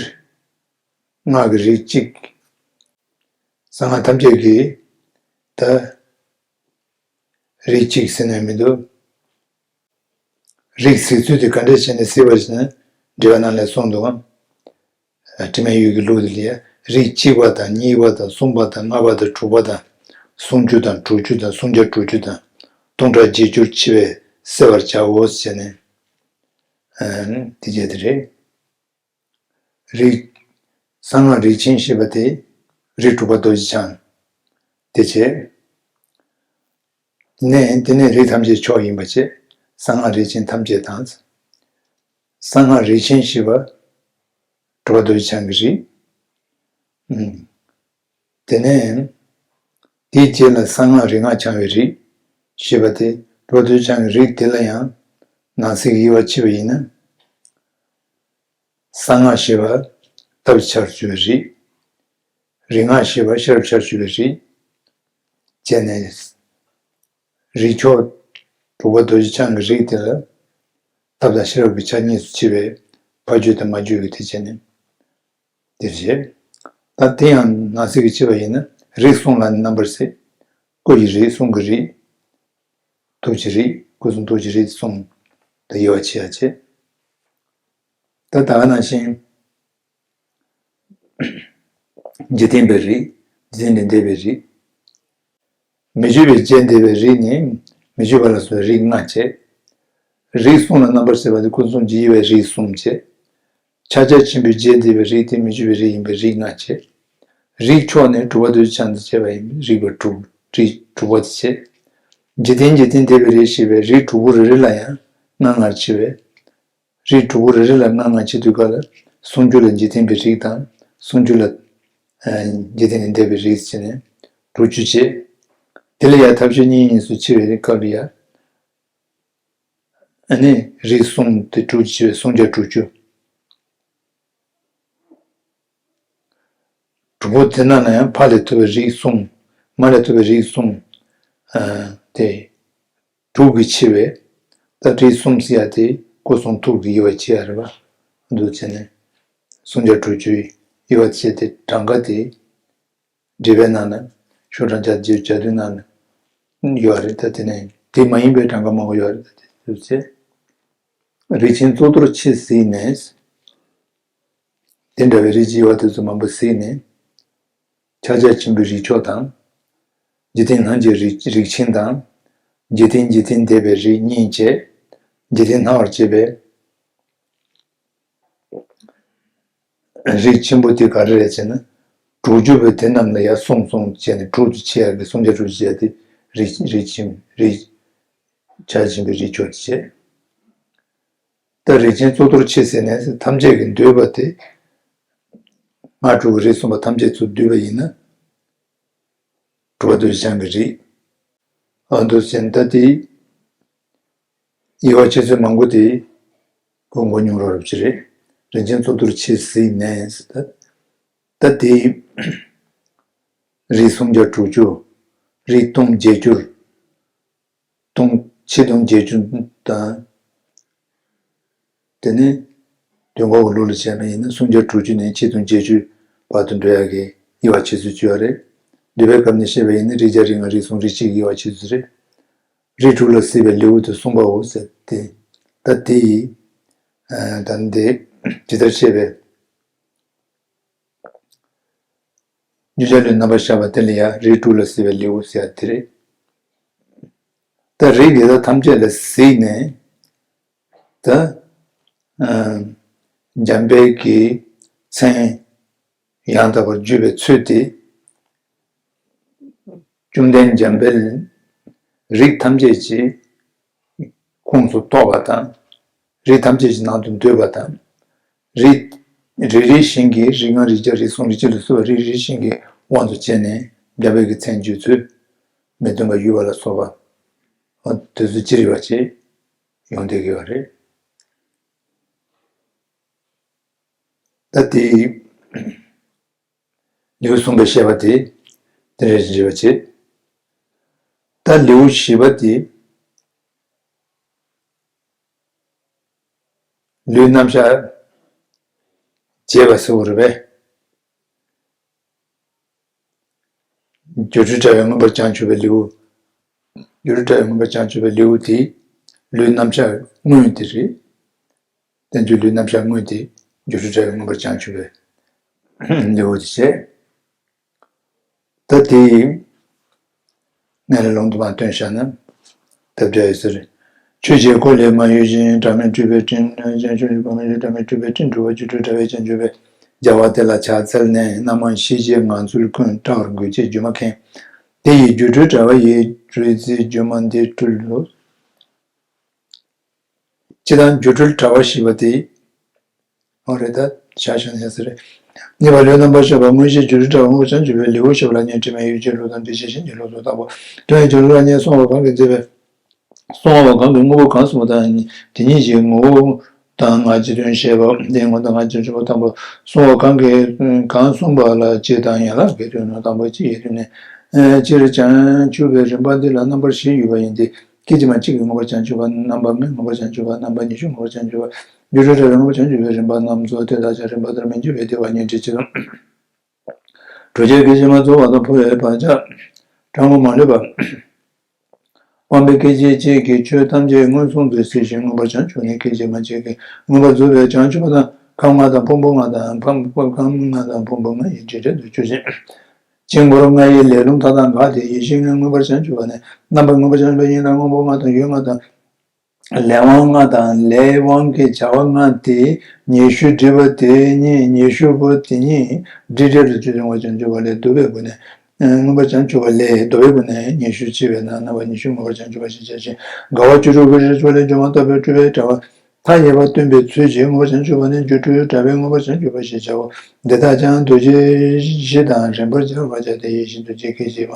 སྔགས་ཀྱི་རིགས་གཅིག་གསང་སྔགས་ཐམས་ཅད་ཀྱི། ད། རིགས་གཅིག་ཟེར་ནས་མི་འདུག་རིགས་གཟིགས་ཚུལ་དེ་ག་འདྲས་བྱས་ནས་གཟིགས་པ་ཞིག་ན། འགྲེལ་པ་ནང་ལ་གསུངས་འདུག་དྲི་མེད་འོད་ཀྱི་ལུགས་དེ་ལ་ཡང་རིགས་གཅིག་པ་དང་གཉིས་པ་དང་གསུམ་པ་དང་ལྔ་པ་དང་དྲུག་པ་དང་། སུམ་ཅུ་དང་དྲུག་ཅུ་དང་སུམ་བརྒྱ་དྲུག་ཅུ་དང་། སྟོང་ཕྲག་བརྒྱད་ཅུར་ཕྱེ་བས་གསལ་བར་བྱའོ་ཞེས་ནས། དེ་བྱས་དེ་རེད། རིགས། གསང་སྔགས་རིགས་ཆེན་ཞེས་པ་དེ། རིགས་དྲུག་པ་རྡོ་རྗེ་འཆང་། དེ་བྱས། ནས་དེ་ནས་རིགས་ཐམས་ཅད་མཆོག་ཡིན་པ་བྱས། གསང་སྔགས་རིགས་ཆེན་ཐམས་ཅད་དང་། གསང་སྔགས་རིགས་ཆེན་ཞེས་པ། གྲུབ་པ་རྡོ་རྗེ་འཆང་གི་རིགས། ཨུམ། དེ་ནས་དེའི་རྗེས་ལ་གསང་སྔགས་རིག་སྔགས་འཆང་བའི་རིགས་ཞེས་པ་དེ། གྲུབ་པ་རྡོ་རྗེ་འཆང་གི་རིགས་དེ་ལ་ཡང་ནང་གསེས་ཀྱི་དབྱེ་བ་ཕྱེ་བ་ཡིན་ན། གསང་སྔགས་ཞེས་པ་སྟོབས་ཆེར་གྱུར་པའི་རིགས། རིག་སྔགས་ཞེས་པ་ཤེས་རབ་ཆེར་གྱུར་པའི་རིགས། བྱས་ནས་རིགས་མཆོག་གྲུབ་པ་རྡོ་རྗེ་འཆང་གི་རིགས་དེ་ལ་སྟོབས་དང་ཤེས་རབ་ཀྱི་ཆ་གཉིས་སུ་ཕྱེ་བའི་ཕ་རྒྱུད་དང་མ་རྒྱུད་ཀྱི་དེ་བྱས་ནས་དེར་བྱེད། ད་དེ་ཡང་ནང་གསེས་ཀྱིས་ཕྱེ་བ་ཡིན་ན། རིགས་གསུམ་ལ་ནི་རྣམ་པར་གཟིགས། སྐུ་ཡི་རིགས། གསུང་གི་རིགས། ཐུགས་ཀྱི་རིགས། སྐུ་གསུང་ཐུགས་ཀྱི་རིགས་གསུམ་དུ་དབྱེ་བ་ཕྱེ་ཡ་བྱེད། ད་ད་ག་ནང་བཞིན། འཇིག་རྟེན་པའི་རིགས། འཇིག་རྟེན་ལས་འདས་པའི་རིགས། མི་བརྗོད་པའི་རྗེས་འདས་པའི་རིགས་ནི་མི་བརྗོད་པ་ལ་སོགས་པའི་རིགས་ལྔ་བྱས། རིགས་གསུམ་ལ་རྣམ་པར་གཟིགས་པ་སྟེ་སྐུ་གསུང་ཐུགས་ཀྱི་དབྱེ་བའི་རིགས་གསུམ་བྱས། ཕྱག་རྒྱ་ཆེན་པོའི་རྗེས་འདས་པའི་རིགས་དེ་མི་བརྗོད་པའི་རིགས་ཡིན་པས་རིགས་ལྔ་བྱས། རིགས་མཆོག་ནི་གྲུབ་པ་རྡོ་རྗེ་འཆང་དང་བཅས་པ་ཡིན་པས་རིགས་པ་དྲུག་རིགས་དྲུག་པ་དེ་བྱས། འཇིག་རྟེན་འཇིག་རྟེན་འདས་པའི་རིགས་ཞེས་པའི་རིགས་དྲུག་པོ་རེ་རེ་ལ་ཡང་ལྔ་ལྔར་ཕྱེ་བས། རིགས་དྲུག་པོ་རེ་རེ་ལ་ལྔ་ལྔ་ཕྱེ་དུས་སྐབས་ལ་སུམ་ཅུ་ལ་འཇིག་རྟེན་པའི་རིགས་དང་། སུམ་ཅུ་ལ་ཨ་འཇིག་རྟེན་ལས་འདས་པའི་རིགས་བྱས་ནས་དྲུག་ཅུ་བྱས། དེ་ལ་ཡང་ཐབས་ཤེས་གཉིས་གཉིས་སུ་ཕྱེ་བའི་སྐབས་ལ་ཡང་། ཨ་ནི་རིགས་གསུམ་དེ་དྲུག་ཅུ་བྱས་པས་སུམ་བརྒྱ་དྲུག་ཅུ། དྲུག་པོ་དེ་རྣམས་ལ་ཡང་ཕ་ལས་ཐོབ་པའི་རིགས་གསུམ། མ་ལས་ཐོབ་པའི་རིགས་གསུམ། ཨ་དེ་དྲུག་གིས་ཕྱེ་བས། ད་རིགས་གསུམ་ཟེར་ཡ་དེ་སྐུ་གསུང་ཐུགས་ཀྱི་དབྱེ་བ་ཕྱེ་ཡ་རེད་པ། འདུག་བྱས་ནས་སུམ་བརྒྱ་དྲུག་ཅུའི་དབྱེ་བ་ཕྱེ་སྟེ་གྲངས་ཀ་དེ། འགྲེལ་པའི་ནང་ན། ཤོག་གྲངས་བརྒྱད་ཅུ་གྱ་བདུན་ནང་ན་ཡོད་རེད། ད་དེ་ནས་དེ་མ་ཡིན་པའི་གྲངས་ཀ་མང་པོ་ཡོད་རེད། ད་དེ་ཚོ་ཚེ། རིགས་ཆེན་གཙུག་ཏོར་ཆེས་གཟིགས་ནས། དེ་འདྲ་བའི་རིགས་ཀྱི་དབྱེ་བ་དེ་ཚོ་མང་པོ་གཟིགས་ནས། ཕྱག་རྒྱ་ཆེན་པོའི་རིགས་མཆོག་དང་། འཇིག་རྟེན་སྣང་བྱེད་རིགས་རིགས་ཆེན་དང་། འཇིག་རྟེན་འཇིག་རྟེན་འདས་པའི་རིགས་གཉིས་བྱས། འཇིག་རྟེན་སྣང་བར་བྱེད་པའི་རིགས་ཆེན་པོ་དེ་ག་རེ་རེད་ཟེར་ན། དྲུག་ཅུ་པོ་དེ་རྣམས་ལ་ཡང་གསུམ་གསུམ་བྱས་ནས་དྲུག་ཏུ་ཕྱེ་ཡག་གི་སུམ་བརྒྱ་དྲུག་ཅུ་བྱས་ཏེ་རིགས་རིགས་ཆེན་རིགས་ཕྱག་ཆེན་པོའི་རིགས་མཆོག་ཅེས། ད་རིགས་ཆེན་གཙུག་ཏོར་ཆེས་གཟིགས་ནས་ཐམས་ཅད་ཀྱིས་འདོད་པ་དེ། སྔགས་དྲུག་གི་རིགས་གསུམ་པ་ཐམས་ཅད་ཚུར་བསྡུས་པ་ཡིན་ན། གྲུབ་པ་རྡོ་རྗེ་འཆང་གི་རིགས། ཨ་འདུག་ཟེར་ན་ད་དེ། དབྱེ་བ་ཕྱེ་ཚུལ་མང་པོ་དེ་གོ་མགོ་ཉུང་རོགས་རབ་ཅི་རེད། རིགས་ཆེན་གཙུག་ཏོར་ཆེས་གཟིགས་ནས་ད། ད་དེ་རིགས་སུམ་བརྒྱ་དྲུག་ཅུ། རིགས་སྟོང་བརྒྱད་ཅུ། སྟོང་ཆིག་སྟོང་བརྒྱད་ཅུ་དང་། དེ་ནས་དོན་གོ་གི་ལུགས་ལ་བྱས་པ་ཡིན་ན་སུམ་བརྒྱ་དྲུག་ཅུ་ནས་ཆིག་སྟོང་བརྒྱད་ཅུ་བར་དུ་འགྲོ་ཡག་གི་དབྱེ་བ་ཕྱེ་ཚུལ་བཅུ་པ་རེད། འདུལ་བའི་སྐབས་ནས་བཤད་པ་ཡིན་ན་རིགས་བརྒྱ་རིགས་ལྔ་རིགས་གསུམ་རིགས་གཅིག་གི་དབྱེ་བ་ཕྱེ་ཚུལ་རེད། རིགས་དྲུག་ལ་གཟིགས་པའི་ལེའུ་དེ་གསུམ་པའོ་ཟེར་ཏེ། ད་དེ་ཡི། ཨ་ད་འདི་ཇི་ལྟར་བཤད་པའི་རྒྱུ་ཆ་ལུས་རྣམ་པར་བཞག་པ་དེ་ལ་ཡང་རིགས་དྲུག་ལ་གཟིགས་པའི་ལེའུ་ཟེར་ཡ་དེ་རེད། ད་རིགས་དེ་དག་ཐམས་ཅད་ལ་གཟིགས་ནས། ད་ཨ་འཇམ་དཔལ་གྱི་མཚན་ཡང་དག་པར་བརྗོད་པའི་ཚུལ་དེ། བཅོམ་ལྡན་འཇམ་དཔལ་རིགས་ཐམས་ཅད་ཀྱི་ཁོངས་སུ་གཏོགས་པ་དང་། རིགས་ཐམས་ཅད་ཀྱི་ནང་དུ་འདུས་པ་དང་། རིགས་རེ་རེ་བཞིན་གྱིས་རིགས་ལྔ་རིགས་བརྒྱ་རིགས་གསུམ་རིགས་གཅིག་ལ་སོགས་པ་རིགས་རེ་རེ་བཞིན་གྱི་དབང་དུ་བྱས་ནས་འཇམ་དཔལ་གྱི་མཚན་བརྗོད་ཚུལ། མི་མཐུན་པར་ཡོད་པ་ལ་སོགས་པ། དེ་ཚོ་ཅི་རིགས་པ་ཅིག་ཡོང་བསྡད་ཀྱི་ཡོད་རེད། ད་དེ་ལེའུ་གསུམ་པའི་བཤད་པ་དེ་དེ་འདྲ་ཞིག་བྱེད། ད་ལེའུ་བཞི་པ་དེ་ལུས་རྣམ་གཞག་བྱེད་པ་ཟེར་བ་རེད་པས། སྒྱུ་འཕྲུལ་དྲ་བས་མངོན་པར་བྱང་ཆུབ་པའི་ལེའུ། སྒྱུ་འཕྲུལ་དྲ་བས་མངོན་པར་བྱང་ཆུབ་པའི་ལེའུ་དེ་ལུས་རྣམ་གཞག་དངོས་དེ་རེད། བསྟན་བཅོས་ལུས་རྣམ་གཞག་དངོས་དེ་སྒྱུ་འཕྲུལ་དྲ་བས་མངོན་པར་བྱང་ཆུབ་པའི་ལེའུ་དེ་བྱས། ད་དེ་ཡི་ནང་ལ་ལུང་དུ་མ་བཏོན་བཞག་ན་སྟབས་བདེ་ཡོད་ས་རེད། ཆོས་ཀྱི་སྒོ་ལས་མ་གཡོས་ཤིང་། དྲི་མེད་སྤྲུལ་པའི་སྤྲིན། བྱང་ཆུབ་ཀྱི་སྒོ་ལས་དྲི་མེད་སྤྲུལ་པའི་སྤྲིན། གྲུབ་པ་སྒྱུ་འཕྲུལ་དྲ་བས་བྱང་ཆུབ་པའི། རྒྱལ་བ་དེ་ལ་ཕྱག་འཚལ་ནས། རྣམ་མང་ཞི་བྱེད་ངང་ཚུལ་ཀུན། བཀྲ་བར་འགོད་ཅེས་སྒྱུ་མ་མཁན། དེ་ཡི་སྒྱུ་འཕྲུལ་དྲ་བ་ཡི། སྤྲུལ་རྩལ་སྒྱུ་མ་འདི་སྤྲུལ་ལོ། སྤྱིར་བཏང་སྒྱུ་འཕྲུལ་དྲ་བ་ཞེས་པ་དེ། འོ་རེད་ད། བྱ་བྱ་ནས་ཟེར། གཉིས་པ་ལུས་རྣམ་པར་ཤེས་པ་མངོན་ཤེས་སྒྱུ་འཕྲུལ་དྲྭ་བའི་དངོས་པོར་བྱང་ཆུབ་པའི་ལེའུར་བཤད་པ་ལ་ཉོན། དྲི་མེད་ཡུལ་གྱི་ལུགས་དང་འདུ་བྱེད་གཞན་གྱི་ལུགས་སུ་བརྟག་པ། དོན་ཡོད་ཀྱང་ལུགས་ལ་ཉོན་གསུང་བ་གང་གིས་མཛད་པའི། གསུང་བ་གང་གིས་དངོས་པོ་གང་གསུངས་པ་དང་དེ་ཉིད་ཀྱི་ངོ་བོ་དང་སྔ་ཕྱི་དོན་བཤད་པ། དེའི་ངོ་བོ་དང་སྔ་ཕྱི་དོན་བཤད་པ་དང་པོ། གསུང་བ་གང་གིས་གང་གསུངས་པ་ལ་སྤྱི་དང་ཡན་ལག་གི་དོན་དང་པོ་སྤྱི་ཡི་དོན་ནི། སྤྱིར་བྱང་ཆུབ་པའི་རིམ་པ་འདི་ལ་རྣམ་པར་བཞི་ཡོད་པ་ཡིན་ཏེ། སྐད་ཅིག་མ་གཅིག་གིས་མངོན་པར་བྱང་ཆུབ་པ། རྣམ་པ་ལྔས་མངོན་པར་བྱང་ཆུབ་པ། རྣམ་པ་ཉི་ཤུས་མངོན་པར་བྱང་ཆུབ་པ། སྒྱུ་འཕྲུལ་དྲྭ་བས་མངོན་པར་བྱང་ཆུབ་པའི་རིམ་པ་རྣམས་སོ། དེ་ལྟར་ཀྱང་རིམ་པ་ལྟར་མི་འགྱུར་བའི་བདེ་བ་ཉིད་འབྲས་སྤྱི་དང་། དྲུག་ཆར་སྐད་ཅིག་མ་རྫོགས་པ་དང་འཕོ་བའི་བག་ཆགས་གྲངས་ངོ་མ་ལུས་པ། དབང་པོའི་སྐད་ཅིག་གཅིག་གིས་ཆོས་ཐམས་ཅད་མངོན་སུམ་དུ་གཟིགས་ཤིང་མངོན་པར་བྱང་ཆུབ་ནས། སྐད་ཅིག་མ་གཅིག་གིས་མངོན་པར་རྫོགས་པའི་བྱང་ཆུབ་པ་དང་། ཁམས་ལྔ་དང་ཕུང་པོ་ལྔ་དང་། ཕམ་ཁམས་ལྔ་དང་ཕུང་པོ་ལྔ་ཡི་འབྲས་རིམ་དུ་ཆོས་ཅན། དཀྱིལ་འཁོར་ལྔ་ཡི་ལས་རླུང་མཐའ་དག་འགགས་ཏེ། ཡེ་ཤེས་ལྔས་མངོན་པར་བྱང་ཆུབ་པ་ནི། རྣམ་པར་མངོན་པར་བྱང་ཆུབ་པ་ཡིན་ལ། དབང་པོ་ལྔ་དང་ཡུལ་ལྔ་དང་། ལས་དབང་ལྔ་དང་། ལས་དབང་གི་བྱ་བ་ལྔ་སྟེ། ཉི་ཤུ་སྒྲིབ་པ་དེ་ཉིད། ཉི་ཤུ་པོ་དེ་ཉིད་འབྲས་རིམ་དུ་ཆོས་ཅན། མངོན་པར་བྱང་ཆུབ་པ་ལས་བསྡུ་བའི་སྒོ་ནས། མངོན་པར་བྱང་ཆུབ་པ་ལས་བསྡུ་བའི་སྒོ་ནས་ཉི་ཤུ་ཕྱེ་བས་ན་རྣམ་པ་ཉི་ཤུས་མངོན་པར་བྱང་ཆུབ་པ་ཞེས་བྱ་ཞིང་། དགའ་བ་བཅུ་དྲུག་གི་རིགས་མཆོག་ལས་སྒྱུ་མ་ལྟ་བུའི་སྤྲུལ་པའི་དྲྭ་བ་མཐའ་ཡས་པ་སྟོན་པའི་ཚུལ་གྱིས་མངོན་པར་བྱང་ཆུབ་པ་ནི་སྒྱུ་འཕྲུལ་དྲྭ་བས་མངོན་པར་བྱང་ཆུབ་པ་ཞེས་བྱའོ། འདི་དག་ཀྱང་རྡོ་རྗེ་བཞི་དང་རིམ་པར་སྦྱར་བར་བྱ་སྟེ། ཡེ་ཤེས་རྡོ་རྗེ་སྐད་ཅིག་མ་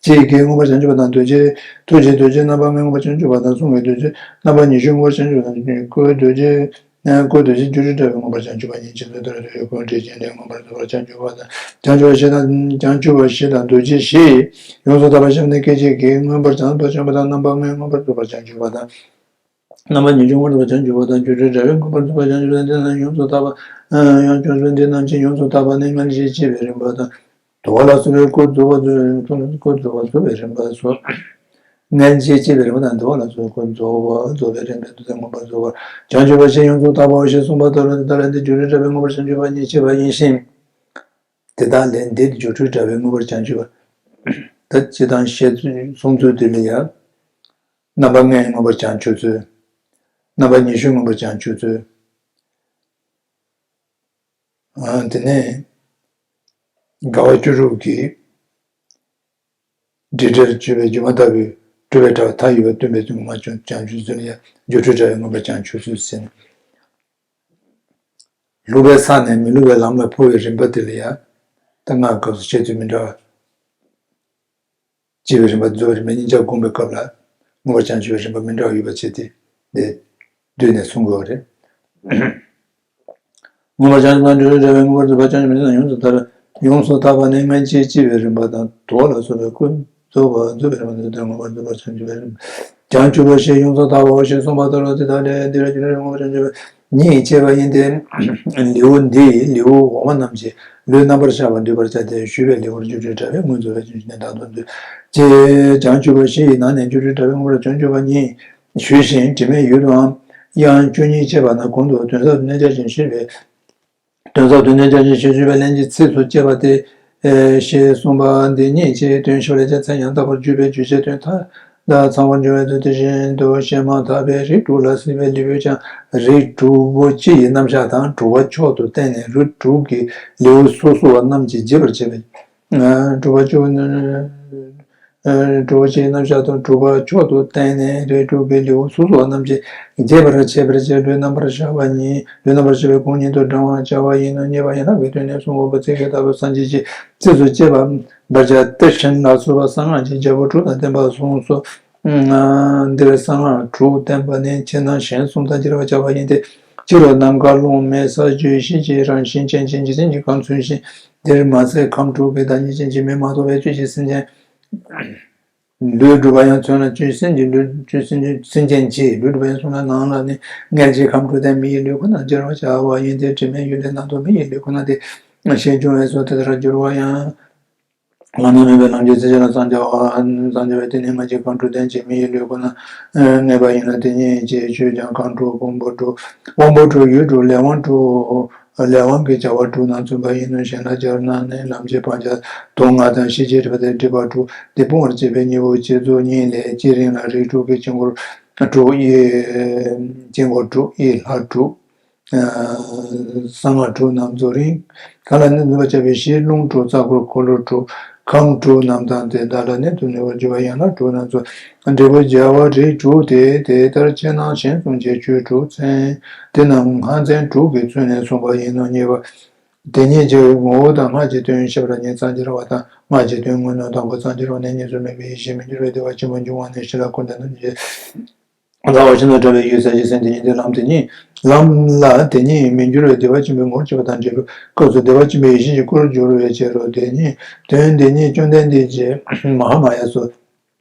གཅིག་གིས་མངོན་པར་བྱང་ཆུབ་པ་དང་། རྡོ་རྗེ་ཐུགས་རྗེ་རྡོ་རྗེ་རྣམ་པ་ལྔས་མངོན་པར་བྱང་ཆུབ་པ་དང་། གསུང་གི་རྡོ་རྗེ་རྣམ་པ་ཉི་ཤུས་མངོན་པར་བྱང་ཆུབ་པ་དང་། སྐུ་རྡོ་རྗེ་སྐུ་རྡོ་རྗེ་སྒྱུ་འཕྲུལ་དྲྭ་བས་མངོན་པར་བྱང་ཆུབ་པ་ཉིད་ཀྱི་ཚུལ་དུ་རྡོ་རྗེ་སྐུ་འབྲས་སྤྱན་ལས་མངོན་པར་རྫོགས་པར་བྱང་ཆུབ་པ་དང་། བྱང་ཆུབ་པ་བཞི་དང་། བྱང་ཆུབ་པ་བཞི་དང་རྡོ་རྗེ་བཞི་ཡོངས་སུ་དག་པར་ཤེས་པ་ནི་སྐད་ཅིག་གིས་མངོན་པར་བྱང་ཆུབ་པ་དང་། རྣམ་པ་ལྔས་མངོན་པར་རྫོགས་པར་བྱང་ཆུབ་པ་དང་། རྣམ་པ་ཉིད་ཀྱང་མངོན་པར་རྫོགས་པར་བྱང་ཆུབ་པ་དང་། སྒྱུ་འཕྲུལ་དྲྭ་བས་མངོན་པར་རྫོགས་པར་བྱང་ཆུབ་པ་དང་། འདི་རྣམས་ཡོངས་སུ་དག་པ། ཡང་སྐྱོན་སོ་འདི་རྣམས་ཀྱི་ཡོངས་སུ་དག་པ་ནི་སྔ་ཕྱི་ཕྱེ་བའི་རིམ་པ་དང་། རྫོགས་པ་ལ་སོགས་པའི་སྐུ་རྫོགས་པ་རྫོགས་སྐུ་རྫོགས་པ་རྫོགས་པའི་རིམ་པ་སོ། སྔ་ཕྱི་ཕྱེ་བའི་རིམ་པ་དང་། རྫོགས་པ་ལ་སོགས་པའི་སྐུ་རྫོགས་པ་རྫོགས་པའི་རིམ་པའི་མཐུ་ལས་མངོན་པར་རྫོགས་པར་བྱང་ཆུབ་པ་ཞེས་ཡོངས་སུ་དག་པའོ་ཞེས་གསུངས་པ་ལྟར་ཏོ། དེ་ལྟར་ཏེ་སྒྱུ་འཕྲུལ་དྲྭ་བས་མངོན་པར་བྱང་ཆུབ་པ་ཉིད་ཤེས་པ་ཡིན་ཞིང་། དེ་དག་ལས་འདིར་སྒྱུ་འཕྲུལ་དྲྭ་བས་མངོན་པར་བྱང་ཆུབ་པ། ད་སྤྱིར་བཏང་བཤད་ཚུལ་གསུང་ཚུལ་དེ་ལ་ཡང་། རྣམ་པ་ལྔས་མངོན་པར་བྱང་ཆུབ་ཚུལ། རྣམ་པ་ཉི་ཤུས་མངོན་པར་བྱང་ཆུབ་ཚུལ། ཨ། དེ་ནས་དགའ་བ་བཅུ་དྲུག་གི་འབྲས་རིམ་དུ་ཆོས་ཅན། སྒྱུ་མ་ལྟ་བུའི་སྤྲུལ་པའི་དྲྭ་བ་མཐའ་ཡས་པ་སྟོན་པའི་ཚུལ་གྱིས་མངོན་པར་བྱང་ཆུབ་ཚུལ་ལ་ཡང་། སྒྱུ་འཕྲུལ་དྲྭ་བས་མངོན་པར་བྱང་ཆུབ་ཚུལ་ཟེར། བསླུ་བའི་ས་ནས་མི་བསླུ་བའི་ལམ་ལ་འཕོ་བའི་རིམ་པ་དེ་ལ་ཡང་། ད་སྔར་སྐབས་སུ་བཤད་ཚུལ་མི་འདྲ་བ། སྤྱི་བའི་རིམ་པ་རྫོགས་པའི་རིམ་པ་གཉིས་ཆར་བསྒོམ་པའི་སྐབས་ལ། མངོན་པར་བྱང་ཆུབ་པའི་རིམ་པ་མི་འདྲ་བ་ཡོད་པ་བྱས་ཏེ། འདི་བསྡུས་ནས་གསུང་དགོས་པ་རེད། མངོན་པར་བྱང་ཆུབ་པ་དང་སྒྱུ་འཕྲུལ་དྲྭ་བས་མངོན་པར་རྫོགས་པར་བྱང་ཆུབ་པ་ཡོངས་སུ་དག་པ། ཡོངས་སུ་དག་པ་ནི་སྔ་ཕྱི་ཕྱེ་བའི་རིམ་པ་དང་། རྫོགས་པ་ལ་སོགས་པའི་སྐུ་རྫོགས་པ་རྫོགས་པའི་རིམ་པ་དང་། མངོན་པར་རྫོགས་པར་བྱང་ཆུབ་པའི་རིམ་པ། བྱང་ཆུབ་པ་ཞེས་ཡོངས་སུ་དག་པའོ་ཞེས་གསུངས་པ་ལྟར་ཏོ། དེ་ལྟར་ཏེ་འདིར་སྒྱུ་འཕྲུལ་དྲྭ་བས་མངོན་པར་བྱང་ཆུབ་པ་ཉིད་ཤེས་པ་ཡིན་ཏེ། ལེའུ་འདིའི་ལེའུ་འོག་མ་རྣམས་ཀྱིས་ལུས་རྣམ་པར་ཤར་བ་འདུས་པར་བྱ་སྟེ། ཞུས་པའི་ལེའུར་སྒྱུ་འཕྲུལ་དྲྭ་བས་མངོན་རྫོགས་པའི་བྱང་ཆུབ་ནི་དག་ཏུ་འདོད་ཅེས། བྱང་ཆུབ་པ་བཞི་ཡི་ནང་ནས་སྒྱུ་འཕྲུལ་དྲྭ་བས་མངོན་པར་བྱང་ཆུབ་པ་ཉིད་ཞུས་ཤིང་། དྲི་མེད་ཡུལ་དུའང་དབྱངས་བཅུ་གཉིས་བྱས་པ་ན། གོང་དུ་དོན་ཟབ་ཏུ་གནས་བྱ་ཞིང་ཞེས་པའི། དོན་ཟབ་ཏུ་གནས་བྱ་ཞིང་ཞེས་ཞུས་པའི་ལན་གྱི་ཚིགས་སུ་བཅད་པ་སྟེ། ཞེས་གསུངས་པ་འདི་ཉིད་ཀྱི་དོན་ཞུ་བའི་ཚེ་ཡང་དག་པར་འཇུག་པའི་རྗོད་བྱེད་དོན་མཐའ་དག་ཚང་བར་འབྱུང་བའི་ཚུལ་དེ་བཞིན་དུ་བཤད་མ་ཐག་པའི་རིགས་དྲུག་ལ་སྲིད་པའི་ལེའུས་ཀྱང་རིགས་དྲུག་པོ་སྤྱི་ཡི་རྣམ་གཞག་དང་། དྲུག་པ་མཆོག་ཏུ་བསྟན་ནས་རིགས་དྲུག་གི་ལེའུ་སོ་སོ་བ་རྣམས་ཀྱིས་འབྱེད་པར་བྱེད་པའི། དྲུག་པ་མཆོག་ནི། དྲུག་པོ་སྤྱི་ཡི་རྣམ་གཞག་དང་། དྲུག་པ་མཆོག་ཏུ་བསྟན་ནས་རིགས་དྲུག་གི་ལེའུ་སོ་སོ་བ་རྣམས་ཀྱིས་འབྱེད་པར་བྱེད་པའི་ཕྱིར། ལུས་རྣམ་པར་ཤར་བ་ཉིད། ལུས་རྣམ་པར་ཤར་བའི་གོང་ཉིད་དུ་བགྲང་བར་བྱ་བ་ཡིན་ནོ། རྙེད་པ་ཡན་ལག་གི་དོན་ནི་གསུང་དགོས་པ་ཚིག་གི་ལྟ་བུ་སངས་རྒྱས་ཀྱི་ཚིགས་སུ་བཅད་པ་འབར་བྱ་སྟེ། ཕྲིན་ལས་སོ་པ་གསང་སྔགས་ཀྱི་རྒྱལ་པོ་དྲུག་དང་ལྡན་པ་གསུངས་སོ། འདིར་གསང་སྔགས་དྲུག་བསྟན་པ་ནི་ཕྱི་ནང་གཞན་གསུམ་དང་སྦྱར་བར་བྱ་བ་ཡིན་ཏེ། སྤྱི་ལ་ནམ་མཁའ་རླུང་མེ་ས་བཅུད་བཞི་གི་རང་བཞིན་ཅན་གྱི་འཇིག་རྟེན་གྱི་ཁམས་མཚོན་ཞིང་། འདིར་མ་ཟད་ཁམས་དྲུག་གི་བདག་ཉིད་ཅན་གྱི་མི་མ་གཏོགས་པའི་བཅུད་ཀྱི་སེམས་ཅན། ལུས་གྲུབ་པ་ཡང་མཚོན་ལ། བཅུད་སེམས་ཀྱི་ལུས། བཅུད་སེམས་ཀྱི་སེམས་ཅན་གྱི་ལུས་གྲུབ་པ་ཡང་མཚོན་ལ། ནང་ལ་ནི་མངལ་གྱི་ཁམས་དྲུག་སྟེ། མི་ཡི་ལུས་ཁོ་ནར་སྦྱར་བར་བྱ་བ་ཡིན་ཏེ། དྲི་མེད་ཡུལ་ལས་རྣམ་རྟོག་མི་ཡི་ལུས་ཁོ་ན་སྟེ། ཞེས་འབྱུང་བས་སོ། དེ་ལྟར་འགྱུར་བ་ཡང་། བླ་ན་མེད་པའི་ལམ་གྱི་ཚིགས་བཅད་ལ་སངས་རྒྱས་པ། སངས་རྒྱས་པ་དེ་ནི་མངལ་གྱི་ཁམས་དྲུག་སྟེ། ཅེས་མི་ཡི་ལུས་ཁོ་ནར་ངེས་པ་ཡིན་ལ། དེ་ཉིད་ཀྱི་ཆོས་ཀྱང་ཁམས་དྲུག་ཕུང་པོ་དྲུག་དབང་པོ་དྲུག་ཡུལ་དྲུག་ལས་དབང་དྲུག་ལས་དབང་གི་བྱ་བ་དྲུག་རྣམས་མཚོན་པ་ཡིན་ནོ། གཞན་ལ་སྦྱར་ན་ནི་ལམ་གྱི་བག་ཆགས་དུག་ལྔ་དང་། ཤེས་བྱའི་སྒྲིབ་པ་སྟེ་སྒྲིབ་པ་དྲུག་སྟེ། སྤོང་བར་བྱེད་པའི་གཉེན་པོ་བསྐྱེད་རྫོགས་གཉིས་ལས། དཀྱིལ་རིང་ལ་རིགས་དྲུག་གི་དཀྱིལ་འཁོར་དྲུག་དབྱེ། དཀྱིལ་འཁོར་དྲུག་དབྱེ། ལྷ་དྲུག་གསང་སྔགས་དྲུག་རྣམས་རྫོགས་རིམ་གང་ལ་ནི་འཛིན་པར་བྱ་བའི་གཞི། རླུང་དྲུག་རྩ་འཁོར་འཁོར་ལོ་དྲུག་ཁམས་དྲུག་རྣམས་དང་དེ་དག་ལ་གནད་དུ་གནས་པར་འགྱུར་བ་ཡན་ལག་དྲུག་རྣམས་སོ། འབྲས་བུ་བྱ་བ་རིགས་དྲུག་སྟེ། དེ་ལྟར་ཕྱི་ནང་གཞན་གསུམ་གྱི་ཆོས་དྲུག་ཚན། དེ་རྣམས་སྔགས་ཚན་དྲུག་གི་ཚུལ་ནས་གསུངས་པ་ཡིན་ནོ། གཉིས་པ། དེ་ཉིད་ཀྱི་ངོ་བོ་དང་སྔགས་ཀྱི་དོན་ཤེས་པ་ལ་ཉིད་གཙང་ཁྱེར་བ་དང་། སྔགས་ཀྱི་དོན་དངོས་སྣང་དང་པོ་གཙང་ཁྱེར་བ་ནས་གཉིས་སུ་མེད་པའི་ཡེ་ཤེས་མི་འགྱུར་བའི་བདེ་བ་ཆེན་པོ་འབྱུང་བ་ནི་ཞི་ལ་ཁོ་ན་ནི་ཞེས་བྱ་བ་ཤིན་ཏུ་ཕྲ་བའི་ཡུལ་ས་གཞི་སེམས་དེ་ཉིད་དེ་ལམ་དེ་ཉིད་ལམ་ལ་དེ་ཉིད་མི་འགྱུར་བའི་བདེ་བ་ཆེན་པོའི་ངོར་བྱེད་པ་དང་འབྲས་བུ་སྐབས་སུ་བདེ་བ་ཆེན་པོའི་ཡེ་ཤེས་ཀྱི་སྐུར་འགྱུར་བའི་ཕྱིར་རོ། དེ་ཉིད་དོན་དེ་ཉིད་བཅོམ་ལྡན་འདས་ཀྱིས་མ་ཧཱ་མ་ཡ་སོགས་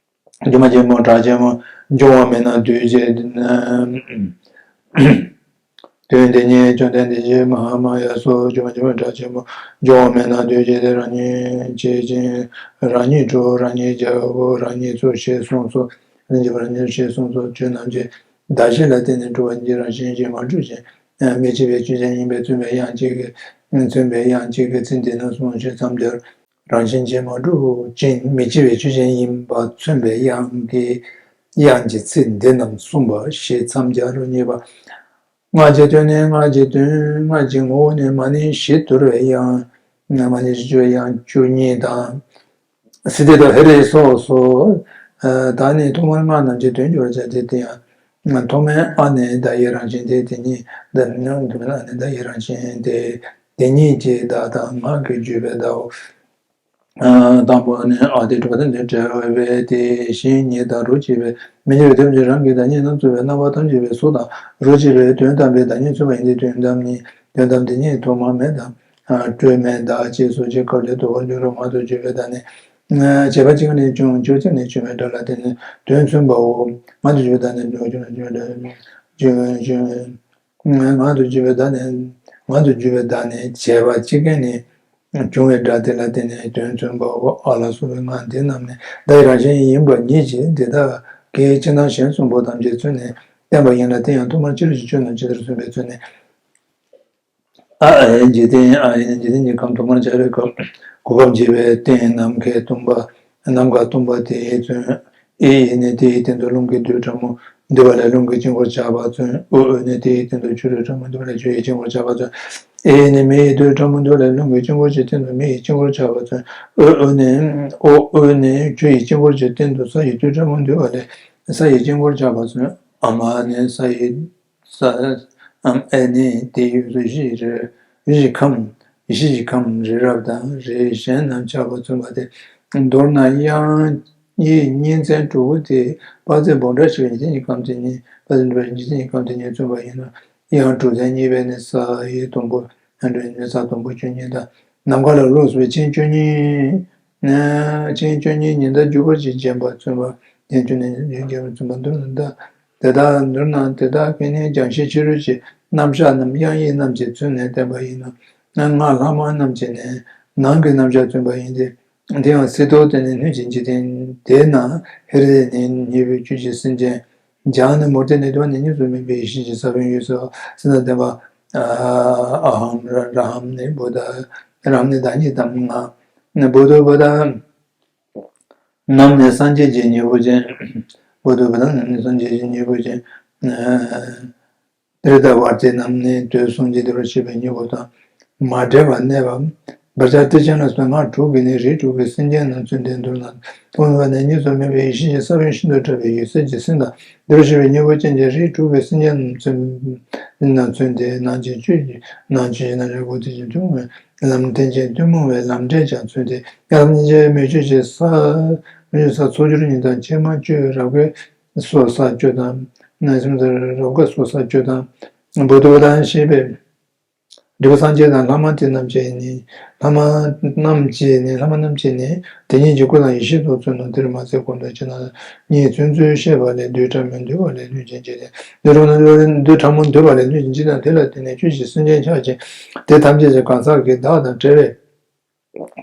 སྒྱུ་མ་ཆེན་མོ་གྲགས་ཆེན་མོ་འབྱུང་བ་མེད་ན་འདུས་བྱས། དོན་དེ་ཉིད་བཅོམ་ལྡན་འདས་ཀྱིས་མ་ཧཱ་མ་ཡ་སོགས་སྒྱུ་མ་ཆེན་མོ་གྲགས་ཆེན་མོ་འབྱུང་བ་མེད་ན་འདུས་བྱས་ཏེ། རང་ཉིད་སྐྱེ་ཅིང་རང་ཉིད་འགྲོ། རང་ཉིད་བྱ་བ་རང་ཉིད་ཚོགས་ཞེས་གསུངས་སོ། རང་ཉིད་རང་ཉིད་ཞེས་གསུངས་སོ། ཆོས་རྣམས་ཀྱི་བདག་གཞན་ལ་བརྟེན་ནས་གྲུབ་པ་ཉིད་རང་བཞིན་གྱིས་མ་གྲུབ་ཅིང་མི་སྐྱེ་བའི་ཆོས་ཅན་ཡིན་པས་མཚོན་པའི་དབྱངས་གཅིག་གིས་མཚོན་པའི་དབྱངས་གཅིག་གིས་ཚིག་འདི་རྣམས་གསུངས་ཞེས་མཚམས་སྦྱར། རང་བཞིན་གྱིས་མ་གྲུབ་ཅིང་མི་སྐྱེ་བའི་ཆོས་ཅན་ཡིན་པ་མཚོན་པའི་དབྱངས་ཀྱི་དབྱངས་ཀྱི་ཚིག་འདི་རྣམས་གསུངས་པ་ཞེས་མཚམས་སྦྱར་རོ། གཉིས་པ། སྔགས་ཀྱི་དོན་ནི་སྔགས་ཀྱི་དོན། སྔགས་ཀྱི་ངོ་བོ་ནི་མ་ཎི་བཞི་དུར་བའི་དབྱངས། མ་ཎི་བཞི་དུར་བའི་དབྱངས་བཅུ་གཉིས་དང་། སིདྡྷི་དང་ཧྲཱིཿསོགས་སོ། ད་ནི་ཐོག་མར་སྔགས་རྣམས་ཀྱི་དོན་བསྒྱུར་བར་བྱ་སྟེ། དེ་ཡང་ཐོག་མའི་ཨ་ནི་བརྡ་ཡི་རང་བཞིན་ཏེ། དེ་ཉིད་ཐོག་མའི་ཨ་ནི་བརྡ་ཡི་རང་བཞིན་ཏེ། དེ་ཉིད་ཀྱི་བརྡ་དང་སྔགས་ཀྱི་བརྗོད་པའི་བརྡའོ། དང་པོ་ནི་ཨ་ཏི་གྲུབ་པ་དང་དེ་བྲལ་བའི་དེ་བཞིན་ཉིད་དང་རོ་གཅིག་པའི་མི་འགྱུར་བའི་ཐམས་ཅད་རང་གི་བདག་ཉིད་རྣམས་མཚོན་པའི་རྣམ་པ་ཐམས་ཅད་པའི་གཟུགས་དང་རོ་གཅིག་པའི་དོན་དམ་པའི་བདག་ཉིད་མཚོན་པ་ཡིན་ཏེ། དོན་དམ་ནི་དོན་དམ་དེ་ཉིད་ཐོག་མ་མེད་དང་སྤྲོས་མེད་བདག་ཅེས་སོགས་ཀྱི་སྐབས་ལས་དོར་བར་འགྱུར་རོ། མངོན་དུ་བརྗོད་པའི་བརྡ་ནི་བྱས་པ་གཅིག་ནས་བྱུང་། བྱས་པ་གཅིག་ནས་བྱུང་བའི་སྒྲ་ལ་བརྟེན་ནས་དོན་མཚོན་པའོ། མངོན་དུ་བརྗོད་པའི་བརྡ་ནི་མངོན་དུ་བརྗོད་པའི་བརྡ་ནི་བྱས་པ་གཅིག་ནས་བྱུང་བའི་སྒྲ་དེ་ལ་བརྟེན་ནས་དོན་མཚོན་པའོ། ཨ་ལ་སོགས་པའི་སྔགས་འདི་རྣམས་ནི་བརྡ་ཡི་རང་བཞིན་ཡིན་པ་ཉིད་ཀྱིས་འདི་དག་གི་ཕྱི་ནང་གཞན་གསུམ་པོ་ཐམས་ཅད་མཚོན་ནས་བསྟན་པ་ཡིན་ལ། དེ་ཡང་ཐོག་མར་ཕྱི་རོལ་གྱི་ཆོས་རྣམས་ཇི་ལྟར་མཚོན་པའི་ཚུལ་ནི། ཨ་ཨེ་འཇིག་རྟེན། ཨ་ཨེ་ནི་འཇིག་རྟེན་གྱི་ཁམས་དུ་མར་སྦྱར་བའི་སྐབས་གོ་སྐབས་འབྱེད་པའི་རྟེན་ནམ་མཁའི་སྟོང་པ། ནམ་མཁའ་སྟོང་པ་དེའི་ཚོན། ཨེ་ཨེ་ནི་དེའི་སྟེང་དུ་རླུང་གི་རྡུལ་ཕྲ་མོ་འདུས་པ་ལས་རླུང་གི་དཀྱིལ་འཁོར་ཆགས་པ་མཚོན། ཨོ་ཨོ་ནི་དེའི་སྟེང་དུ་ཆུ་རུད་ཕྲ་མོ་འདུས་པ་ལས་ཆུ་ཡི་དཀྱིལ་འཁོར་ཆགས་པ་མཚོན། ཨེ་ཨེ་ནི་མེ་ཡི་རྡུལ་ཕྲ་མོ་འདུས་པ་ལས་རླུང་གི་དཀྱིལ་འཁོར་གྱི་སྟེང་དུ་མེ་ཡི་དཀྱིལ་འཁོར་ཆགས་པ་མཚོན། ཨོ་ཨོ་ནི་ཨོ་ཨོ་ནི་ཆུ་ཡི་དཀྱིལ་འཁོར་གྱི་སྟེང་དུ་ས་ཡི་རྡུལ་ཕྲ་མོ་འདུས་པ་ལས་ས་ཡི་དཀྱིལ་འཁོར་ཆགས་པ་མཚོན། ཨ་མ་ནི་ས་ཡི་ས། ཨམ་ཨེ་ནི་དེའི་དབུས་སུ་གཞི་ཡི་རི། གཞི་ཁམས། གཞི་ཡི་ཁམས་རི་རབ་དང་རི་གཞན་རྣམས་ཆགས་པ་མཚོན་པ་སྟེ། མདོར་ན་དབྱངས་ཡིག་གཉིས་ཚན་དྲུག་པོ་དེ་དཔག་ཚད་འབོམ་ཕྲག་བཞི་པའི་འཇིག་རྟེན་གྱི་ཁམས་དེ་ཉིད། དཔག་ཚད་འབོམ་ཕྲག་བཞི་པའི་འཇིག་རྟེན་གྱི་ཁམས་དེ་ཉིད་མཚོན་པ་ཡིན་ནོ། དབྱངས་དྲུག་ཚན་གཉིས་པས་ནི་ས་ཡི་དང་པོ། ཡང་འགྲོ་ནི་ས་དང་པོ་བཅུ་གཉིས་དང་། ནམ་མཁའ་ལ་ལོགས་སུ་བའི་ཆེན་བཅུ་གཉིས། ཆེན་བཅུ་གཉིས་ཉི་ཟླ་རྒྱུ་སྐར་གྱིས་བརྒྱན་པ་མཚོན་པ། ཡང་འགྲོ་ནི་བརྒྱན་པ་མཚོན་པ་མདོར་ན་དེ་དག་མདོར་ན་དེ་དག་གིས་ནི་རྒྱང་ཤེལ་ཕྱི་རོལ་གྱི་རྣམ་གཞག་རྣམས་དབྱངས་ཡིག་རྣམས་ཀྱིས་མཚོན་ནས་བསྟན་པ་ཡིན་ནོ། སྔགས་ལྷག་མ་རྣམས་ཀྱིས་ནི་ནང་གི་རྣམ་གཞག་མཚོན་པ་ཡིན་ཏེ། དེ་ཡང་སི་ཏོ་དེ་ནི་སྣོད་ཀྱི་འཇིག་རྟེན་དེ་ན་ཧེ་རི་ནི་ཉེ་བའི་ཆོས་ཀྱི་སེམས་ཅན། འཇང་ནི་མུར་ཏེ་ནི་དུ་བ་ནི་གཉིས་སུ་མེད་པའི་ཡེ་ཤེས་ཀྱི་ས་བོན་ཡོད་ཟེར་བ་སེམས་དང་ལྡན་པ། ཨ་ཧམ་ར་ར་ཧམ་ནི་བོ་དྷ། ར་ཧམ་ནི་བདག་ཉིད་དམ་ང་། བོ་དྷོ་བོ་དྷ་ནམ་ནི་སངས་རྒྱས་ཀྱི་ཉེ་བོ་ཅན། བོ་དྷོ་བོ་དྷ་ནམ་ནི་སངས་རྒྱས་ཀྱི་ཉེ་བོ་ཅན། རི་དྭགས་བར་ཏེ་ནམ་ནི་དུས་གསུམ་གྱི་བདེ་བར་གཤེགས་པའི་མྱུ་གུ་དང་མ་བྲལ་བར་གནས་པ། བཛྲ་ཏི་ཅན་ལ་སོགས་སྔགས་དྲུག་གིས་ནི་རིགས་དྲུག་གི་སེམས་ཅན་རྣམས་མཚོན་ཏེ་མདོར་ན་ཐོག་མེད་པ་ནས་གཉིས་སུ་མེད་པའི་ཡེ་ཤེས་ཀྱི་ས་བོན་ཤིན་ཏུ་ཕྲ་བའི་འོད་གསལ་གྱི་སེམས་དང་བདེ་བར་གཤེགས་པའི་མྱུ་གུ་ཅན་གྱི་རིགས་དྲུག་གི་སེམས་ཅན་རྣམས་མཚོན་ཏེ་ནང་བཅུད་ཀྱི་ནང་བཅུད་ཀྱི་ནང་བཅུད་ཀྱི་རྣམ་གཞག་སྒོ་དེ་བཞིན་ཐུན་མོང་བའི་ལམ་རྟེན་ཅན་ཐུན་མོང་བའི་ལམ་འབྲས་ཀྱང་མཚོན་ཏེ་ཡང་སྙིང་རྗེ་མི་བསྐྱོད་ཀྱི་ས་མི་བསྐྱོད་ས་ཚོགས་སྦྱོར་གཉིས་དང་ཕྱེ་མ་བཅུ་རབ་དགའི་སོ་ས་བཅུ་དང་། ན་སེམས་ཟེར་རབ་དགའ་སོ་ས་བཅུ་དང་། བོ་དྷོ་བོ་དྷ་ཞེས་པའི་འབྲས་བུ་སངས་རྒྱས་དང་ལྷ་མ་དེ་རྣམས་ཀྱིས་ནི་ལྷ་མ་རྣམས་ཀྱིས་ནི་ལྷ་མ་རྣམས་ཀྱིས་ནི་དེ་ཉིད་ཀྱི་སྐུ་དང་ཡེ་ཤེས་སུ་མཚོན་ནོ། དེར་མ་ཟད་གོང་དུ་ཕྱི་ནང་གཉིས་མཚོན་ཚུལ་བཤད་པ་ལས་རྡུལ་ཕྲ་མོ་འདུས་པ་ལས་སྣོད་ཀྱི་འཇིག་རྟེན། རྡུལ་ཕྲ་མོ་འདུས་པ་ལས་སྣོད་ཀྱི་འཇིག་རྟེན་དེ་ལ་བརྟེན་ནས་ཆོས་ཀྱི་སེམས་ཅན་ཆགས་ཤིང་དེ་ཐམས་ཅད་ཀྱང་གང་ཟག་གི་བདག་དང་བྲལ་བའི།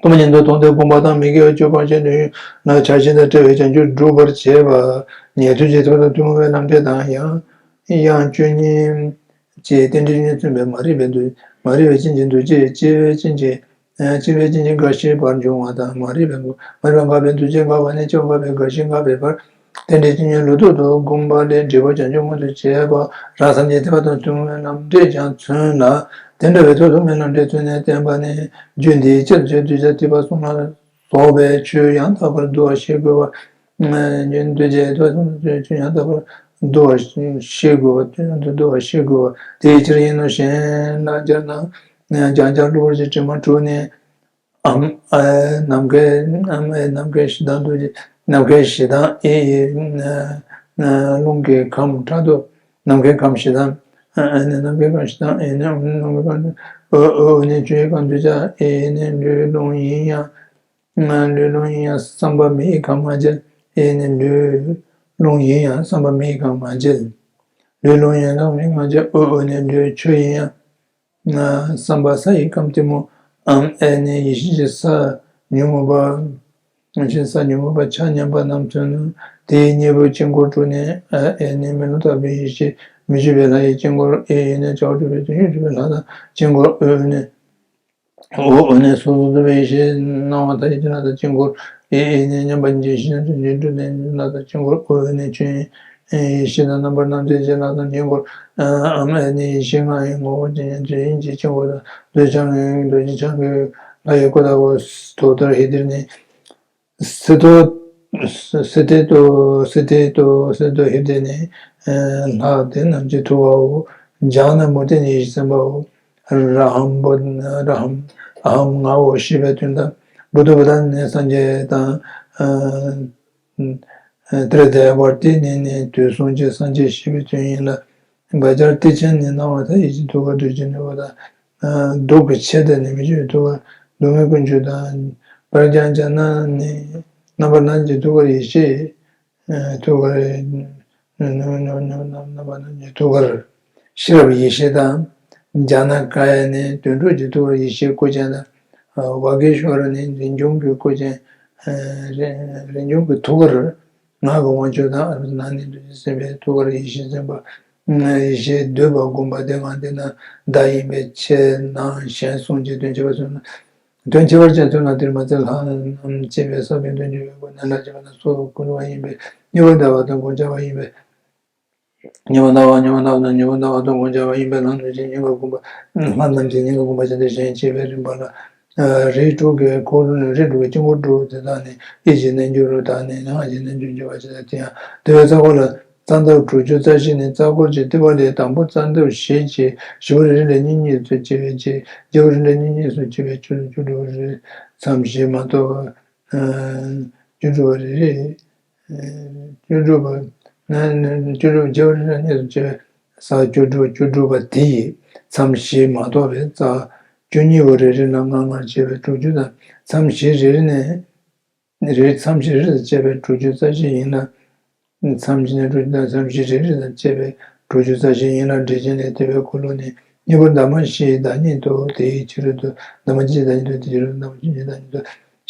ཐོག་མ་ཉིད་དུ་མཐོང་སྟེ་སྒོམ་པ་དང་མི་དགེ་བའི་སྤྱོད་པ་ཅན་དུ་ཡང་ན་ཆགས་ཞེན་དང་བྲལ་བའི་བྱང་ཆུབ་སྒྲུབ་པར་བྱེད་པ། ཉན་ཐོས་ཀྱི་ཐོག་ཏུ་ཐུན་མོང་བའི་ལམ་འབྲས་དང་ཡང་ཡང་བཅུ་གཉིས་ཀྱི་རྟེན་འབྲེལ་ཉིད་མཚོན་པའི་མ་རིག་པའི་འདུ་མ་རིག་པའི་རྐྱེན་གྱིས་འདུ་བྱེད་སྐྱེ་བའི་རྐྱེན་གྱིས་སྐྱེ་བའི་རྐྱེན་གྱིས་རྒ་ཤིའི་བར་འབྱུང་བ་དང་མ་རིག་པའི་མ་རིག་པ་འགགས་པའི་འདུ་བྱེད་འགགས་པ་ནས་སྐྱེ་བ་འགགས་པའི་རྒ་ཤི་འགགས་པའི་བར། རྟེན་འབྲེལ་གྱི་ཉོན་ལུགས་ཐོག་ཏུ་སྒོམ་པ་ལས་འབྲས་བུ་བྱང་ཆུབ་མངོན་དུ་བྱེད་པ་རང་སངས་རྒྱས་ཐེག་པ་དང་ཐུན་མོང་བའི་ལམ་འབྲས་ཀྱང་མཚོན་ལ། དེ་འདྲ་བའི་ཐོག་ཏུ་མི་ལམ་འབྲས་མཚོན་ནས་བསྟན་པ་ནི་རྒྱུ་འདིའི་ཕྱིར་ཞེས་གདུལ་བྱ་ཐེག་པ་གསུམ་ལ་ རྫོགས་པའི་ཆོས་ཡང་དག་པར་འདུ་བར་ཤེས་དགོས་པ། འདུས་བྱས་རྫོགས་པའི་ཆོས་ཡང་དག་པར་འདུ་བར་ཤེས་དགོས་པ། དེ་ཡང་དུ་འདུ་བར་ཤེས་དགོས་པ། དེའི་ཕྱིར་ཡིན་ནོ། གཞན་ལ་སྦྱར་ན། སྦྱང་བྱ་གློ་བུར་གྱི་དྲི་མ་དྲུག་ནི། ཨམ་ཨེ་ནམ་མཁའི་ཨམ་ཨེ་ནམ་མཁའི་གཞི་དང་དུ་ནམ་མཁའི་གཞི་དང་ཨེ་ཨེ་རླུང་གི་ཁམས་ཕྲག་དོག་ནམ་མཁའི་ཁམས་གཞི་དང་ཨེ་ནི་ནམ་མཁའི་ཁམས་གཞི་དང་ཨེ་ནི་ནམ་མཁའི་ཁམས་ཨོ་ཨོ་ནི་ཆོས་ཁམས་འདུས་བྱས་ཨེ་ནི་ལུས་རླུང་ཡིན་ཡང་། ལུས་རླུང་ཡིན་ཡང་བསམ་པ་མེད་ཁམས་ང་རྒྱལ། ཨེ་ནི་ལུས་རླུང་ཡིན་ཡང་བསམ་པ་མེད་ཁམས་ང་རྒྱལ། ལུས་རླུང་ཡིན་ཡང་བསམ་པ་མེད་ཁམས་ང་རྒྱལ། ཨོ་ཨོ་ནི་ལུས་ཆོས་ཡིན་ཡང་། བསམ་པ་ས་ཡི་ཁམས་གཏི་མུག་ཨམ་ཨེ་ནི་ཡེ་ཤེས་ཀྱི་ས་ཉོན་མོངས་པ། ཡེ་ཤེས་ས་ཉོན་མོངས་པ་ཆ་མཉམ་པ་རྣམས་མཚོན་ནོ། དེའི་གཉེན་པོའི་དཀྱིལ་འཁོར་དྲུག་ནི་ཨ་ཨེ་ནི་མེ་ལོང་ལྟ་བུའི་ཡེ་ཤེས་མི་བསྐྱོད་པའི་ལྷ་ཡི་དཀྱིལ་འཁོར། ཨེ་ཨེ་ནི་བྱ་བ་གྲུབ་པའི་དོན་ཡོད་གྲུབ་པའི་ལྷ་དང་དཀྱིལ་འཁོར། ཨོ་ཨེ་ནི་ཨོ་ཨེ་ནི་སོ་སོར་རྟོག་པའི་ཡེ་ཤེས་སྣང་བ་མཐའ་ཡས་ཀྱི་ལྷ་དང་དཀྱིལ་འཁོར། ཨེ་ཨེ་ནི་མཉམ་པར་འབྱེད་ཤེས་ཀྱི་འབྱེད་འབྲས་ལྡན་ལྷ་དང་དཀྱིལ་འཁོར། ཨོ་ཨེ་ནི་ཆོས་དབྱིངས་ཡེ་ཤེས་དང་རྣམ་པར་སྣང་མཛད་ཀྱི་ལྷ་དང་དཀྱིལ་འཁོར། ཨམ་ཨེ་ནི་ཡེ་ཤེས་ལྔ་ཡི་ངོ་བོ་ཇི་སྙེད་དུ་ཡིན་གྱི་དཀྱིལ་འཁོར་དང་། རྡོ་རྗེ་འཆང་གི་རྡོ་རྗེ་འཆང་གི་ལྷ་ཡི་སྐུ་ལྟ་བུ་དོ་ལྟར་ཧེ་དིར་ནི། སི་ཏོ། སི་ཏེ་ཏོ། སི་ཏེ་ཏོ། སི་ཏོ་ཧེ་དིར་ནི། ལྷ་དེ་རྣམས་ཀྱི་ཐུ་བའོ། ཛྙཱ་ན་མུརྟི་ནི་ཡེ་ཤེས་སེམས་དཔའོ། ར་ཧམ་བོ། ར་ཧམ། ཨ་ཧམ་ངའོ་ཞེས་པའི་དོན་དང་། བུདྡྷ་བུ་ཏ་ནི་སངས་རྒྱས་དང་། ཏྲི་ཏི་ཡ་བར་ཏི་ནི་ནི་དུས་གསུམ་གྱི་སངས་རྒྱས་ཞེས་པའི་དོན་ཡིན་ལ། བཛྲ་ཏི་ཆ་ནི་སྣང་བ་མཐའ་ཡས་ཀྱི་ཐུགས་ཀར་འདུས་བྱས་ནས་འོ་ད། གདུགས་ཀྱི་ཆེ་དེ་ནི་མི་བསྐྱོད་ཐུགས་ཀར་གདུགས་མེད་ཀུན་འཁྱུད་དང་། པྲཛྙཱ་ན་ནི་རྣམ་པར་སྣང་མཛད་ཐུགས་ཀར་ཡེ་ཤེས། ཐུགས་ཀར་རྣམ་པར་སྣང་མཛད་ཐུགས་ཀར་ཤེས་རབ་ཡེ་ཤེས་དང་། ཛྙཱ་ན་ཀ་ཡ་ནི་དོན་གྲུབ་ཀྱི་ཐུགས་ཀར་ཡེ་ཤེས་སྐུ་ཅན་དང་། ཝ་གི་ཤྭ་ར་ནི་འཛིན་སྐྱོང་གི་སྐུ་ཅན། རིན་འབྱུང་གི་ཐུགས་ཀར། ངག་གི་དབང་ཕྱུག་དང་ཨ་རུ་ན་ནི་འདུ་བྱེད་སེམས་དཔའི་ཐུགས་ཀར་ཡེ་ཤེས་སེམས་དཔའ། ཡེ་ཤེས་འདུས་པ་བསྒོམ་པ་དེ་ང་དེ་ན་བདག་ཡིན་པའི་ཕྱིར་ན་གཞན་གསུམ་གྱི་དོན་བྱེད་པར་མཚོན་ན། དོན་བྱེད་པར་ཅན་མཚོན་ན་དེར་མ་ཚད་ལྷ་རྣམས་བསྐྱེད་པའི་ས་བོན་དོན་བྱེད་པའི་སྒོ་ནས་ལྷ་བསྐྱེད་པ་ན་སོགས་ཀུན་འགྲོ་བ་ཡིན་པས་ཉེ་བར་བསྡད་པ་དང་དགོངས་འཆར་བ་ཡིན་པས། ཉེ་བར་བསྡད་པ་ཉེ་བར་བསྡད་པ་དང་ཉེ་བར་བསྡད་པ་དང་དགོངས་འཆར་བ་ཡིན་པས་ལྷ་རྣམས་ཀྱི་སྙིང་གར་བསྒོམ་པ། ལྷ་རྣམས་ཀྱི་སྙིང་གར་བསྒོམ་པ་བྱས་ཏེ་གཞན་བསྐྱེད་པའི་རིམ་པ་ལ། རིགས་དྲུག་གི་འཁོར་རིགས་དྲུག་གི་དཀྱིལ་འཁོར་དྲུག་དེ་དག་ནི་ཡིད་ཀྱི་རྣལ་འབྱོར་དང་ནི་ངག་གི་རྣལ་འབྱོར་འབྱེད་པར་བྱེད་པ་དེ་ཡང་དེ་བས་རྩ་འཁོར་ལ་རྩ་འདབ་དྲུག་ཅུ་རྩ་བཞི་ནི་རྩ་འཁོར་གྱི་ལྟེ་བ་ལས་དང་པོ་རྩ་འདབ་བཞི་བྱས་བཞི་པོ་རེ་རེ་ལ་གཉིས་གཉིས་སུ་བྱས་པའི་བརྒྱད། བརྒྱད་པོ་རེ་རེ་ལ་གཉིས་གཉིས་སུ་བྱས་པའི་བཅུ། བཅུ་དྲུག་པོ་རེ་མཚམས་བཞི་མ་གཏོགས་པ། བཅུ་དྲུག་པོ་རེ་རེ། བཅུ་དྲུག་པ། བཅུ་དྲུག་བརྒྱད་པོ་རེ་རེ་ལ་གཉིས་སུ་བྱས་པའི་རྩ་བཅུ་དྲུག། བཅུ་དྲུག་པ་དེ་ཡི་མཚམས་བཞི་མ་གཏོགས་པའི་རྩ་བཅུ་གཉིས་པོ་རེ་རེ་ལ་ལྔ་ལྔར་བྱས་པའི་དྲུག་ཅུ་དང་། མཚམས་བཞི་རེ་རེ་ནས། རེ་མཚམས་བཞི་རེ་རེ་དང་བཅས་པའི་དྲུག་ཅུ་རྩ་བཞི་ཡིན་ལ། མཚམས་བཞི་ནས་དྲུག་ཅུ་དང་མཚམས་བཞི་རེ་རེ་དང་བཅས་པའི་དྲུག་ཅུ་རྩ་བཞི་ཡིན་ལ། འགྲེལ་ཆེན་ལས་དེ་བས་འཁོར་ལོ་ནི་གཉིས་པོ་འདབ་མ་བཞིའི་བདག་ཉིད་དོ། དེའི་ཕྱི་རོལ་དུ་འདབ་མ་བཞིའི་བདག་ཉིད་དོ། དེའི་ཕྱི་རོལ་དུ་འདབ་མ་བཞིའི་བདག་ཉིད་དོ།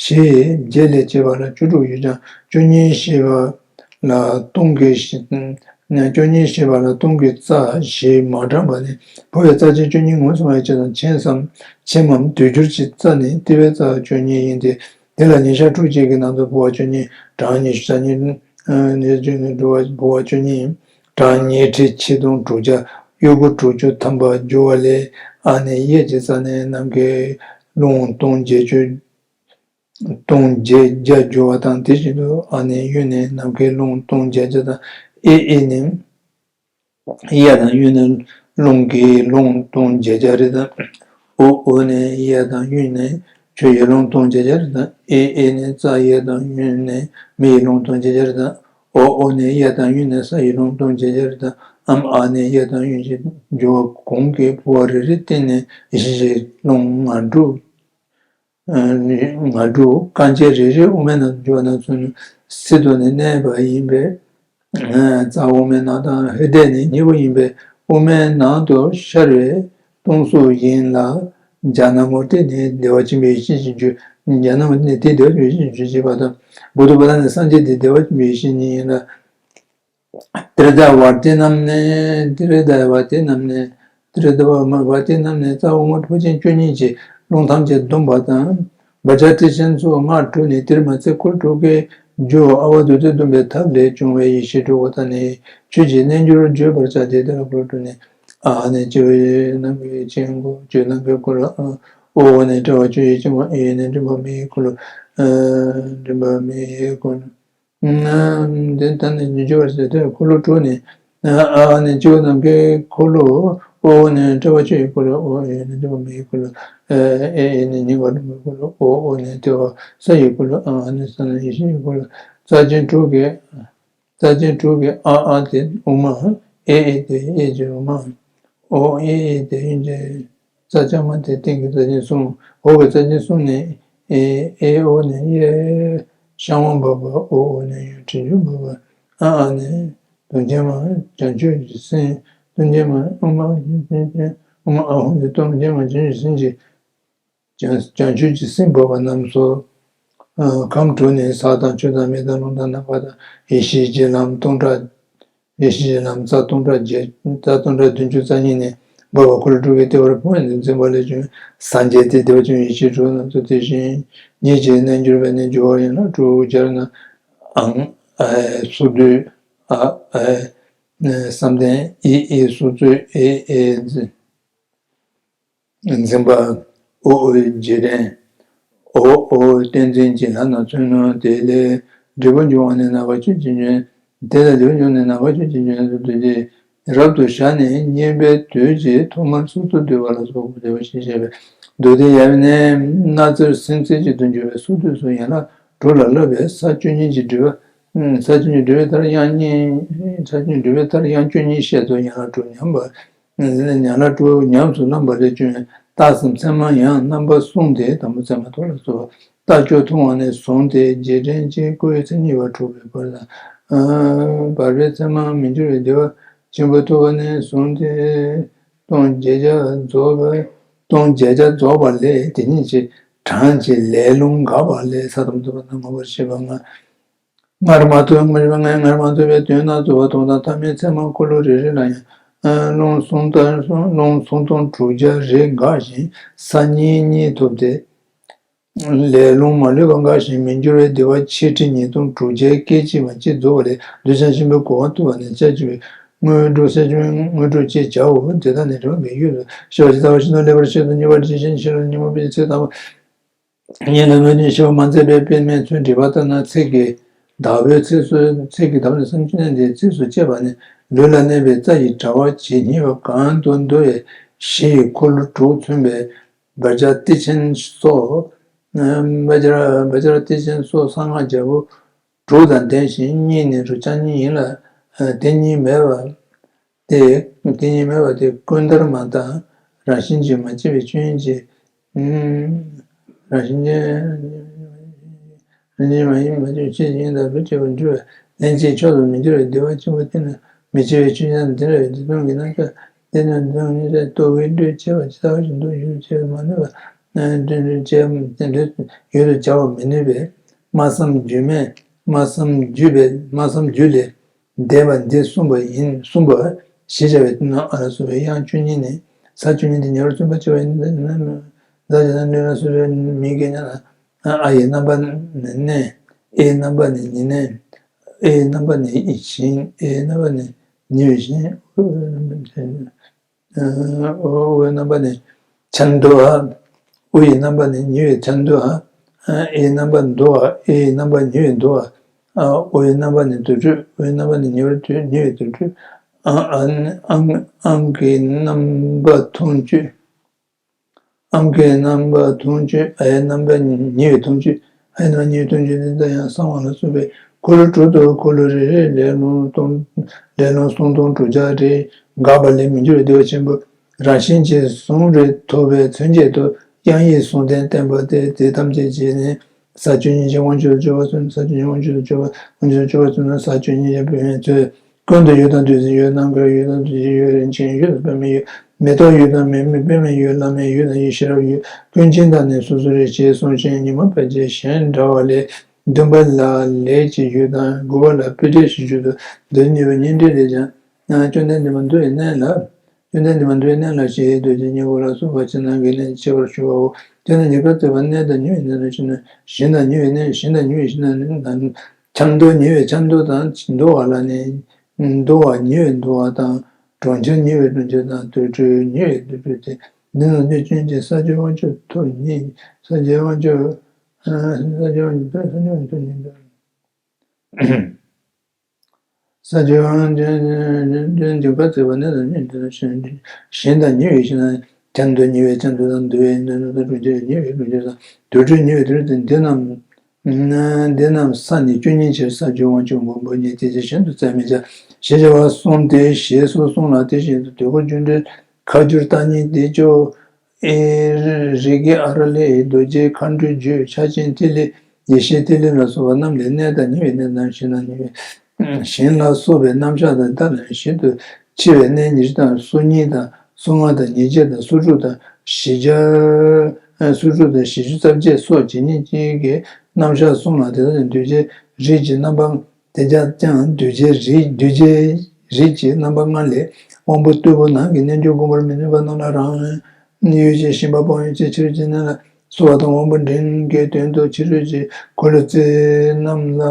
ཞེས་བརྒྱད་ལས་བཅད་པ་ལ་བཅུ་དྲུག་ཡོད་ཀྱང་བཅུ་གཉིས་ཞེས་པ་ལ་སྟོང་གི་བཅུ་གཉིས་ཞེས་པ་ལ་སྟོང་གི་རྩ་ཞེས་མ་བགྲངས་པ་ནི་འཕོ་བའི་རྩ་ཆེན་བཅུ་གཉིས་ངོས་བཟུང་བའི་ཕྱིར་དང་། ཆེན་ཙམ་ཆེན་མམ་དུས་འགྱུར་གྱི་རྩ་ནི་ལྟེ་བའི་རྩ་བཅུ་གཉིས་ཡིན་ཏེ། དེ་ལ་ཉིན་ཞག་དྲུག་གཅིག་གི་ནང་དུ་འཕོ་བ་བཅུ་གཉིས། གྲངས་ཉི་ཤུ་རྩ་གཉིས། ཉི་ཤུ་རྩ་གཉིས་འཕོ་བ་བཅུ་གཉིས། གྲངས་ཉི་ཁྲི་ཆིག་སྟོང་དྲུག་བརྒྱ་དབྱུ་གུ་དྲུག་ཅུ་ཐམ་པ་བསྒྱུར་བ་ལས། ཨ་ནི་གཡས་ཀྱི་རྩ་ནས་ནམ་མཁའི་རླུང་སྟོང་བརྒྱད་ཅུ། སྟོང་བརྒྱད་བརྒྱ་བསྒྱུར་བ་དང་། དེ་བཞིན་དུ་ཨ་ནི་གཡོན་ནས་ནམ་མཁའི་རླུང་སྟོང་བརྒྱད་བརྒྱ་དང་། ཨེ་ཨེ་ནས། གཡས་དང་གཡོན་ནས་རླུང་གི་རླུང་སྟོང་བརྒྱད་བརྒྱ་རེ་དང་། ཨོ་ཨོ་ནས་གཡས་དང་གཡོན་ནས་ཆུ་ཡི་རླུང་སྟོང་བརྒྱད་བརྒྱ་རེ་དང་། ཨེ་ཨེ་ནས་རྩ་གཡས་དང་གཡོན་ནས་མེ་ཡི་རླུང་སྟོང་བརྒྱད་བརྒྱ་རེ་དང་། ཨོ་ཨོ་ནས་གཡས་དང་གཡོན་ནས་ས་ཡི་རླུང་སྟོང་བརྒྱད་བརྒྱ་རེ་དང་། ཨམ་ཨ་ནས་གཡས་དང་གཡོན་གྱི་སྦྱོར་བ་གོང་གི་འཕོ་བ་རེ་རེའི་སྟེང་ནས་ཡེ་ཤེས་ཀྱི་རླུང་ལྔ་དྲུག་ལྔ་དྲུག་རྐང་རྗེས་རེ་རེ་དབུ་མའི་ནང་དུ་འཇུག་པ་ན་ཚུན་སྲིད་དུ་ནི་གནས་པ་ཡིན་པས། རྩ་དབུ་མའི་ནང་དང་ཧྲཱིཿདྷཱིཿ་ནི་གཉིས་པོ་ཡིན་པས། དབུ་མའི་ནང་དུ་ཤར་བའི་སྟོང་གཟུགས་ཡིན་ལ། ཛྙཱ་ན་མུརྟི་ནི་བདེ་བ་ཆེན་པོའི་ཡེ་ཤེས་ཀྱི་རྒྱུ། ཛྙཱ་ན་མུརྟི་ནི་དེ་བདེ་བ་ཆེན་པོའི་ཡེ་ཤེས་ཀྱི་རྒྱུ་ཞེས་པ་དང་། བོ་དྷི་པ་ཏ་ནི་སངས་རྒྱས་དེ་བདེ་བ་ཆེན་པོའི་ཡེ་ཤེས་ཉིད་ཡིན་ལ། ཏྲི་ཏི་ཡ་བར་ཏི་རྣམས་ནི། ཏྲི་ཏི་ཡ་བར་ཏི་རྣམས་ནི། ཏྲི་ཏི་ཡ་བར་ཏི་རྣམས་ནི་རྩ་དབུ་མ་འཕོ་ཆེན་བཅུ་གཉིས་ཀྱི་རླུང་ཐམས་ཅད་བསྡོམས་པ་དང་། བཛྲ་ཏི་ཆེན་སོགས་སྔགས་དྲུག་ནི་དེར་མ་ཚད་འཁོར་དྲུག་གི་རྒྱུ་ཨ་བ་ཏུ་ཏུ་བསྡོམས་པའི་ཐབས་ལས་བྱུང་བའི་ཡེ་ཤེས་དྲུག་པོ་དང་ནི། ཆོས་ཀྱི་རྣལ་འབྱོར་བརྗོད་པར་བྱ་སྟེ། དེ་ལ་འཁོར་དྲུག་ནི། ཨ་ནི་སྤྱི་བོའི་ནམ་མཁའི་དཀྱིལ་འཁོར། ལྕེ་ནམ་མཁའི་འཁོར་ལོ། ཨོ་ནི་དཔྲལ་བ་བཅུ་ཡི་དཀྱིལ་འཁོར། ཨེ་ནི་མགྲིན་པ་མེ་ཡི་འཁོར་ལོ། མགྲིན་པ་མེ་ཡི་འཁོར་ལོ། དེ་ལྟར་ནི་ཉི་ཤུ་པར་ཟེར་དུས་འཁོར་ལོ་དྲུག་ནི། ཨ་ནི་སྤྱི་བོ་ནམ་མཁའི་འཁོར་ལོ། ཨོ་ནི་དཔྲལ་བ་ཆུ་ཡི་འཁོར་ལོ། ཨོ་ཨེ་ནི་མགྲིན་པ་མེ་ཡི་འཁོར་ལོ། ཨེ་ཨེ་ནི་སྙིང་ག་འཁོར་ལོ། ཨོ་ཨོ་ནི་ལྟེ་བ་ས་ཡི་འཁོར་ལོ། ཨ་ནི་ས་ནི་ཡེ་ཤེས་ཡི་འཁོར་ལོ། རྩ་ཅན་དྲུག་གི་རྩ་ཅན་དྲུག་གི་ཨ་ཨ་དེ་དབུ་མ། ཨེ་ཨེ་དེ་གཡས་ཀྱི་དབུ་མ། ཨོ་ཨེ་ཨེ་དེ་གཡོན་གྱི། རྩ་ལྕགས་མ་དེ་སྟེང་གི་རྩ་ཅན་གསུམ། འོག་གི་རྩ་ཅན་གསུམ་ནི། ཨེ་ཨེ་ཨོ་ནི་གཡས་ཤམ་བྷ་བ། ཨོ་ཨོ་ནི་གཡོན་དྲུང་ཆུ་བྷ་བ། ཨ་ཨ་ནི་གདོང་ཅན་མ་བྱང་ཆུབ་ཀྱི་སེམས། གདོང་ཅན་མ་དབུ་མ་དབུ་མ་ཨ་ཧོ་ནི་གདོང་ཅན་མ་བྱང་ཆུབ་སེམས་ཀྱི། བྱང་བྱང་ཆུབ་ཀྱི་སེམས་བབས་པ་རྣམས་སོ། ཨ་ཁམས་དྲུག་ནི་ས་དང་ཆུ་དང་མེ་དང་རླུང་དང་ནམ་མཁའ་དང་ཡེ་ཤེས་ཀྱི་ལམ་སྟོང་ཕྲག་ཡེ་ཤེས་ཀྱི་ལམ་རྩ་སྟོང་ཕྲག་བརྒྱད། རྩ་སྟོང་ཕྲག་བདུན་ཅུ་རྩ་གཉིས་ནི་འབབ་པ་འཁོར་ལོ་དྲུག་གི་ལྟེ་བར་ཕུང་བ་འཛིན་པ་ལས་བྱུང་བའི་སངས་རྒྱས་ཏེ། བདེ་བ་ཅན་ཡེ་ཤེས་དྲུག་རྣམས་སོ། དེ་བཞིན་ཉིད་ཀྱི་རྣལ་འབྱོར་པས་ནི་སྦྱོར་བ་ཡན་ལག་དྲུག་སྦྱར་ན། ཨང་། ཨེ་སོ་བདུན། ཨ་ཨེ་བསམ་གཏན། ཨི་ཨི་སོ་བཙོས། ཨེ་ཨེ་འཛིན། འཛིན་པ། ཨོ་ཨོ་རྗེས་དྲན། ཨོ་ཨོ་བསྟན་འཛིན་གྱི་ལྷ་རྣམས་མཚོན་ནོ། དེ་ལས་འབྲས་བུ་འབྱུང་བ་ནི་རྣམ་པ་བཅུ་གཅིག་འབྱུང་། དེ་ལས་འབྲས་བུ་འབྱུང་ནི་རྣམ་པ་བཅུ་གཅིག་འབྱུང་དུ་འདོད་ཅིང་རབ་ཏུ་བྱ་ནི་བསྙེན་པའི་དུས་ཀྱི་ཐོག་མར་སོ་སོར་སྡུད་པ་ལ་སོགས་པ་འདོད་པ་ཞེས་བཤད་པས། མདོ་སྡེ་ཡབ་ནས་སྣ་རྩེར་སེམས་རྩེ་གཅིག་ཏུ་འགྱུར་བའི་སོ་བདུན་སོགས་ཡན་ལག་དྲུག་ལ་བསླབ་པས། ས་བཅུ་གཉིས་ཀྱི་སྒྲིབ་པ། ས་བཅུ་གཉིས་སྒྲིབ་པའི་མཐར་དབྱངས་གཉིས། ས་བཅུ་གཉིས་སྒྲིབ་པའི་མཐར་དབྱངས་བཅུ་གཉིས་བཤད་དོ། ཡན་ལག་དྲུག་ཉམས་པ། ཡན་ལག་དྲུག་ཉམས་སུ་བླངས་པ་ལས་བྱུང་བའི་རྟགས་སམ་མཚན་མ་ཡང་རྣམ་པ་གསུམ་སྟེ། དང་པོ་མཚན་མ་ཐོབ་ལ་སོགས་པ་རྟགས་བཅུ་མཐོང་བ་ནས་བཟུང་སྟེ་རྗེས་དྲན་གྱི་སྐུའི་མཚན་ཉིད་པ་འཁྲུལ་པའི་བར་དང་། བར་པའི་མཚན་མ་མི་འགྱུར་བའི་བདེ་བ་ཆེན་པོ་ཐོབ་པ་ནས་བཟུང་སྟེ། སྟོང་བརྒྱད་བརྒྱ་རྫོགས་པ། སྟོང་བརྒྱད་བརྒྱ་རྫོགས་པ་ལས་དེ་ཉིད་ཀྱི་གྲངས་ཀྱི་ལས་རླུང་འགགས་པ་ལས་ས་དང་པོ་ཐོབ་པ་དང་། མངོན་པར་ཤེས་པ་ལྔ། སྔར་མ་ཐོབ། སྔར་མ་ཐོབ་པའི་དོན་སྣ་ཚོགས་པ་དང་། མཐའ་མའི་མཚན་མ་འཁོར་ལོ་རེ་རེ་ལ་ཡང་རླུང་སུམ་རྟགས། རླུང་སུམ་སྟོང་དྲུག་བརྒྱ་རེ་འགགས་ཤིང་ས་གཉིས་གཉིས་ཐོབ་སྟེ། ལས་རླུང་མ་ལུས་པ་འགགས་ཤིང་མི་འགྱུར་བའི་བདེ་བ་ཆེ་ཁྲི་ཉིས་སྟོང་དྲུག་བརྒྱ་སྐད་ཅིག་མ་གཅིག་རྫོགས་པ་ལས་གདུལ་བྱ་ཆེན་པོའི་གོ་འཕང་ཐོབ་པ་ནི་སྐྱབས་གཅིག་པའི་དངོས་གྲུབ། སེམས་ཅན་དངོས་གྲུབ་ཅེས་བྱའོ། དེ་དག་ནི་དྲི་མ་མེད་རྒྱུད་དུ་ཤེས་པ་ཇི་ལྟ་བ་བཞིན་དུ་ལེགས་པར་ཤེས་སོ། གཉིས་པ་དྲི་ཤེས་ཤེས་རབ་གཉིས་པ་པའི་ཚེ་དང་པོ། ཉིད་ལ་མོས་ནས་ཤེས་པ་མ་མཛད་པའི་པདྨའི་ཚུལ་འགྲེལ་པ་ལྟར་ན། ཚིག་གི་བདག་པོའི་ཚིགས་སུ། ཚིག་གི་བདག་པོ་ནི་སུམ་ཅུ་ནས་ཏེ། ཚིགས་སུ་བཅད་པ་ནི་ལུས་ལ་གནས་པའི་རྩ་ཡི་དྲ་བ་ཇི་སྙེད་པ་གང་དུ་འདུ་བའི་གཞི་ཡི་འཁོར་ལོ་དྲུག་མཚོན་པའི་བཛྲ་ཏི་ཆེན་སོགས། བཛྲ་བཛྲ་ཏི་ཆེན་སོགས་གསང་སྔགས་རྒྱལ་པོ་དྲུག་དང་ལྡན་ཞིང་གཉིས་ནི་རུ་ཅག་གཉིས་ཡིན་ལ། དེ་གཉིས་མེད་པ། དེ་དེ་གཉིས་མེད་པ་དེ་ཀུན་འདར་མ་དང་། རང་བཞིན་གྱིས་མ་སྐྱེས་པའི་ཆོས་ཉིད་ཀྱི། རང་བཞིན་གྱིས་རང་བཞིན་མ་ཡིན་པ་ཆོས་ཅན། ཡིན་དང་རུ་སྐྱེས་པར་འགྱུར་བ་ལན་ཅིག་མཆོག་ཏུ་མི་འགྱུར་བའི་བདེ་བ་ཆེན་པོ་དེ་ནི་མི་སྐྱེ་བའི་ཆོས་ཅན། དེ་འདྲ་བའི་བདེ་སྟོང་གི་རྣམ་གཞག་དེ་ནི་བདེ་སྟོང་གི་རྣམ་གཞག་རྟོགས་པའི་བློས་སྐྱེ་བ་ཇི་ལྟ་བ་བཞིན་དུ་ཡུལ་དུ་བྱེད་པར་མི་ནུས་པ། ཡུལ་དུ་བྱ་བར་མི་ནུས་པས། སྨྲ་བསམ་བརྒྱུད་མས། སྨྲ་བསམ་བརྒྱུད་པས། སྨྲ་བསམ་བརྒྱུད་ལས། འདས་པ་འདི་གསུངས་པ་ཡིན། གསུངས་པ་ཞེས་བྱ་བའི་དོན་ནོ། ཨ་ལ་སོགས་པའི་དབྱངས་བཅུ་གཉིས་ནི་ས་བཅུ་གཉིས་ཏེ་ཉེ་བར་མཚོན་པར་བྱ་བ་ཡིན་ཏེ། ན་ན་ན་ན་ན་ལ་སོགས་པའི་མིང་གི་ཉ་ལ་ཨ་ཡི་རྣམ་པ་ནི་ནས། ཨེ་རྣམ་པ་ནི་ནི་ནས། ཨེ་རྣམ་པ་ནི་ཨི་བཞིན། ཨེ་རྣམ་པ་ནི་ནི་བཞིན། ཨོའི་རྣམ་པ་ནི་ཆ་མདོ་ཨ། ཨོ་ཡི་རྣམ་པ་ནི་ཉི་འོད་ཆ་མདོ་ཨ། ཨེ་རྣམ་པ་མདོ་ཨ། ཨེ་ཡི་རྣམ་པ་ཉི་འོད་མདོ་ཨ། ཨོ་ཡི་རྣམ་པ་ནི་དུར་ཁྲོད། ཨོ་ཡི་རྣམ་པ་ནི་ཉེ་བར་དུ་ཉེ་བའི་དུར་ཁྲོད། ཨ་ཨ་ཨང་ཨང་གི་རྣམ་པ་མཐོང་བཅུད། ཨང་གི་རྣམ་པ་མཐོང་བཅུད། ཨའི་རྣམ་པ་ཉེ་བའི་མཐོང་བཅུད། ཨའི་རྣམ་པ་ཉེ་བའི་མཐོང་བཅུད་དེ་དག་ཡང་གསང་བ་ལ་སོགས་པའི་འཁོར་ལོ་དྲུག་ཏུ་འཁོར་ལོ་རེ་རེ་ལས་རླུང་སྟོང་ལས་རླུང་སུམ་སྟོང་དྲུག་བརྒྱ་རེ་འགགས་པ་ལས་མི་འགྱུར་བའི་བདེ་བ་ཆེན་པོ། རང་བཞིན་གྱིས་ཟུང་རེ་ཐོབ་པའི་མཚོན་བྱེད་དུ་དབྱངས་ཡིག་གསུམ་ལྡན་བསྟན་པ་སྟེ། དེ་ཐམས་ཅད་ཀྱིས་ནི་ས་བཅུ་གཉིས་ཀྱི་དབང་ཕྱུག་ཏུ་གྱུར་པ་གསུངས། ས་བཅུ་གཉིས་དབང་ཕྱུག་ཏུ་གྱུར་པ་དབང་ཕྱུག་ཏུ་གྱུར་པ་གསུངས་ན། ས་བཅུ་གཉིས་ཀྱི་བུད་མེད་ཚོས་ཀུན་ཏུ་ཡུལ་དང་དུས་གསུམ་ཡུལ། རྣམ་དཀར་ཡུལ་དང་དུས་གསུམ་ཡུལ། རིན་ཆེན་ཡུལ་དང་པདྨའི་ཡུལ། མེ་ཏོག་ཡུལ་དང་མེ་མེ་པདྨའི་ཡུལ། བླ་མའི་ཡུལ་དང་ཡེ་ཤེས་རབ་ཡུལ། ཀུན་མཁྱེན་དང་ནི་སོ་སོར་རེ་ཞེས་གསུངས་ཤིང་། ཉི་མ་ཕལ་ཆེར་གཞན་འདྲ་བ་ལས། བདུན་པ་ལ་ལས་ཀྱི་ཡུལ་དང་། དགུ་པ་ལ་སྤུས་འདྲའི་གཞི་རྒྱུད་དུ། འདིར་གཉིས་པའི་གཉེན་འབྲེལ་ལས་ཀྱང་། བཅོམ་ལྡན་འདས་མ་འདུ་བའི་གནས་ལ། བཅོམ་ལྡན་འདས་མ་འདུ་བའི་གནས་ལ་ཞེས་འདོད་ཅིང་སྙན་པོ་ལ་སོགས་པ་ཅི་རྣམས་ཀྱིས་ནི་ཆེ་བར་ཞུ་བའོ། དེ་ནི་ཉེ་དགའ་བརྩེ་བ་གནས་དང་ཉེ་བའི་གནས་ལ་ཞེན་ན། ཞེན་དང་ཉེ་བའི་གནས། ཞེན་དང་ཉེ་བའི་ཞེན་ན་ནི། ཆ་མདོ་ཉེ་བའི་ཆ་མདོ་དང་མདོ་བ་ལ་ནི། མདོ་བ་ཉེ་བའི་མདོ་བ་དང་། གྲོང་ཁྱེར་ཉེ་བའི་གྲོང་ཁྱེར་དང་། དུར་ཁྲོད་ཉེ་བའི་དུར་ཁྲོད་དེ། འདི་རྣམས་ཀྱི་སྐྱོན་གྱིས་ས་བཅུའི་དབང་ཕྱུག་ཐོབ་ཉིད། ས་བཅུའི་དབང་ཕྱུག་ ས་བཅུ་པ་ཉིད་དུ་ས་བཅུ་པ་ཉིད་དུ་ས་བཅུ་པ་ཉིད་དུ་འཇུག་པ་བརྩེགས་པ་ནི་དང་ཉིད་དུ་གཞན་དང་ཉེ་བའི་གཞན་དང་། གྱེན་དུ་ཉེ་བའི་གྱེན་དུ་དང་། འདུ་བའི་འདུ་དང་། གྲོལ་བྱེད་ཉེ་བའི་གྲོལ་བྱེད་དང་། དུར་ཁྲོད་ཉེ་བའི་དུར་ཁྲོད་དང་། འདི་རྣམས་འདི་རྣམས་ས་ནི་བཅུ་གཉིས་ཕྱིར་ས་བཅུ་པ་ཉིད་དུ་འཇུག་པ་ཉིད་དེ་ཕྱིར་གཞན་དུ་བརྩད་མི་བྱ། ཞེས་བྱ་བ་གསུམ་སྟེ། ཞེས་སོགས་གསུངས་ལ། དེ་བཞིན་དུ་དུས་འཁོར་རྒྱུ་འབྲས་ཁ་སྒྱུར་བརྟག་གཉིས་བཟླས་བརྗོད། ཨེ་རིགས་ཀྱི་ཨ་རུ་ལས་རྡོ་རྗེ་མཁའ་འགྲོའི་རྒྱུད་ཕྱག་ཆེན་ཐིག་ལེ་ཡེ་ཤེས་ཐིག་ལེ་ལ་སོགས་པ་རྣམས་ལས་གནས་དང་ཉེ་བའི་གནས་དང་གཞན་དང་ཉེ་བའི་གཞན་ལ་སོགས་པའི་རྣམ་གཞག་དང་། ད་ལན་ཞིབ་ཏུ་ཕྱེ་བའི་གནས་ཉེར་དང་སོ་གཉིས་དང་སོ་ལྔ་དང་ཉེར་བརྒྱད་དང་སོ་དྲུག་དང་བཞི་བརྒྱ། སོ་དྲུག་དང་བཞི་བཅུ་རྩ་བརྒྱད་སོགས་ཇི་སྙེད་ཅིག་གི་རྣམ་གཞག་གསུངས་ལ། དེ་དག་ཀྱང་འདུས་བྱས་རིགས་ཀྱི་རྣམ་པ། དེ་དག་ཀྱང་འདུས་བྱས་རིགས་འདུས་བྱས་རིགས་ཀྱི་རྣམ་པ་ལྔ་ལས། དབང་པོ་རྟུལ་པོ་ནང་གི་རྣལ་འབྱོར་བསྒོམ་པར་མི་ནུས་པ་རྣམས་ལ་རང་ཡུལ་གྱི་ཞེན་པ་སྤོང་ཡུལ་གྱི་ཕྱི་རོལ་གྱི་གནས་ལ་སོགས་པ་དང་། དབང་པོ་འབྲིང་གི་དོན་དུ་ཕྱི་རོལ་གྱི་འཁོར་ལོ་རྩིབས་རྣམས་ལ་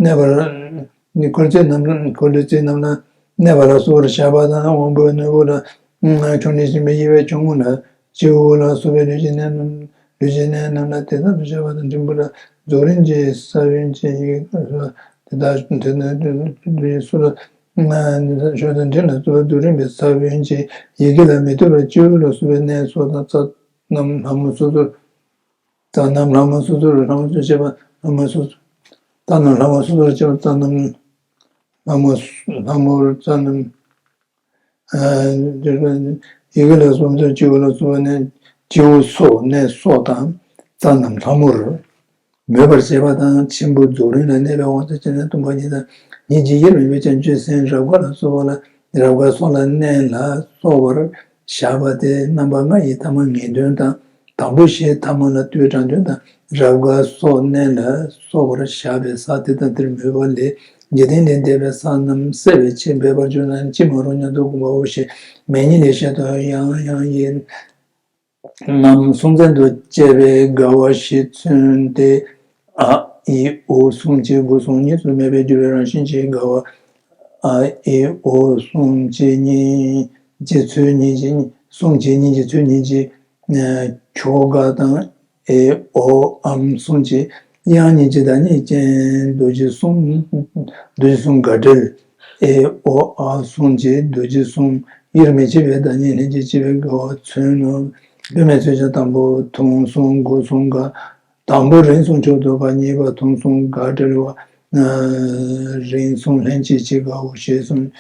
གནས་པར། འཁོར་ལོ་རྩིབས་རྣམས་འཁོར་ལོ་རྩིབས་རྣམས་ལ་གནས་པ་ལ་སོགས་པར་བྱ་བ་དང་། དབང་པོ་རྣོན་པོ་ལ་ཁྱུང་ལྡན་ཞིང་པའི་དབྱེ་བས་ཆུང་ངུ་ལ། སྤྱི་བོ་ལ་སོགས་པའི་ལུས་ཀྱི་གནས་རྣམས། ལུས་ཀྱི་གནས་རྣམས་ལ་དེ་ལྟར་དུ་བྱ་བ་དང་། འབྲིང་པོ་ལ་རྫོགས་རིམ་གྱི་ས་བོན་གྱི་ཡི་གེ་དེ་དག་དེ་ནི་སུ་ལ་ཞོ་དང་འབྲིང་ལ་སོགས་པ་རྫོགས་རིམ་པའི་ས་བོན་གྱི་ཡི་གེ་ལ་མི་ལྟོས་པར་སྤྱི་བོ་ལ་སོགས་པའི་གནས་སོགས་དང་། རྩ་རྣམས་ལྷ་མོ་སོ་སོར། རྩ་རྣམས་ལྷ་མོ་སོ་སོར། ལྷ་མོ་སོ་སོར་བྱེད་པ་ལྷ་མོ་སོ་སོར། རྩ་རྣམས་ལྷ་མོ་སོ་སོར་བྱེད་པ་རྩ་རྣམས་ལྷ་མོ་ལྷ་མོར་རྩ་རྣམས། ཡི་གེ་ལ་སོགས་པ་སྤྱི་བོ་ལ་སོགས་པ་ནི་སྤྱི་བོ་སོགས་གནས་སོགས་དང་། རྩ་རྣམས་ལྷ་མོར་མོས་པར་བྱེད་པ་དང་། ཆེན་པོ་རྫོགས་རིམ་ལ་གནས་པའི་དབང་དུ་བྱས་ནས་སྟོང་པ་ཉིད་དང་ཉིད་ཀྱི་དབྱེར་མེད་པའི་བྱང་ཆུབ་སེམས་རབ་དགའ་ལ་སོགས་པ་ལ་རབ་དགའ་སོགས་ལ་གནས་ལ་སོགས་པར་བཞག་པ་སྟེ། རྣམ་པ་ལྔ་ཡི་ཐ་མ་ངེས་དོན་དང་། དང་པོ་བཞིའི་ཐ་མ་ལ་ལྟོས་དྲང་དོན་དང་། རབ་དགའ་སོགས་གནས་ལ་སོགས་པར་བཞག་པའི་ས་དེ་དང་དེར་མོས་པ་ལས། འཇིག་རྟེན་ལས་འདས་པའི་ས་རྣམས་བསལ་བའི་ཕྱིར་འབད་པར་གྱུར་ན་ཅི་མ་རུང་སྙམ་དུ་དགོངས་པའོ་ཞེས་མེ་ཉིད་ལས་བཤད་དོ། ཡང་ཡང་ཡིན། རྣམ་གསུམ་ཚན་དུ་བཅད་པའི་དགའ་བ་བཞི་མཚོན་ཏེ། ཨ་ཨི་ཨོ་གསུམ་གྱི་སྒོ་གསུམ་གཉིས་སུ་མེད་པར་འགྱུར་བའི་རང་བཞིན་གྱི་དགའ་བ། ཨ་ཨི་ཨོ་གསུམ་གྱི་གཉིས་ཀྱི་ཚུལ་གཉིས་ཀྱི་གསུམ་གྱི་གཉིས་ཀྱི་ཚུལ་གཉིས་ཀྱི་ཆོ་ག་དང་། ཨེ་ཨོ་ཨམ་གསུམ་གྱི་དབྱངས་གཉིས་ཀྱི་བདག་ཉིད་ཅན། རྡོ་རྗེ་གསུམ་རྡོ་རྗེ་གསུམ་དགའ་བྲལ། ཨེ་ཨོ་ཨ་གསུམ་གྱི་རྡོ་རྗེ་གསུམ་དབྱེར་མི་ཕྱེད་པའི་བདག་ཉིད་ལྷན་ཅིག་སྐྱེས་པའི་དགའ་བ་མཚོན་ནོ། དཔེ་མི་མཚོན་ཅིང་། དང་པོ་ཐུན་གསུམ་སྒོ་གསུམ་དགའ། དང་པོ་རིམ་གསུམ་མཆོག་ཏུ་དགའ། གཉིས་པ་ཐུན་གསུམ་དགའ་བྲལ་བ། རིམ་གསུམ་ལྷན་ཅིག་སྐྱེས་དགའ་བོ་ཞེས་གསུངས།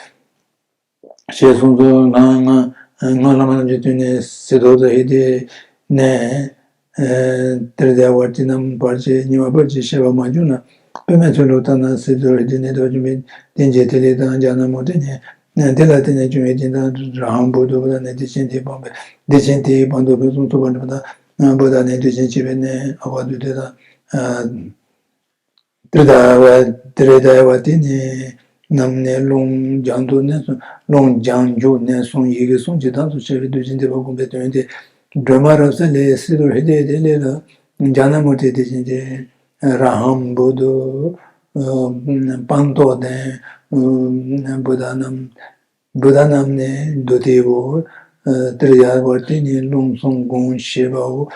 ཞེས་གསུངས་སོ། ང་ང་ང་ལྷ་མོ་རྣམས་ཀྱི་དུས་ནས་སི་ཏོ་ཛ་ཧི་དེ་ནས། ཏྲི་ཏ་ཡ་བར་ཏི་རྣམས་བར་ཆད་ཉེ་བ་བར་ཆད་ཞེས་པ་མ་བྱུང་ན། དཔེ་མེད་ཚུལ་དུ་ལྟ་ན་སི་ཏོ་ཛ་ཧི་དེ་ནས་དོ་བྱུང་བའི་རྟེན་གྱི་ཐིག་ལེ་དང་། ཛྙཱ་ན་མུ་ཏི་ནས་དེ་ལ་བརྟེན་ནས་བྱུང་བའི་རྟེན་དང་། ར་ཧཾ་བུདྡྷོ་བུདྡྷ་ནས་དེ་བཞིན་དེའི་དཔང་པོས་དེ་བཞིན་དེའི་དཔང་དུ་ཕུན་སུམ་ཚོགས་པར་འགྲུབ་པ་དང་། བུདྡྷ་ནས་དེ་བཞིན་གཤེགས་པའི་གནས་ཨ་བ་ཏུ་ཏེ་དང་། ཏྲི་ཏ་ཡ་བ་ཏྲི་ཏ་ཡ་བ་ཏི་ནི་རྣམས་ནས་རླུང་སྦྱང་འཇུག་གནས་གསུམ། རླུང་སྦྱང་འཇུག་གནས་གསུམ། ཡི་གེ་གསུམ་གྱི་དབང་དུ་བྱས་པའི་གདུལ་བྱའི་འདུས་པ་བསྒོམ་པའི་དོན་ཏེ། སྒྲོལ་མ་རབ་གསལ་ལས། སི་ཏོ་ཛ་ཧི་དེ་ཡི་ཐིག་ལེ་ལ་ཛྙཱ་ན་མུ་ཏི་དེ་བཞིན་ཏེ། ར་ཧཾ་བུདྡྷོ། སྤངས་རྟོགས་ལྡན་བུདྡྷ་རྣམས། བུདྡྷ་རྣམས་ནས་དྷཱུ་ཏི་བོ། ཏྲི་ཏ་ཡ་བར་ཏི་ནི་རླུང་གསུམ་བསྒོམ་ཞེས་པའོ།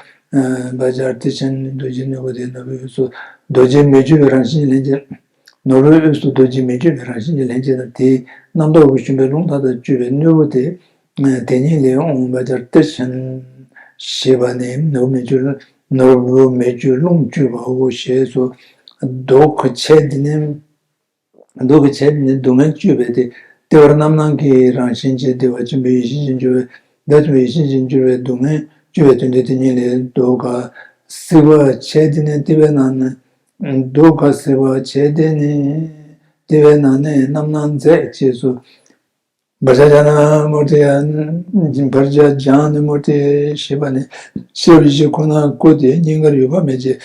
བཛྲ་ཏི་ཤཱ་ནི་རྡོ་རྗེ་ནོར་བུ་སྟེ། ནོར་བུའི་དབུས་སུ་རྡོ་རྗེ་མི་བསྐྱོད་པའི་རང་བཞིན་གྱི་ལྷན་སྐྱེས། ནོར་བུའི་དབུས་སུ་རྡོ་རྗེ་མི་བསྐྱོད་པའི་རང་བཞིན་གྱི་ལྷན་སྐྱེས་དང་། དེའི་རྣམ་རྟོག་གིས་ཞུམ་པའི་རླུང་མཐའ་དག་གཅོད་པའི་སྣོད་པོ་སྟེ། དེ་ཉིད་ལས་འོངས་བཛྲ་ཏི་ཤཱ་ཞེས་པ་ནི་ནོར་བུ་མི་བསྐྱོད། ནོར་བུ་མི་བསྐྱོད་རླུང་གཅོད་པའོ་ཞེས་སོ། མདོ་གི་ཆས་འདི་ནི། མདོ་གི་ཆས་ནི་སྡུག་བསྔལ་གཅོད་པའི་སྟེ། བདེ་བ་རྣམ་སྣང་གི་རང་བཞིན་གྱི་བདེ་བ་ཆེན་པོའི་ཡེ་ཤེས་ཀྱི་འགྱུར་བས། བདག་ཆེན་པོའི་ཡེ་ཤེས་ཀྱི་འགྱུར་བས་སྡུག་བསྔལ་གཅོད་པའི་དོན་ཏེ། དེ་ཉིད་ལས་མདོ་ཁ་སྲིད་པ་ཆས་འདི་ནི་ཏི་པའི་ནང་ན། མདོ་ཁ་སྲིད་པ་ཆས་འདི་ནི་ཏི་པའི་ནང་ནས་རྣམ་སྣང་མཛད་ཅེས་སོ། བཛྲ་ཛྙཱ་ན་མུ་ཏི་ཡ། བཛྲ་ཛྙཱ་ན་མུ་ཏི་ཞེས་པ་ནི་ཤེས་རབ་ཡེ་ཤེས་ཁོ་ན་བཀོད་དེ་སྙིང་གར་ཡོད་པ་མེད་ཅིང་།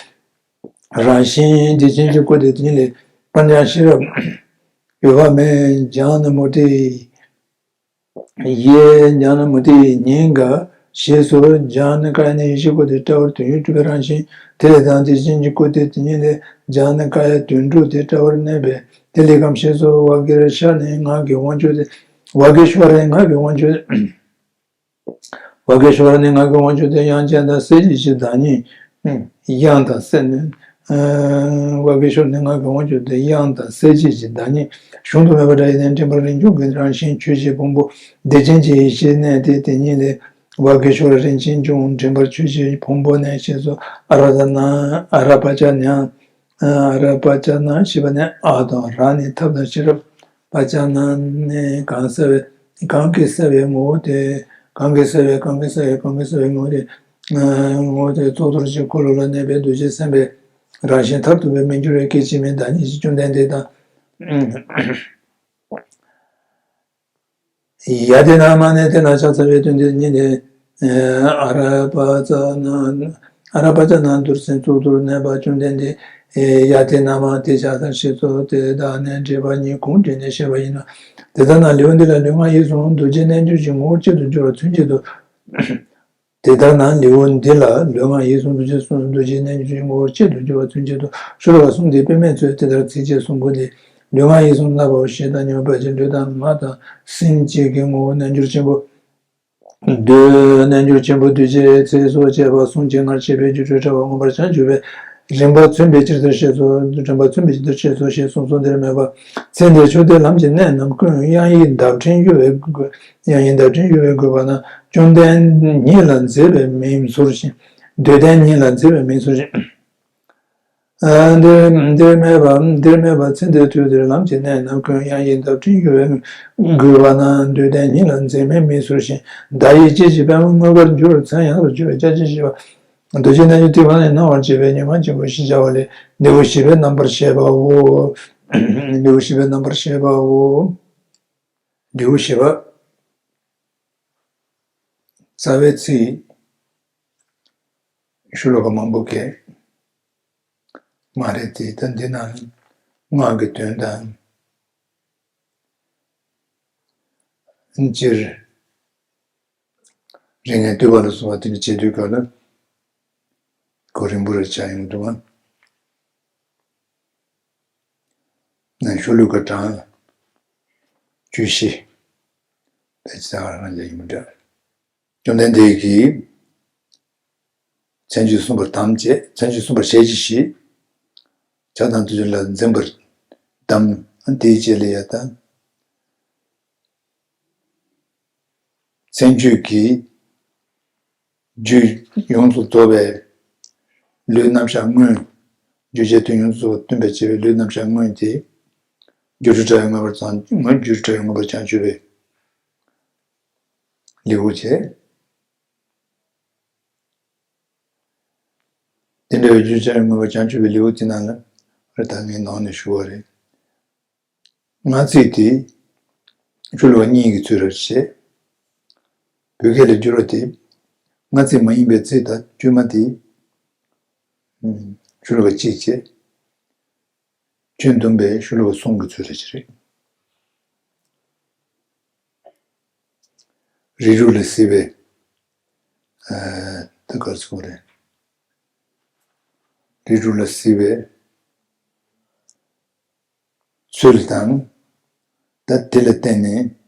རང་བཞིན་དེ་ཅན་གྱི་སྐུ་དེ་དེ་ཉིད་ལས་སྤང་བྱ་ཤེས་རབ་ཡོད་པ་མེད། ཛྙཱ་ན་མུ་ཏི་ཡེ། ཛྙཱ་ན་མུ་ཏི་ཉིད་ག་ཞེས་སོ། ཛྙཱ་ན་ཀཱ་ཡ་ནི་ཡེ་ཤེས་སྐུ་སྟེ། སྤྲ་བར་དོན་ཡོད་གྲུབ་པའི་རང་བཞིན་དེ་ལས་དང་། དེ་ཅན་གྱི་སྐུ་དེ་དེ་ཉིད་ལས་ཛྙཱ་ན་ཀཱ་ཡ་དོན་གྲུབ་སྟེ། སྤྲ་བར་གནས་པས་དེ་ལས་ཀྱང་ཞེས་སོ། ཝ་གི་ཤྭ་ནི་ངག་གི་དབང་ཕྱུག་སྟེ། ཝ་གི་ཤྭ་ར་ནི་ངག་གི་དབང་ཕྱུག་ཝ་གི་ཤྭ་ར་ནི་ངག་གི་དབང་ཕྱུག་སྟེ། དབྱངས་ཅན་དང་གསལ་བྱེད་ཀྱི་བདག་ཉིད། དབྱངས་དང་གསལ་ནས། ཨ་བ་གི་ཤོ་ནས་ང་གི་དབང་ཆོག་དེ་དབྱངས་དང་གསལ་བྱེད་ཀྱི་བདག་ཉིད་གཞུང་དུ་མེད་པ་འདྲ་ཡིན་ནས། འདྲེན་པར་རིང་བྱུང་གི་རང་བཞིན་ཆོས་ཀྱི་ཕུང་པོ་བདེ་ཆེན་གྱི་ཡེ་ཤེས་གནས་དེ་དེ་ཉིད་ལས། བ་གི་ཤོ་རིན་ཆེན་འབྱུང་འདྲེན་པར་ཆོས་ཀྱི་ཕུང་པོ་ནས་ཞེས་སོ། ཨ་ར་ད་ན་ཨ་ར་པ་ཅ་ན། ཨ་ར་པ་ཅ་ན་ཞེས་པ་ནས་ཨ་དང་ར་ནི་ཐབས་དང་ཤེས་རབ། པ་ཅ་ན་ནི་གང་གསལ་བའི་གང་གིས་གསལ་བའི་ངོ་བོ་དེ། གང་གིས་གསལ་བའི་གང་གིས་གསལ་བའི་གང་གིས་གསལ་བའི་ངོ་བོ་དེ། ངོ་བོ་དེ་གཙུག་ཏོར་གྱི་འཁོར་ལོ་ལ་གནས་པའི་རྡོ་རྗེ་སེམས་དཔའི་རང་བཞིན་མཐར་ཐུག་པའི་མི་འགྱུར་བའི་སྐད་ཅིག་མའི་བདག་ཉིད་ཀྱི་བཅོམ་ལྡན་འདས་དང་། ཡ་དེ་ན་མ་ནས་དེ་ན་ཕྱག་འཚལ་བའི་དོན་དེ་ཉིད་ནི། ཨ་ར་པ་ཙ་ན། ཨ་ར་པ་ཙ་ན་རྡུལ་སེམས་གཙུག་ཏོར་གནས་པ་བཅོམ་ལྡན་འདས། ཡ་དེ་ན་མ་དེ་ཕྱག་འཚལ་ཞེས་སོགས་དེ་དག་ནས་འགྲེལ་པ་ཉིད་གུང་འགྲེལ་ནས་བཤད་པ་ཡིན་ནོ། དེ་ལྟར་ན་ལེའུ་འདི་ལ་ལུས་ངག་ཡིད་གསུམ་རྡོ་རྗེ་རྣལ་འབྱོར་གྱི་ངོ་བོར་གཅིག་ཏུ་གྱུར་པ་མཚོན་བྱེད་དུ། དེ་ལྟར་ན་ལེའུ་འདི་ལ་ལུས་ངག་ཡིད་གསུམ་རྡོ་རྗེ་གསུམ་རྡོ་རྗེ་རྣལ་འབྱོར་གྱི་ངོ་བོར་གཅིག་ཏུ་གྱུར་པ་མཚོན་བྱེད་དུ་ཤོ་ལོ་ཀ་གསུམ་དེའི་དཔེ་མེད་ཚོས་དེ་ལྟར་ཚིགས་བཅད་གསུངས་པོ་ལས། ལུས་ངག་ཡིད་གསུམ་བསླབ་པའོ་ཞེས་དང་། ཉོན་མོངས་པ་ཅན་ལུས་དང་ངག་དང་སེམས་བཅས་ཀྱི་ངོ་བོ་རྣལ་འབྱོར་ཆེན་པོ། རྡོ་རྣལ་འབྱོར་ཆེན་པོ་རྡོ་རྗེའི་ཚིགས་སུ་བཅད་པ་གསུང་ཇི་སྙེད་བཤད་པའི་སྒྱུ་འཕྲུལ་དྲྭ་བ་མངོན་པར་བྱང་ཆུབ་པའི་རིམ་པ་མཚོན་པའི་ཕྱིར་དེར་བཤད་སོ། རིམ་པ་མཚོན་པའི་ཕྱིར་དེར་བཤད་སོ་ཞེས་གསུངས་སོ། འདིར་སྨྲས་པ། ཚེ་འདིར་མཆོག་ལྡན་ལམ་གྱི་གནད་རྣམས་ཀུན། དབྱངས་ཡིག་འདབ་ཕྲེང་གཡོ་བས་དགོད། དབྱངས་ཡིག་འདབ་ཕྲེང་གཡོ་བས་དགོད་པ་ན། བཅོམ་ལྡན་ཉིད་ལ་མཛེས་པའི་མིང་ཟུར་ཞིང་། འདོད་ལྡན་ཉིད་ལ་མཛེས་པའི་མིང་ཟུར་ཞིང་། འདིར་འདིར་སྨྲས་པ། འདིར་སྨྲས་པ། ཚེ་འདིར་དུས་འདིར་ལམ་གྱི་གནད་རྣམས་ཀུན། དབྱངས་ཡིག་འདབ་ཕྲེང་གཡོ་བས་དགོད་པ་ན། འདོད་ལྡན་ཉིད་ལ་མཛེས་པའི་མིང་ཟུར་ཞིང་། བརྡ་ཡིག་ཅན་གྱི་པདྨོ་མངོན་པར་གྱུར། མཚན་ཡང་དུ་གྱུར་པའི་སྐྱབས་ཀྱི་ཞེས་པ། རྡོ་རྗེ་རྣལ་འབྱོར་ཐེག་པ་ནི་སྣང་བར་བྱེད་པའི་ཉོན་མོངས་ཆེན་པོ་ཞེས་བྱ་བ་ལས། ལེའུ་བཞི་པའི་རྣམ་པར་བཤད་པའོ། ལེའུ་བཞི་པའི་རྣམ་པར་བཤད་པའོ། ལེའུ་བཞི་པ། རྩ་བའི་ཚིག་ཤོ་ལོ་ཀ་མང་པོ་གས་མ་རེད་དེ། ད་འདི་ན་སྔགས་ཀྱི་དོན་དང་། སྤྱིར་རིགས་ལྔའི་བསྟོད་པ་ལ་སོགས་པ་དེ་འདྲ་བྱེད་དུས་སྐབས་ལ་གོ་རིམ་པོ་རེ་ཆགས་ཡོང་འདུག་ཨ། ན་ཤོ་ལོ་ཀ་གྲངས་བཅུ་བཞི་དེ་ཚང་རང་རང་ལ་ཡིན་པ་འདྲ། བཅོམ་ལྡན་འདས་ཀྱིས་མཚན་བཅས་གསུངས་པར་གདམས་བྱས། མཚན་བཅས་གསུངས་པར་བྱས་ཀྱི་ཞེས། བྱ་དང་དུས་ལ་འཛིན་པར་གདམས། དེའི་རྗེས་ལ་ཡང་དང་། མཚན་བཅས་ཀྱི་རྒྱུད་ཡོངས་སུ་རྫོགས་པའི་ལུས་རྣམ་གཞག་དངོས། རྒྱུད་རྒྱས་བསྟན་ཡོངས་སུ་རྫོགས་པ་སྟོན་པར་བྱེད་པའི་ལུས་རྣམ་གཞག་དངོས་དེ། སྒྱུ་འཕྲུལ་དྲྭ་བས་མངོན་པར་བྱང་། སྒྱུ་འཕྲུལ་དྲྭ་བས་མངོན་པར་བྱང་ཆུབ་པའི་ལེའུ་བྱས། དེ་འདྲ་བའི་རྒྱུ་ཅན་མངོན་པར་བྱང་ཆུབ་པའི་ལེའུ་དེ་ནང་ལ་རེ་ད་ངས་ནང་ནས་ཞུ་བ་རེད། སྔགས་ཚིག་དེ་ཤོ་ལོ་ཀ་གཉིས་ཀྱི་ཚུལ་རེ་བྱས། བོད་སྐད་ལ་བསྒྱུར་བ་དེ་སྔགས་ཚིག་མ་ཡིན་པའི་ཚིག་དང་བཅོས་མ་དེ་ཤོ་ལོ་ཀ་གཅིག་བྱས། ཁྱོན་བསྡོམས་པའི་ཤོ་ལོ་ཀ་གསུམ་གྱི་ཚུལ་རེ་བྱས་རེད། རིགས་དྲུག་ལ་གཟིགས་པའི། ཨ། ད་ག་རེ་ཟེར་དགོས་རེད། རིགས་དྲུག་ལ་གཟིགས་པའི་ཚུལ་དང་། ད་དེ་ལ་བརྟེན་ནས་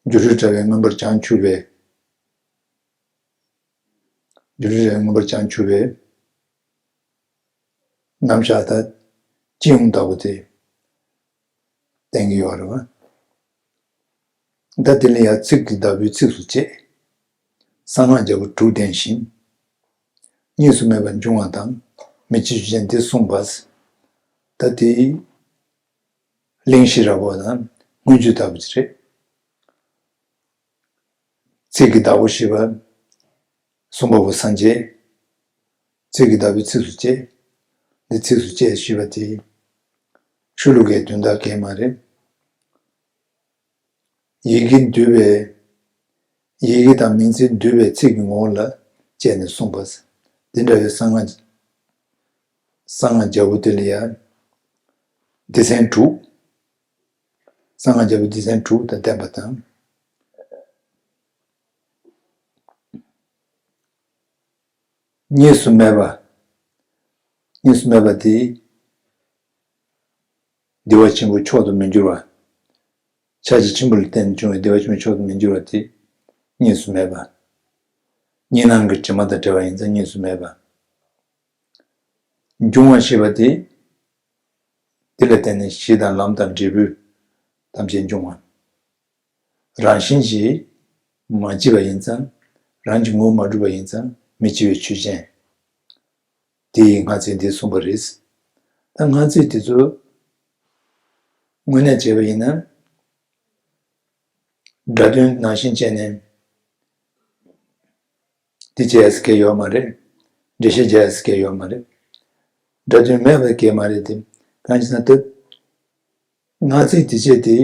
སྒྱུ་འཕྲུལ་དྲྭ་བས་མངོན་པར་བྱང་ཆུབ་པའི། སྒྱུ་འཕྲུལ་དྲྭ་བས་མངོན་པར་བྱང་ཆུབ་པའི་རྣམ་གཞག་ད་སྤྱི་ཡོངས་ལྟ་བུ་དེ་བསྟན་གྱི་ཡོད་རེད་བ། ད་དེ་ལ་ཡང་ཚིག་གི་བདག་པོའི་ཚིགས་སུ་བཅད། གསང་སྔགས་རྒྱལ་པོ་དྲུག་ལྡན་ཞིང་། གཉིས་སུ་མེད་པར་འབྱུང་བ་དང་། མི་ཕྱེད་རྒྱུ་ཅན་འདི་གསུངས་པ། ད་དེ་གླེང་གཞི་ར་བ་དང་མངོན་བརྗོད་ལྟ་བུ་ཅིག་རེད། ཚིག་གི་བདག་པོ་ཞེས་པ་གསུངས་པ་པོ་སངས་རྒྱས། ཚིག་གི་བདག་པོའི་ཚིགས་སུ་བཅད། འདི་ཚིགས་སུ་བཅད་ཞེས་པ་དེ་ཤོ་ལོ་ཀའི་དོན་དག་གས་མ་རེད། ཡི་གེ་འདུས་པའི། ཡི་གེ་དང་མིང་ཚིག་འདུས་པའི་ཚིག་གི་ངོ་བོ་ལ་དཔྱད་ནས་གསུངས་པ། འདི་འདྲ་བའི་གསང་སྔགས། གསང་སྔགས་རྒྱལ་པོ་དེ་ལ་ཡང་སྡེ་ཚན་དྲུག། གསང་སྔགས་རྒྱལ་པོའི་སྡེ་ཚན་དྲུག་དང་ལྡན་པ་དང་། གཉིས་སུ་མེད་པ། གཉིས་སུ་མེད་པ་དེ། བདེ་བ་ཆེན་པོ་མཆོག་ཏུ་མི་འགྱུར་བ། ཕྱག་རྒྱ་ཆེན་པོ་ལ་བརྟེན་ནས་བྱུང་བའི་བདེ་བ་ཆེན་པོ་མཆོག་ཏུ་མི་འགྱུར་བ་དེ་གཉིས་སུ་མེད་པ། གཉིས་སྣང་གི་དྲི་མ་དང་བྲལ་བ་ཡིན་ཙང་གཉིས་སུ་མེད་པ། འབྱུང་བ་ཞེས་པ་དེ། དེ་ལ་བརྟེན་ནས་གཞི་དང་ལམ་དང་འབྲས་བུ་ཐམས་ཅད་འབྱུང་བ། རང་བཞིན་གྱིས་མ་སྐྱེས་པ་ཡིན་ཙང་། རང་གི་ངོ་བོ་མ་གྲུབ་པ་ཡིན་ཙང་མི་སྐྱེ་བའི་ཆོས་ཅན། དེ་ཡི་སྔ་ཚིག་འདི་གསུངས་པ་རེད། ད་སྔ་ཚིག་དེ་ཚོ་དངོས་གནས་བྱས་པ་ཡིན་ན། སྒྲ་དོན་ནང་བཞིན་བྱས་ནས་དེ་བྱས་ཟེར་མཁན་ཡོད་མ་རེད། འགྲེལ་བཤད་བྱས་ཟེར་མཁན་ཡོད་མ་རེད། སྒྲ་དོན་མེད་པ་གང་ཡང་མ་རེད་དེ། གང་ཡིན་ཟེར་ན་ད། སྔ་ཚིག་དེ་བྱས་ཏེ།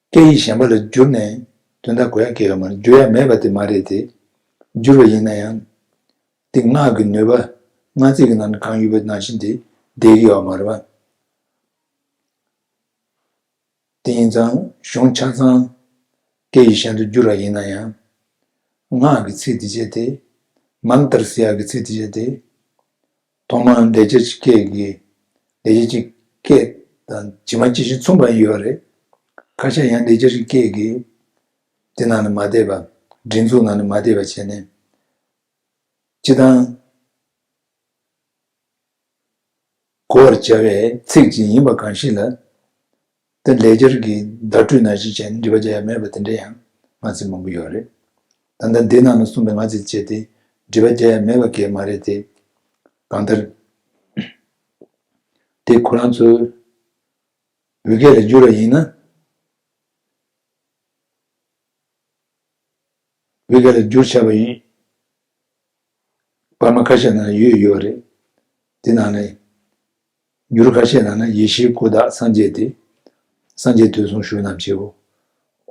སྐད་ཡིག་གཞན་པ་ལ་བསྒྱུར་ནས་དོན་དག་གོ་ཡ་གང་ཡང་ཡོད་མ་རེད། བསྒྱུར་ཡ་མེད་པ་དེ་མ་རེད་དེ། བསྒྱུར་བ་ཡིན་ན་ཡང་། དེ་སྔགས་ཀྱི་ནུས་པ། སྔ་ཚིག་གི་ནང་ན་གང་ཡོད་པ་ནང་བཞིན་དེ་བསྡད་ཀྱི་ཡོད་མ་རེད་པ། དེ་ཡིན་ཙང་གཞུང་ཆ་ཚང་སྐད་ཡིག་གཞན་དུ་བསྒྱུར་བ་ཡིན་ན་ཡང་། སྔགས་ཀྱི་ཚིག་དེ་བྱས་ཏེ། མནྟྲ་ཟེར་ཡག་གི་ཚིག་དེ་བྱས་ཏེ། ཐོག་མར་ལེགས་སྦྱར་གྱི་སྐད་ཀྱི། ལེགས་སྦྱར་གྱི་སྐད་དང་ཇི་མ་ཇི་བཞིན་མཚུངས་པ་ཡོད་རེད། ཁ་ཤས་ཡང་ལེགས་སྦྱར་གྱི་སྐད་ཀྱི། དེ་ནང་ནས་མ་བསྡད་པ། སྒྲིག་འཛུགས་ནང་ནས་མ་བསྡད་པ་བྱས་ནས། སྤྱིར་བཏང་གོ་བར་བྱ་བའི་ཚིག་ཅིག་ཡིན་པ་གང་ཞིག་ལ། དེ་ལེགས་སྦྱར་གྱི་བརྡ་སྤྲོད་ནང་བཞིན་བྱས་ནས་འགྲེལ་པ་རྒྱག་ཡ་མེད་པ་དེ་འདྲ་ཡང་སྔ་ཚིག་མང་པོ་ཡོད་རེད། ད་ལྟ་འདི་ནང་ན་གསུངས་པའི་སྔ་ཚིག་བྱས་ཏེ་འགྲེལ་པ་རྒྱག་ཡ་མེད་པ་གང་ཡང་མ་རེད་དེ། གང་ལྟར། དེ་ཁོ་རང་ཚོས་བོད་སྐད་ལ་བསྒྱུར་བ་ཡིན་ན། བོད་སྐད་ལ་བསྒྱུར་བྱས་པ་ཡིན། བར་མ་ཁ་ཤས་ནང་ཡོད་ཡོད་རེད། དེ་ནང་ནས། འགྱུར་ཁ་ཤས་ནང་ན་ཡེ་ཤེས་སྐུ་དག་སངས་རྒྱས་ཏེ། སངས་རྒྱས་དུས་གསུམ་བཞུགས་རྣམས་ཀྱིའོ།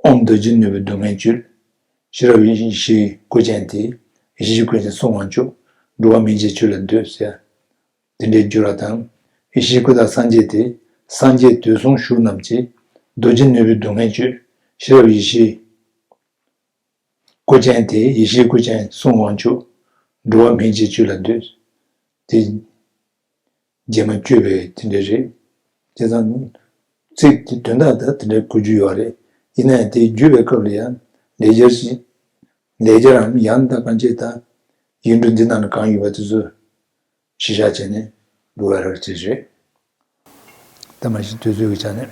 ཨོཾ་རྡོ་རྗེ་ནོར་བུས་སྡུག་བསྔལ་གཅོད། ཤེས་རབ་ཡེ་ཤེས་སྐུ་ཅན་ཏེ། ཡེ་ཤེས་སྐུ་ཅན་གསུང་དབང་ཕྱུག། འགྲོ་བ་སྨིན་བྱེད་ཆོས་ལ་འདུད་ཟེར། དེ་འདྲའི་བསྒྱུར་བ་དང་། ཡེ་ཤེས་སྐུ་དག་སངས་རྒྱས་ཏེ། སངས་རྒྱས་དུས་གསུམ་བཞུགས་རྣམས་ཀྱིས། རྡོ་རྗེ་ནོར་བུས་སྡུག་བསྔལ་གཅོད། ཤེས་རབ་ཡེ་ཤེས་སྐུ་ཅན་ཏེ། ཡེ་ཤེས་སྐུ་ཅན་གསུང་དབང་ཕྱུག། འགྲོ་བ་སྨིན་བྱེད་ཆོས་ལ་འདུད། དེ་རྗེས་མ་བསྐྱོད་པའི་དེ་འདྲ་རེད། བྱས་ཙང་ཚིག་དེ་དོན་དག་ད་དེ་འདྲ་གོ་རྒྱུ་ཡོད་རེད། ཡིན་ནའང་དེ་བསྒྱུར་བའི་སྐབས་ལ་ཡང་ལེགས་སྦྱར་ཞིག་ལེགས་སྦྱར་རམ་ཡང་དག་པ་བྱས་ད་ཡིག་འབྲུ་འདི་ནང་ན་གང་ཡོད་པ་དེ་ཚོ་གཞི་བཞག་བྱས་ནས་འགྲོ་བ་རག་ཅེས་རེད། ད་མ་གཞི་དུས་ཚོད་ཀྱི་ཆ་ནས་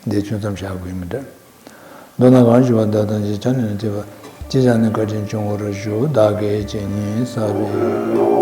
འདི་ཅུང་ཙམ་བཞག་དགོས་ཡིན་མི་འདྲ། མདོར་ན་གང་ཞུ་བ་བདག་དང་བཅས་ཆ་ནས་ནི་བརྩེ་བ་ཅི་བྱ་ནས་བཀའ་དྲིན་སྐྱོང་བར་ཞུ། བདག་གིས་ཇི་སྙེད་བསགས་པའི།